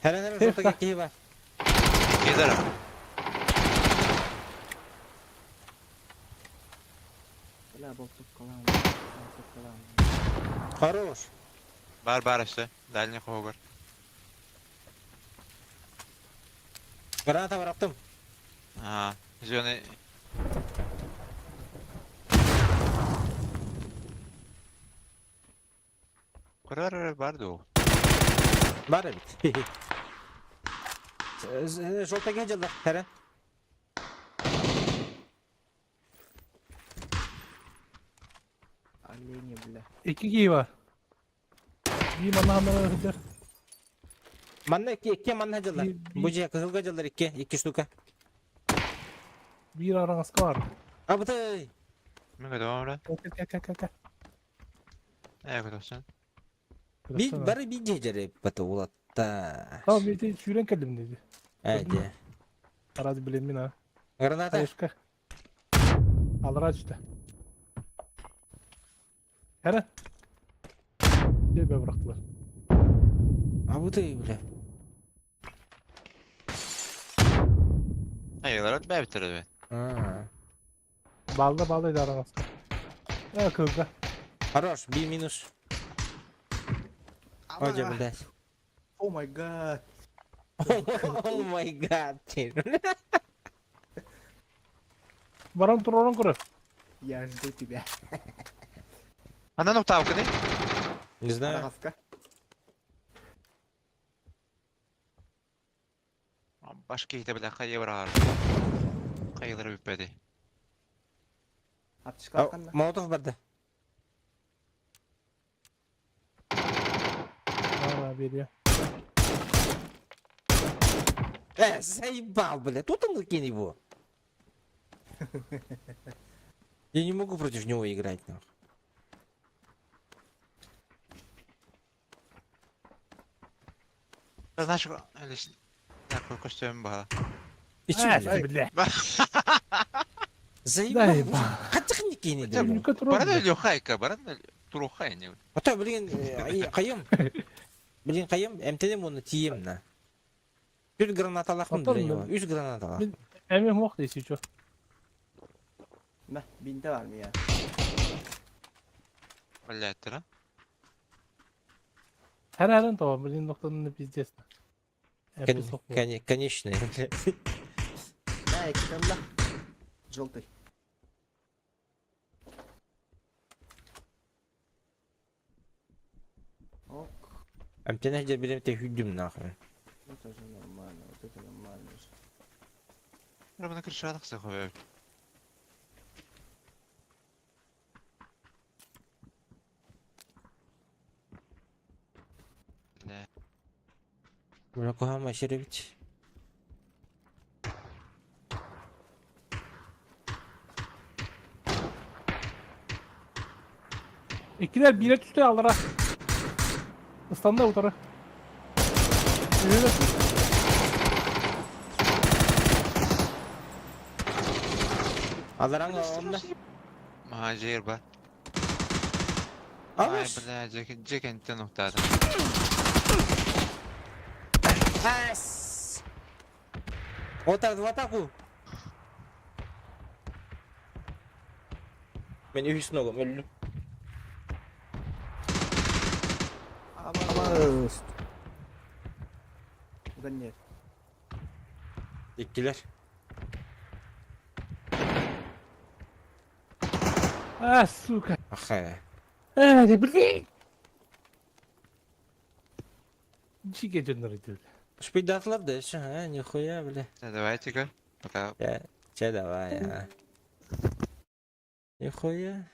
Хәрен хәрен жолтага киһи бар. Кедара. Бля, болтук калам. Болтук калам. Хорош. Бар бар өссө. Дальний хоһугар. Граната бырахтым. Аа, зеленый. Көрөр бар дуу. Бар эбит. Жолтага дьаллар, хәрен. Олени, бля. Икки киһи бар. Биир манна ханнара сылдьар. Манна икки, икки манна дьаллар. Бу дьиэ кыһылга дьаллар икки, икки штука. Биир араҥаска бар. Абытай! Мен көтөҕөм бля. Кэ кэ кэ кэ. Ээ көтөхсүн. Би бары би дьиэ бата улатта. Tamam bir сүүрэн кэллим диди. Ээ дьэ. Араз билэммин а. Граната. Хаешка. Аллара түстэ. Эрэ. Дебе бырахтылар. Абытай, бля. Айылар бэбиттер эбит. А. Балда балда араҕаска. Э кылга. Хорош, би минус. О, дьэ, блядь. Oh my god. Oh my god. Баран туророн көрөр. Я жду тебя. Анан уктаабыкыный? Не знаю. Араҕаска. Баш киһитэ бля хайа быраҕар. Хайалара бүппэти. Аптечка ханна? Молотов барда. Aa veriyor. Заебал, бля. Тут он кинь его. Я не могу против него играть, нахуй. Знаешь, костюм баҕа. И чё, Э, бля? бля. Заебал. Заебал. Хотя не кинь, Хотя бля. Баран Лёхайка, баран Турухай не. А то, блин, кайым. Блин, кайым, МТД оны тием на. Үс граната алахмын Антон, для него. мен- Үс граната алах. Мен- Эми мох дейси чо. Мә, бинте бар ми я? Блядь, а? Her herен tamam. Блин noktanın пиздец. Конечно. Мә, екітемлі. Желтый. Ок, МТД же берем те хүдүм нахуй. это же нормально, вот это нормально же. Романа крышалах сахове. Бля. Бля, кухама шеребич. İkiler bire düştü aldıra. Istandı utara. Yürü. Алараң онда. Махажир ба. Ай, Алыш. бля, Джек Джек нухтады. Ас. Отар в атаку. Мен үс ногом өлдүм. Абаст. Да нет. Иккилер. А, сука. Аха. Э, да блин. Чиге жөндөр Шпидатылар да еще, а, нихуя, бля. Давайте-ка. Пока. Че давай, а. Нихуя.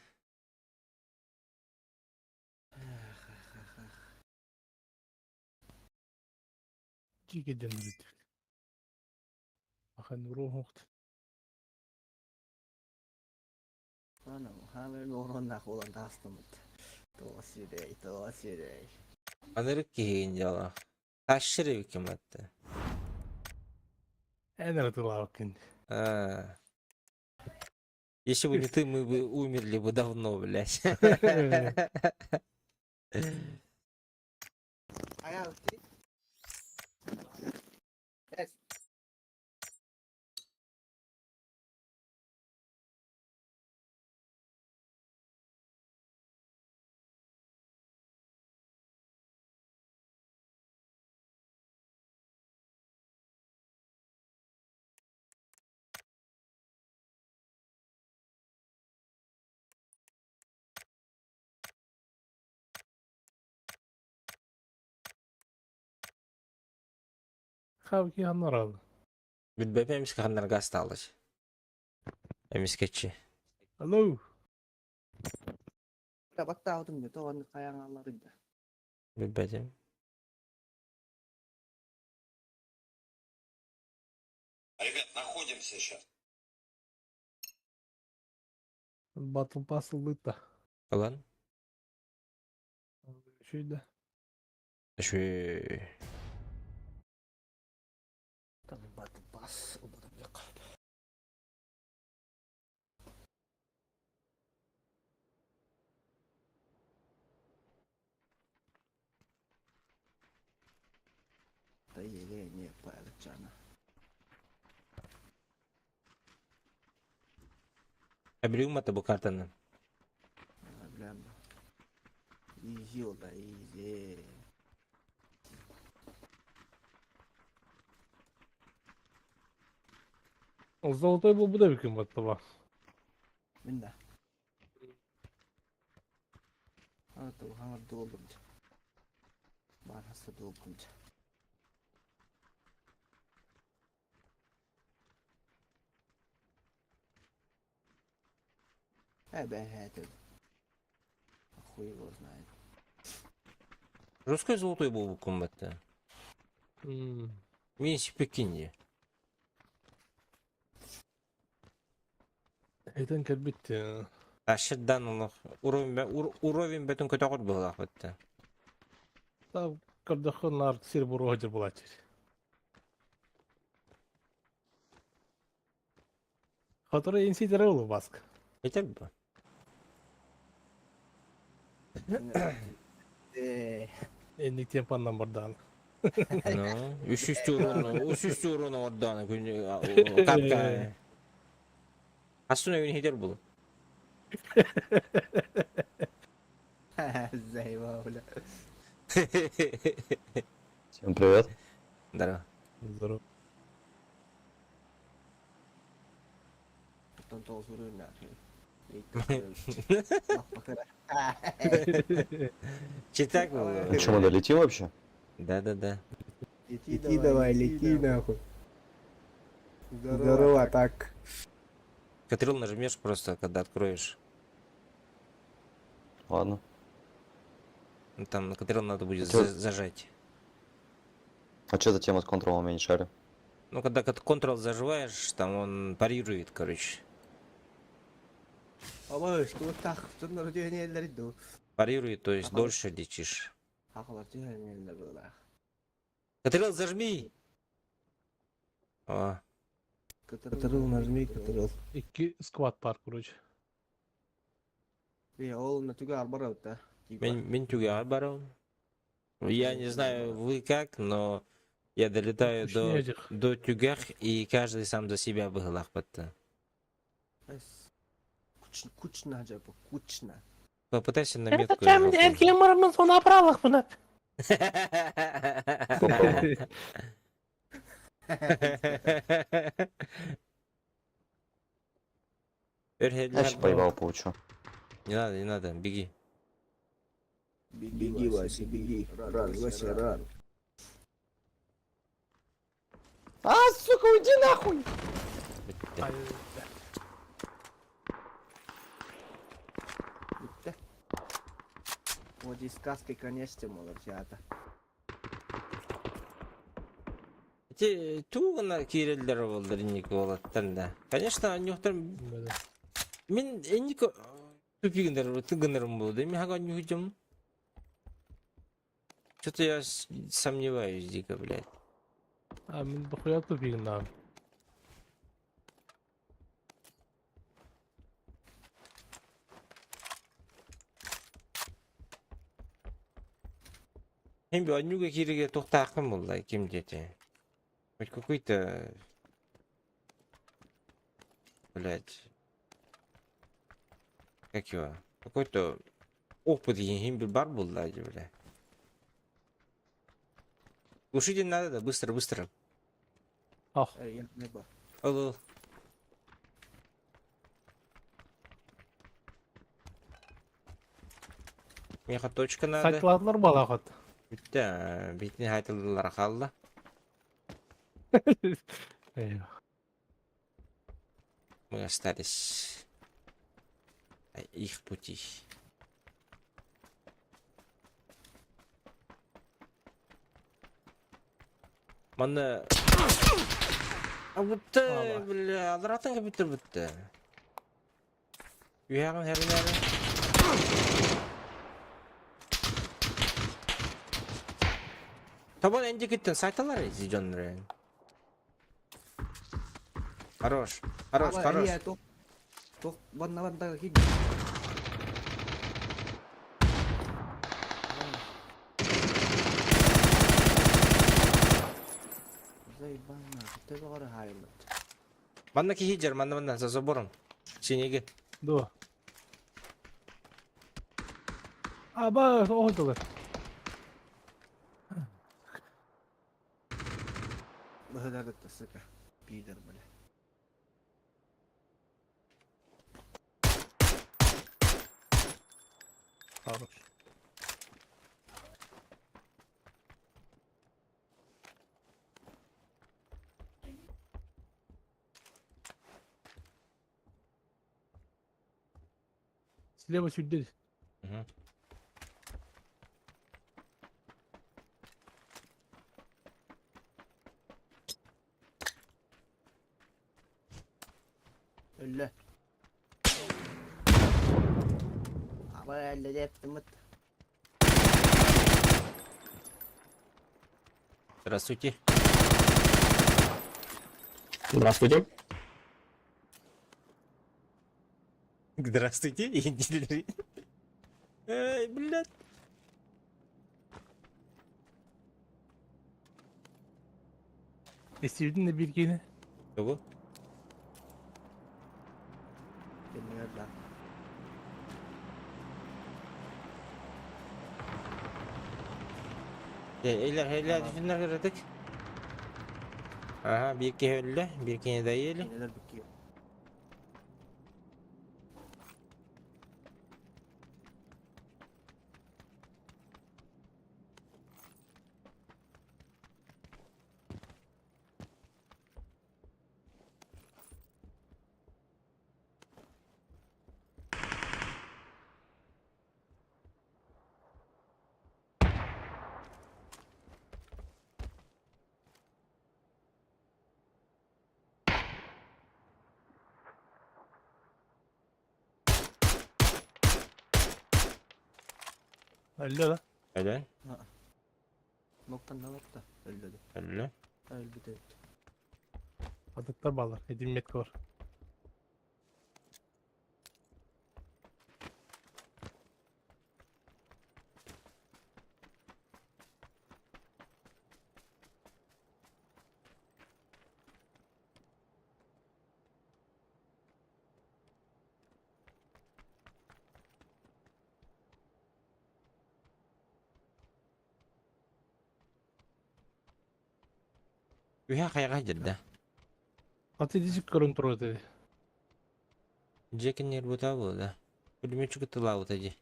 Чиге жөндөр. Ахан рух. Ана, хаме горон нахуй тастым. Тоосирей, тоосирей. Анырык киһигин дьала. Ташшыр ким атты. Энер тылаакын. А. Если бы не ты, мы бы умерли бы давно, блядь. А я ты? Хавки ханнар Билбэп эмиске ханнарга осталось. Эмискечи. Алло. Баттаабытым дии, тоҕо хайаҥалларый да. Билбэтим. Ребят, находимся сейчас. Батл пас ылыта. Ылан. Шүйді. Шү. Батл пас, Да еле не пайлыкчана. Эбилигин мата бу картаны. Бля. Изи ол да, изи. Золотой буолбута эбиккин баттаба. Мин да. Хаҥырды буоллум. Баар хаста буолбум. Эбэһээтэ. Хуй его знает. Русской золотой буолбуккун батта. Мин сиппиккин дии. Этэн кэлбит. Ашырдан олох уровень бөтүн көтөҕөр быһылаах батта. Көрдөххө наар сир буруо сылдьар буолааччы. Который инсидеры улубаск. Этер бу. Энник темпаннан бардаан. Ну, үс үс туруну, үс үс туруну ордаана күн капка. Астын өйүн хитер бул. Заебал, бля. Всем привет. Здорово. Здорово. Оттон тоҕус уруйнаах. Читак был. Ну что, мы долетим вообще? Да-да-да. Лети давай, лети нахуй. Здорово, так. Катрил нажмешь просто, когда откроешь. Ладно. Ну, там на Катрил надо будет Чё? зажать. А что за тема с контролом, я не шарю. Ну, когда Ctrl зажимаешь, там он парирует, короче. Абы, что так, что Парирует, то есть Ага. дольше лечишь. Ахалар түһэнэллэр была. Катрил, зажми! О, Кытырыл нажми, кытырыл. Икки сквад бар, короче. Е, ол на түгә арбар да. Мин, мин түгәгә барам. Я не знаю, вы как, но я долетаю до, Кучнедих. до тюгях, и каждый сам за себя быһылаахпатта. Кучно, кучно жапы, кучно. Попытайся на метку. Попробуй. Я сейчас поебал получу. Не надо, не надо, беги. Беги, Вася, беги. Ран, Вася, ран. А, сука, уйди нахуй! Битте. Вот и сказки, конечно, молодчата. Те тугана киирэллэр буоллар инник уолаттар да. Конечно, анньуохтар мин инник тупигыннар тыгынарым буолуо мин хака анньуһудьум. Что-то я сомневаюсь дико, блядь. А мин дохуя тупигиннаам. Хим би анньуга кииригэ туохтаахпын буолла ким диэтэ. Хоть какой-то блядь. Как его? Какой-то опыт хим би бар буолла дии, бля. Глушитель надо, да, быстро, быстро. Ах. Я не ба. Алло. Миэхэ точка надо. Сайтладылар балаҕат. Бүттэ, битини хайтыллара хаалла. Мы остались на их пути. Манна... А бутта, бля, аларатын компьютер бутта. Үһэҕин хэринээри. Тобон энди киттен сайталар эти дьоннору. Хорош, хорош, хорош. Тох, ванна ванна хит. Заебал нахуй, ты баҕара хаайыллар. Манна киһи дьэр, манна манна, за забором. Синеги. Дуо? Аба, оһолдулар. Быһыдар сука. Пидор, бля. Хорош. Слева сюда. Угу. Өллө. Аба өллө диэптиммит. Здравствуйте. Здравствуйте. Здравствуйте. Эй, блядь. Эстибитин да биир киһини. Тугу? Кэннигэр да. Эйлер, эйлер, düşünler кыратык. Ага, биир киһи өллө, биир киһи дайыли. Кинилэр бикки. Өллө да. Өлөн, Ноктан да өллө да. өллө. Өлбүт эбит. Атыттар баалар. Эдимметке бар. Үһэ хайаҕа дьэрдэ. Аты дичик көрөн турар этэ. Дьиэ кинилэр бутаа буолла. Пулеметчик ытылаабыта дии.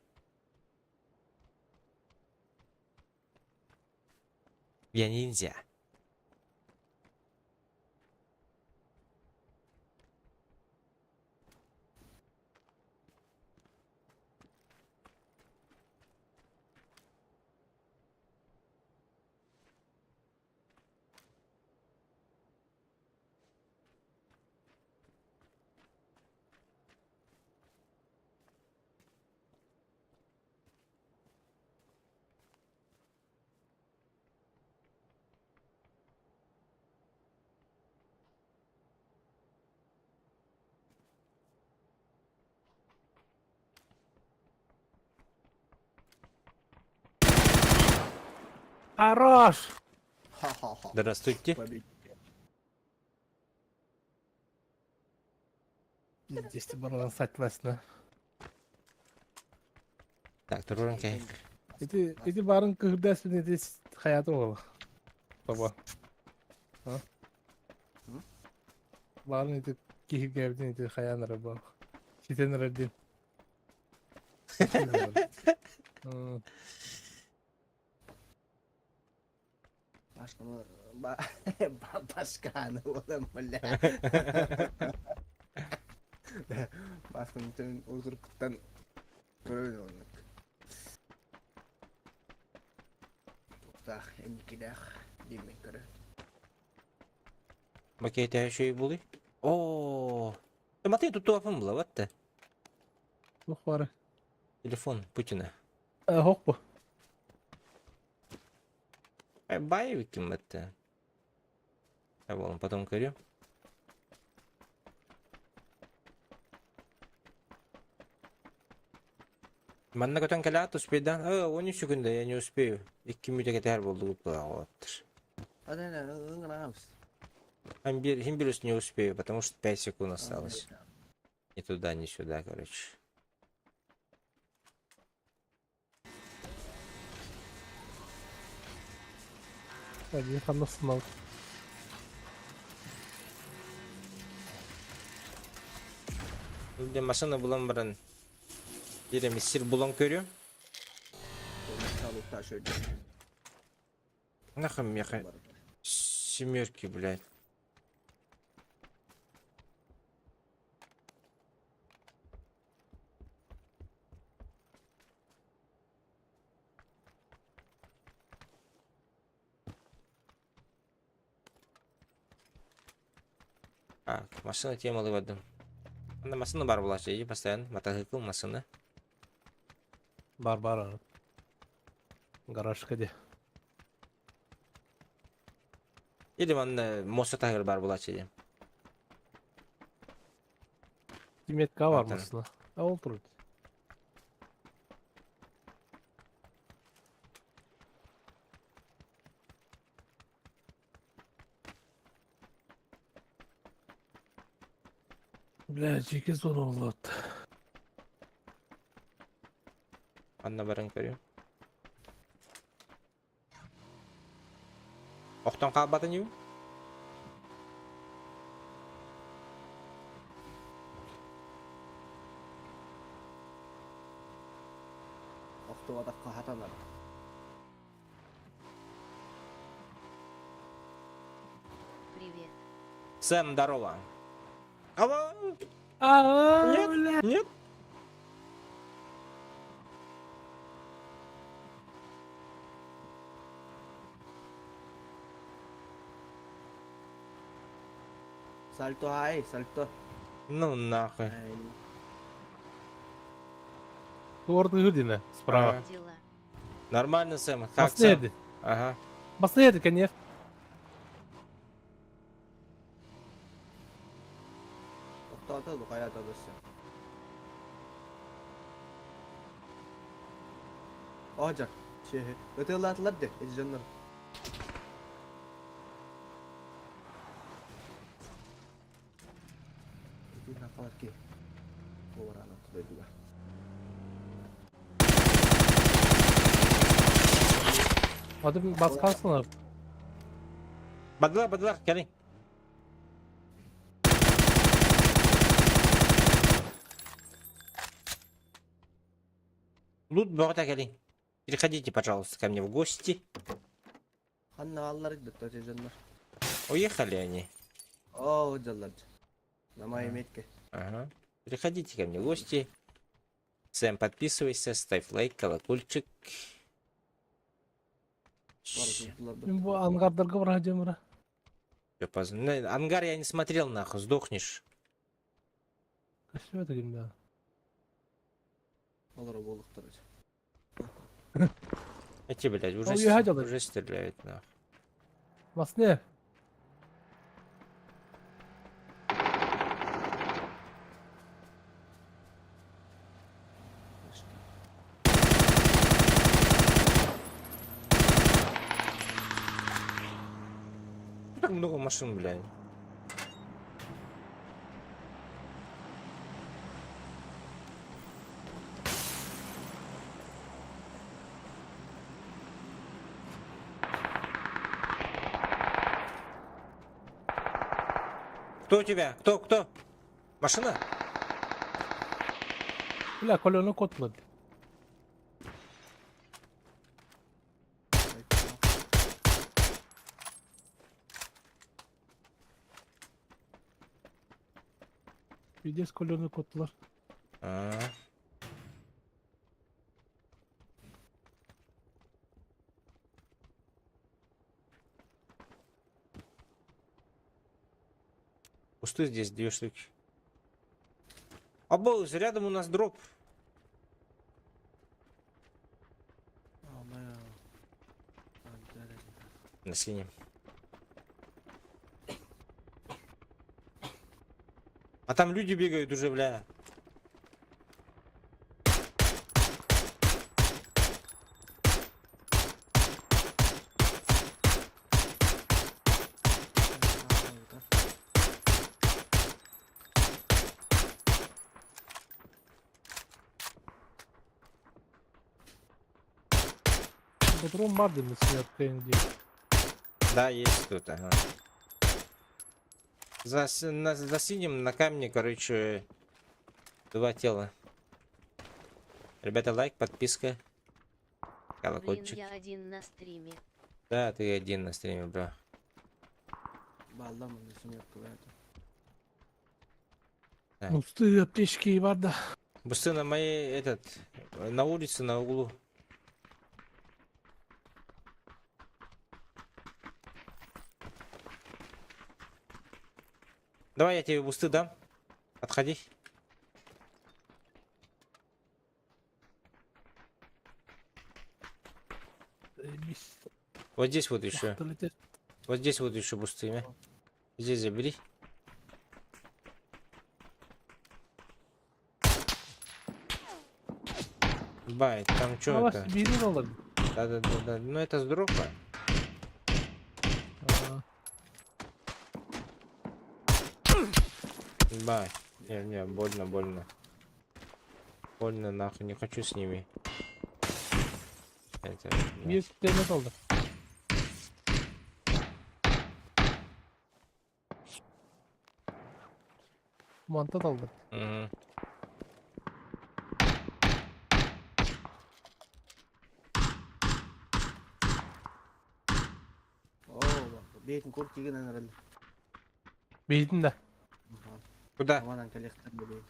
Я ниндзя. Хорош! Ха-ха-ха. Здравствуйте. Победили. Пиздец, баран сатыласына. Так, турурун кэй. Ити ити барын кыһырдас ити хаятым ол. Баба. А? М? Барын ити киһиргээбитин ити хайаан эрэ баа. Ситэн эрэр диэн. М, Башканы башканы олом бля. Башканы төн узуркуттан көрөн олнук. Туктах, эникилэх димен көрө. Макете şey були. О, Матвей тут туапын була, вот Туох баары. Телефон Путина. Э, Хох бу. Ай, баевиким это. Я вон потом көрүм. Манна көтөн кэлээт успейдан. Э, 13 секунда я не успею. 2 мүнөтэ кэтэһэр буолдугут буолаҕыттыр. Адана ыңырабыз. Хим бир не успею, потому что 5 секунд осталось. Ни туда, ни сюда, короче. Они ханна сынал. Где машина булан баран. Биир эмит сир булан көрүөм. Нахуй меха семерки, блядь. А, массыына темалыы бардым. Анда массыына баар буолааччы, иди постоянно матаһыыкыл массыына. Бар бар аны. Гаражка де. Или манна муоста таһыгар баар буолааччы диэн. Метка бар Антон. массыына. А ол турар. Бля, жеке зона болады. Анна баран көрүөм. Охтон хаалбатын юу? Охтубатахха хатанар. Привет. Сэм, здорово. Алло! А, Нет, бля. нет. Сальто ай, сальто. Ну нахуй. Ай, Орды Гудина справа. Ага. Дела. Нормально, Сэм. Как сам? Последний. Ага. Последний, конечно. Тохтоото ду хайата дөссө. Оожар. Шеhe. Ытыалаатылар де, эти дьоннор. Ити нахалар ки. Поварана тудайдуга. Hadi bir bas kalsın abi. Бадылар, бадылар, кэлиҥ. Лут бөҕөтө кэлиҥ. Переходите, пожалуйста, ко мне в гости. Ханна аллар идет эти дьоннор. Уехали они. Оо, дьаллар. На моей метке. Ага. Приходите ко мне в гости. Сэм, подписывайся, ставь лайк, колокольчик. Мен бу ангардарға барып мыра. Всё, поздно. Ангар я не смотрел, нахуй, сдохнешь. Көстүбөт экен да. Олар болуктар. Эти, блядь, уже, Ой, я хотел. уже стреляют, нахуй. Басны. Так много машин, блядь. Кто у тебя? Кто? Кто? Машина? Бля, колёны котлады. Пиздец колёны котлар. А. Кусты здесь две штуки. Обоз, рядом у нас дроп. На синем. А там люди бегают уже, бля. Патрон бар дии смерть дии. Да, есть тут, ага. За синим на камне, короче, два тела. Ребята, лайк, подписка, Блин, колокольчик. я один на стриме. Да, ты один на стриме, бро. Баллам смерть это. Так. Пустые аптечки бар да. Бусты на моей, этот, на улице, на углу. Давай я тебе бусты дам. Отходи. Заебись. Вот здесь вот еще. Летит. Вот здесь вот еще бусты. Мя. Здесь забери. Бай, там что Алаш это? биирин ылар. Да-да-да-да. Ну это с дропа. Аа. Бай. Не, не, больно, больно. Больно нахуй, не хочу с ними. Это, бля. Биир тэмэ алды. Мантан алды. Мгм. Оо, бейтин кур киген анарал. Бейтин да. Куда? Аманан коллектор бейт.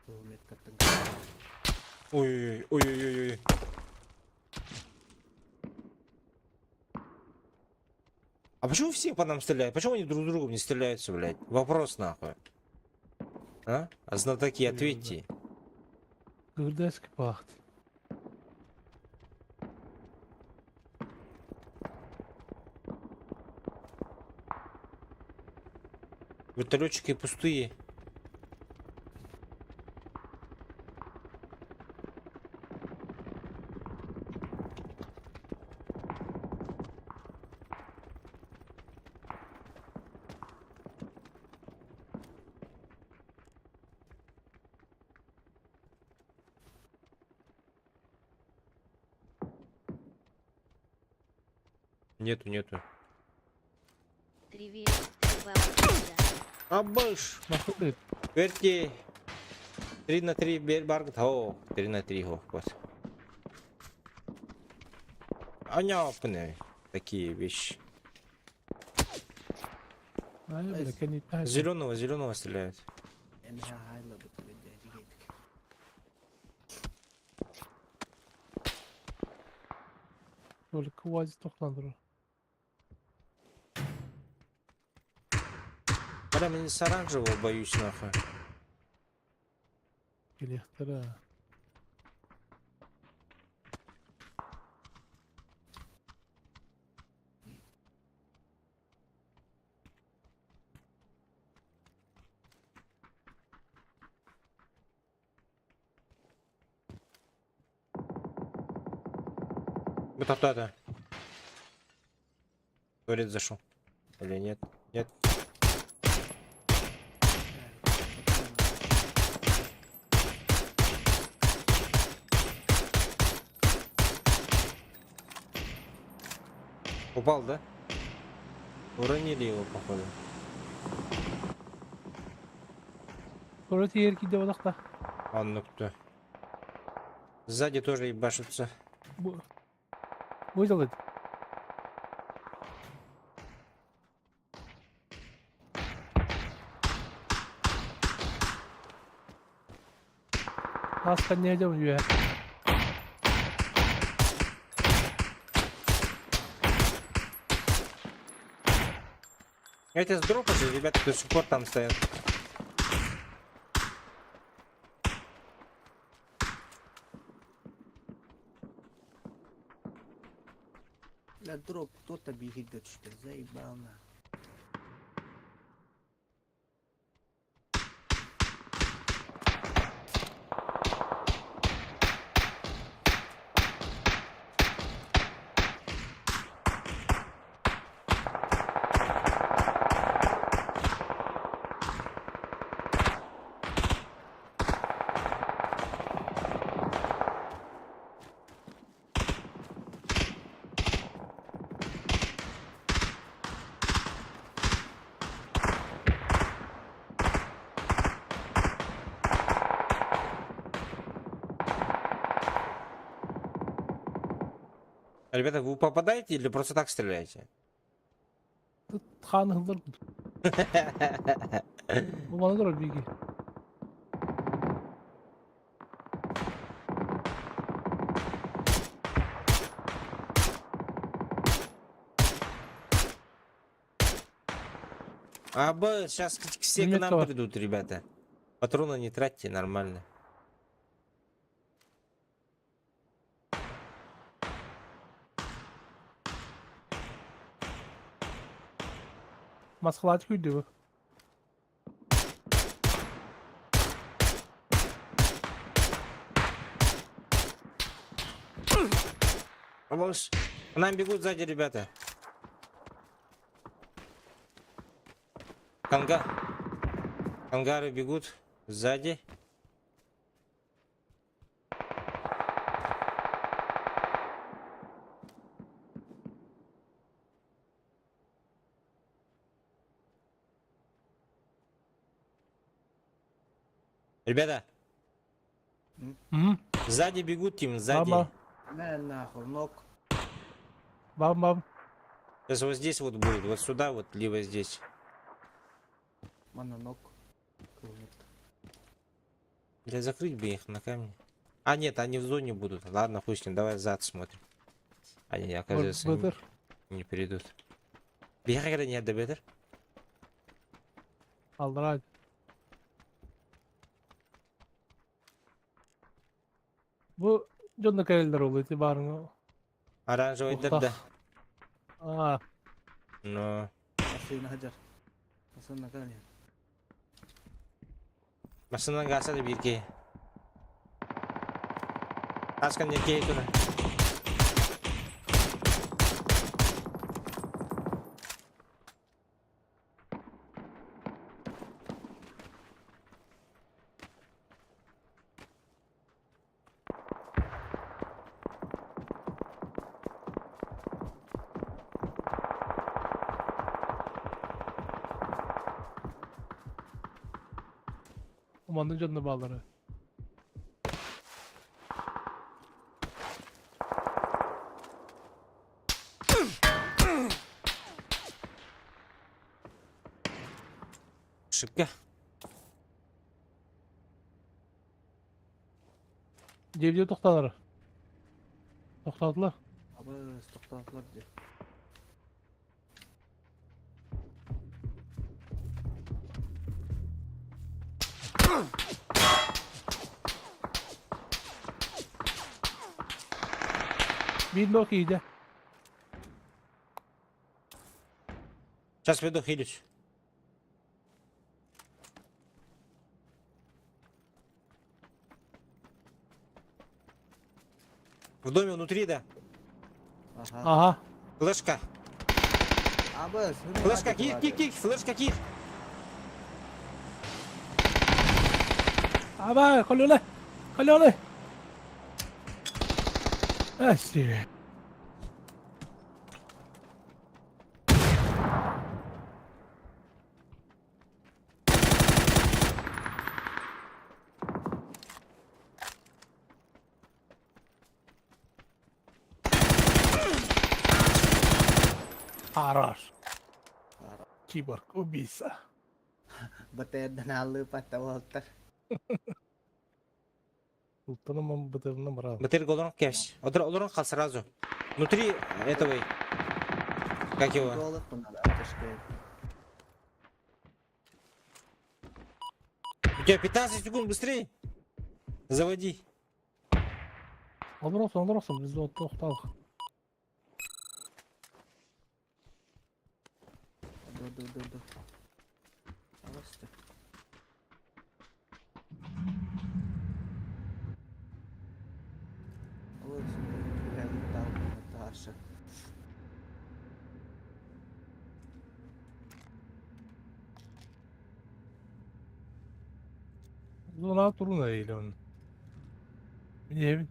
Меткаттан. Ой-ой-ой, ой-ой-ой. А почему все по нам стреляют? Почему они друг другом не стреляются, блядь? Вопрос нахуй. А? А знатоки, ответьте. Кырдайский пахт. Вертолетчики пустые. Нету, нету. Привет, бабушка. Абыш! Нахуй. Верти. 3 на 3 баргт. О, 3 на 3 хо, вот. Понятно. Такие вещи. Ай, бля, конечно. Зеленого, зеленого стреляют. МХ хайла бит бит. Только УАЗик тохтан Бля, мне с оранжевого боюсь нахуй. Электро. Вот это. В туалет зашел. Или нет? Нет. Упал, да? Уронили его, походу. Короче, ерки деп одақта. Он ну кто? Сзади тоже ебашатся. Выделать. Аска не идем вверх. Эти с дропа же, ребята, до сих пор там стоят. Бля, дроп кто-то бегит да что заебал на. Ребята, вы попадаете или просто так стреляете? Хаан ыһыллар. Бу маны турар биги. А, б, сейчас все к нам придут, ребята. Патроны не тратьте, нормально. Маскалаачы күйдү бу. Малыш, к нам бегут сзади ребята. Канга... Кангары бегут сзади. Ребята, М? сзади бегут, Тим, сзади. Баба. На нахуй, ног. Бам-бам. Сейчас вот здесь вот будет, вот сюда вот, либо здесь. Манна ног. Для закрыть бы их на камне. А, нет, они в зоне будут. Ладно, хуй с ним, давай зад смотрим. Они, оказывается, не, не придут. Биһиэхэ не бетер. Аллараа. Бу дьонно кэлэллэр ол ити баарыҥа. Оранжевый да. Аа. Но. Массыына сылдьар. Массыына кэлэн иһэр. Массыынан гааса да биир киһи. Таскан не киһи тура. Манна дьонно бааллара. Шипка. Дьиэбитигэр тохтоолор. Тохтоотулар. Абыс, тохтоотулар дии. Биир ног киирдэ. Сейчас приду хилюсь. В доме внутри, да? Ага. Ага. Флешка. Абыс, Флешка, кир, кир, кир, флешка, кир. Аба, колёле. Колёле. Эсти. Хорош. Киборг, убийца. БТР-дан аллыы патта уолаттар. Ылтаным БТР-ынан барал. БТР олорон кэш. Олорон хал сразу. Внутри этого. Как его? У тебя 15 секунд, быстрее. Заводи. Олоросуң, олоросуң, биз токтолук. Ду ду ду ду. Алысты. Алыс. Ташы. Зона туруна или он. Эмне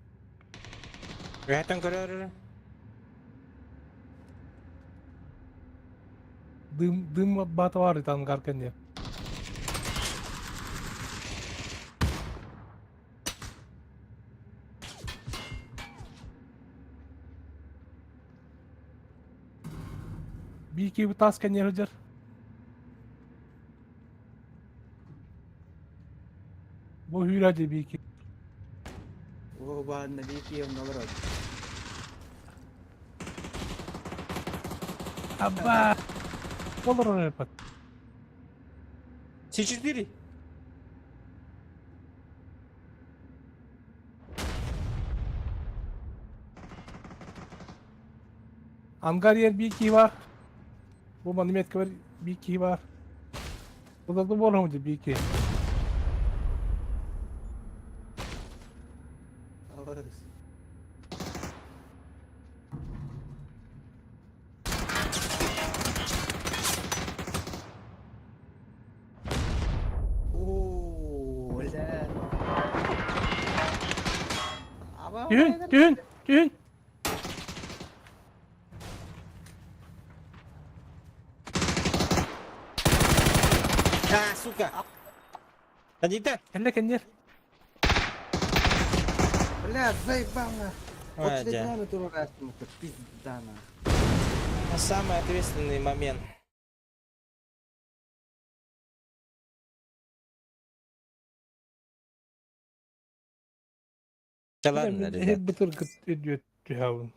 Үһэттэн көрөр. Дым, дым бата бар итан каркенде. Биир киһи таас кэннигэр сылдьар. Бу үүрэ дии биир киһи. О, баанна биир киһи онно олорор. Абба! Олорор эппэт. С4. Ангар иһэр биир киһи баар. Бу манна меткабар биир киһи баар. Буларда буолуом дии биир киһи. Аларыс. Оо, бля. Түһүн, түһүн, түһүн. А, сука! Анита! Кэллэ кэннир. Бля, заебал на. А, Вот да. телеграмме турурастым, это пизда на. На самый ответственный момент. Да ладно, ребят, Бытыргыт өдүөт түһэбин.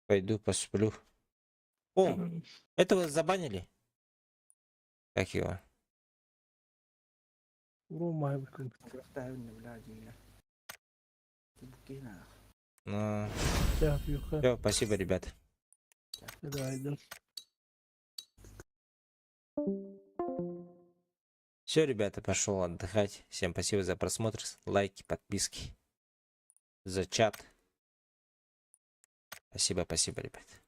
пойду посплю. О, этого забанили? Как его? Урумай быкын. Бля, дии. Ты Ну, Все, все, спасибо, ребят. Давай, Все, ребята, пошел отдыхать. Всем спасибо за просмотр, лайки, подписки, за чат. Спасибо, спасибо, ребят.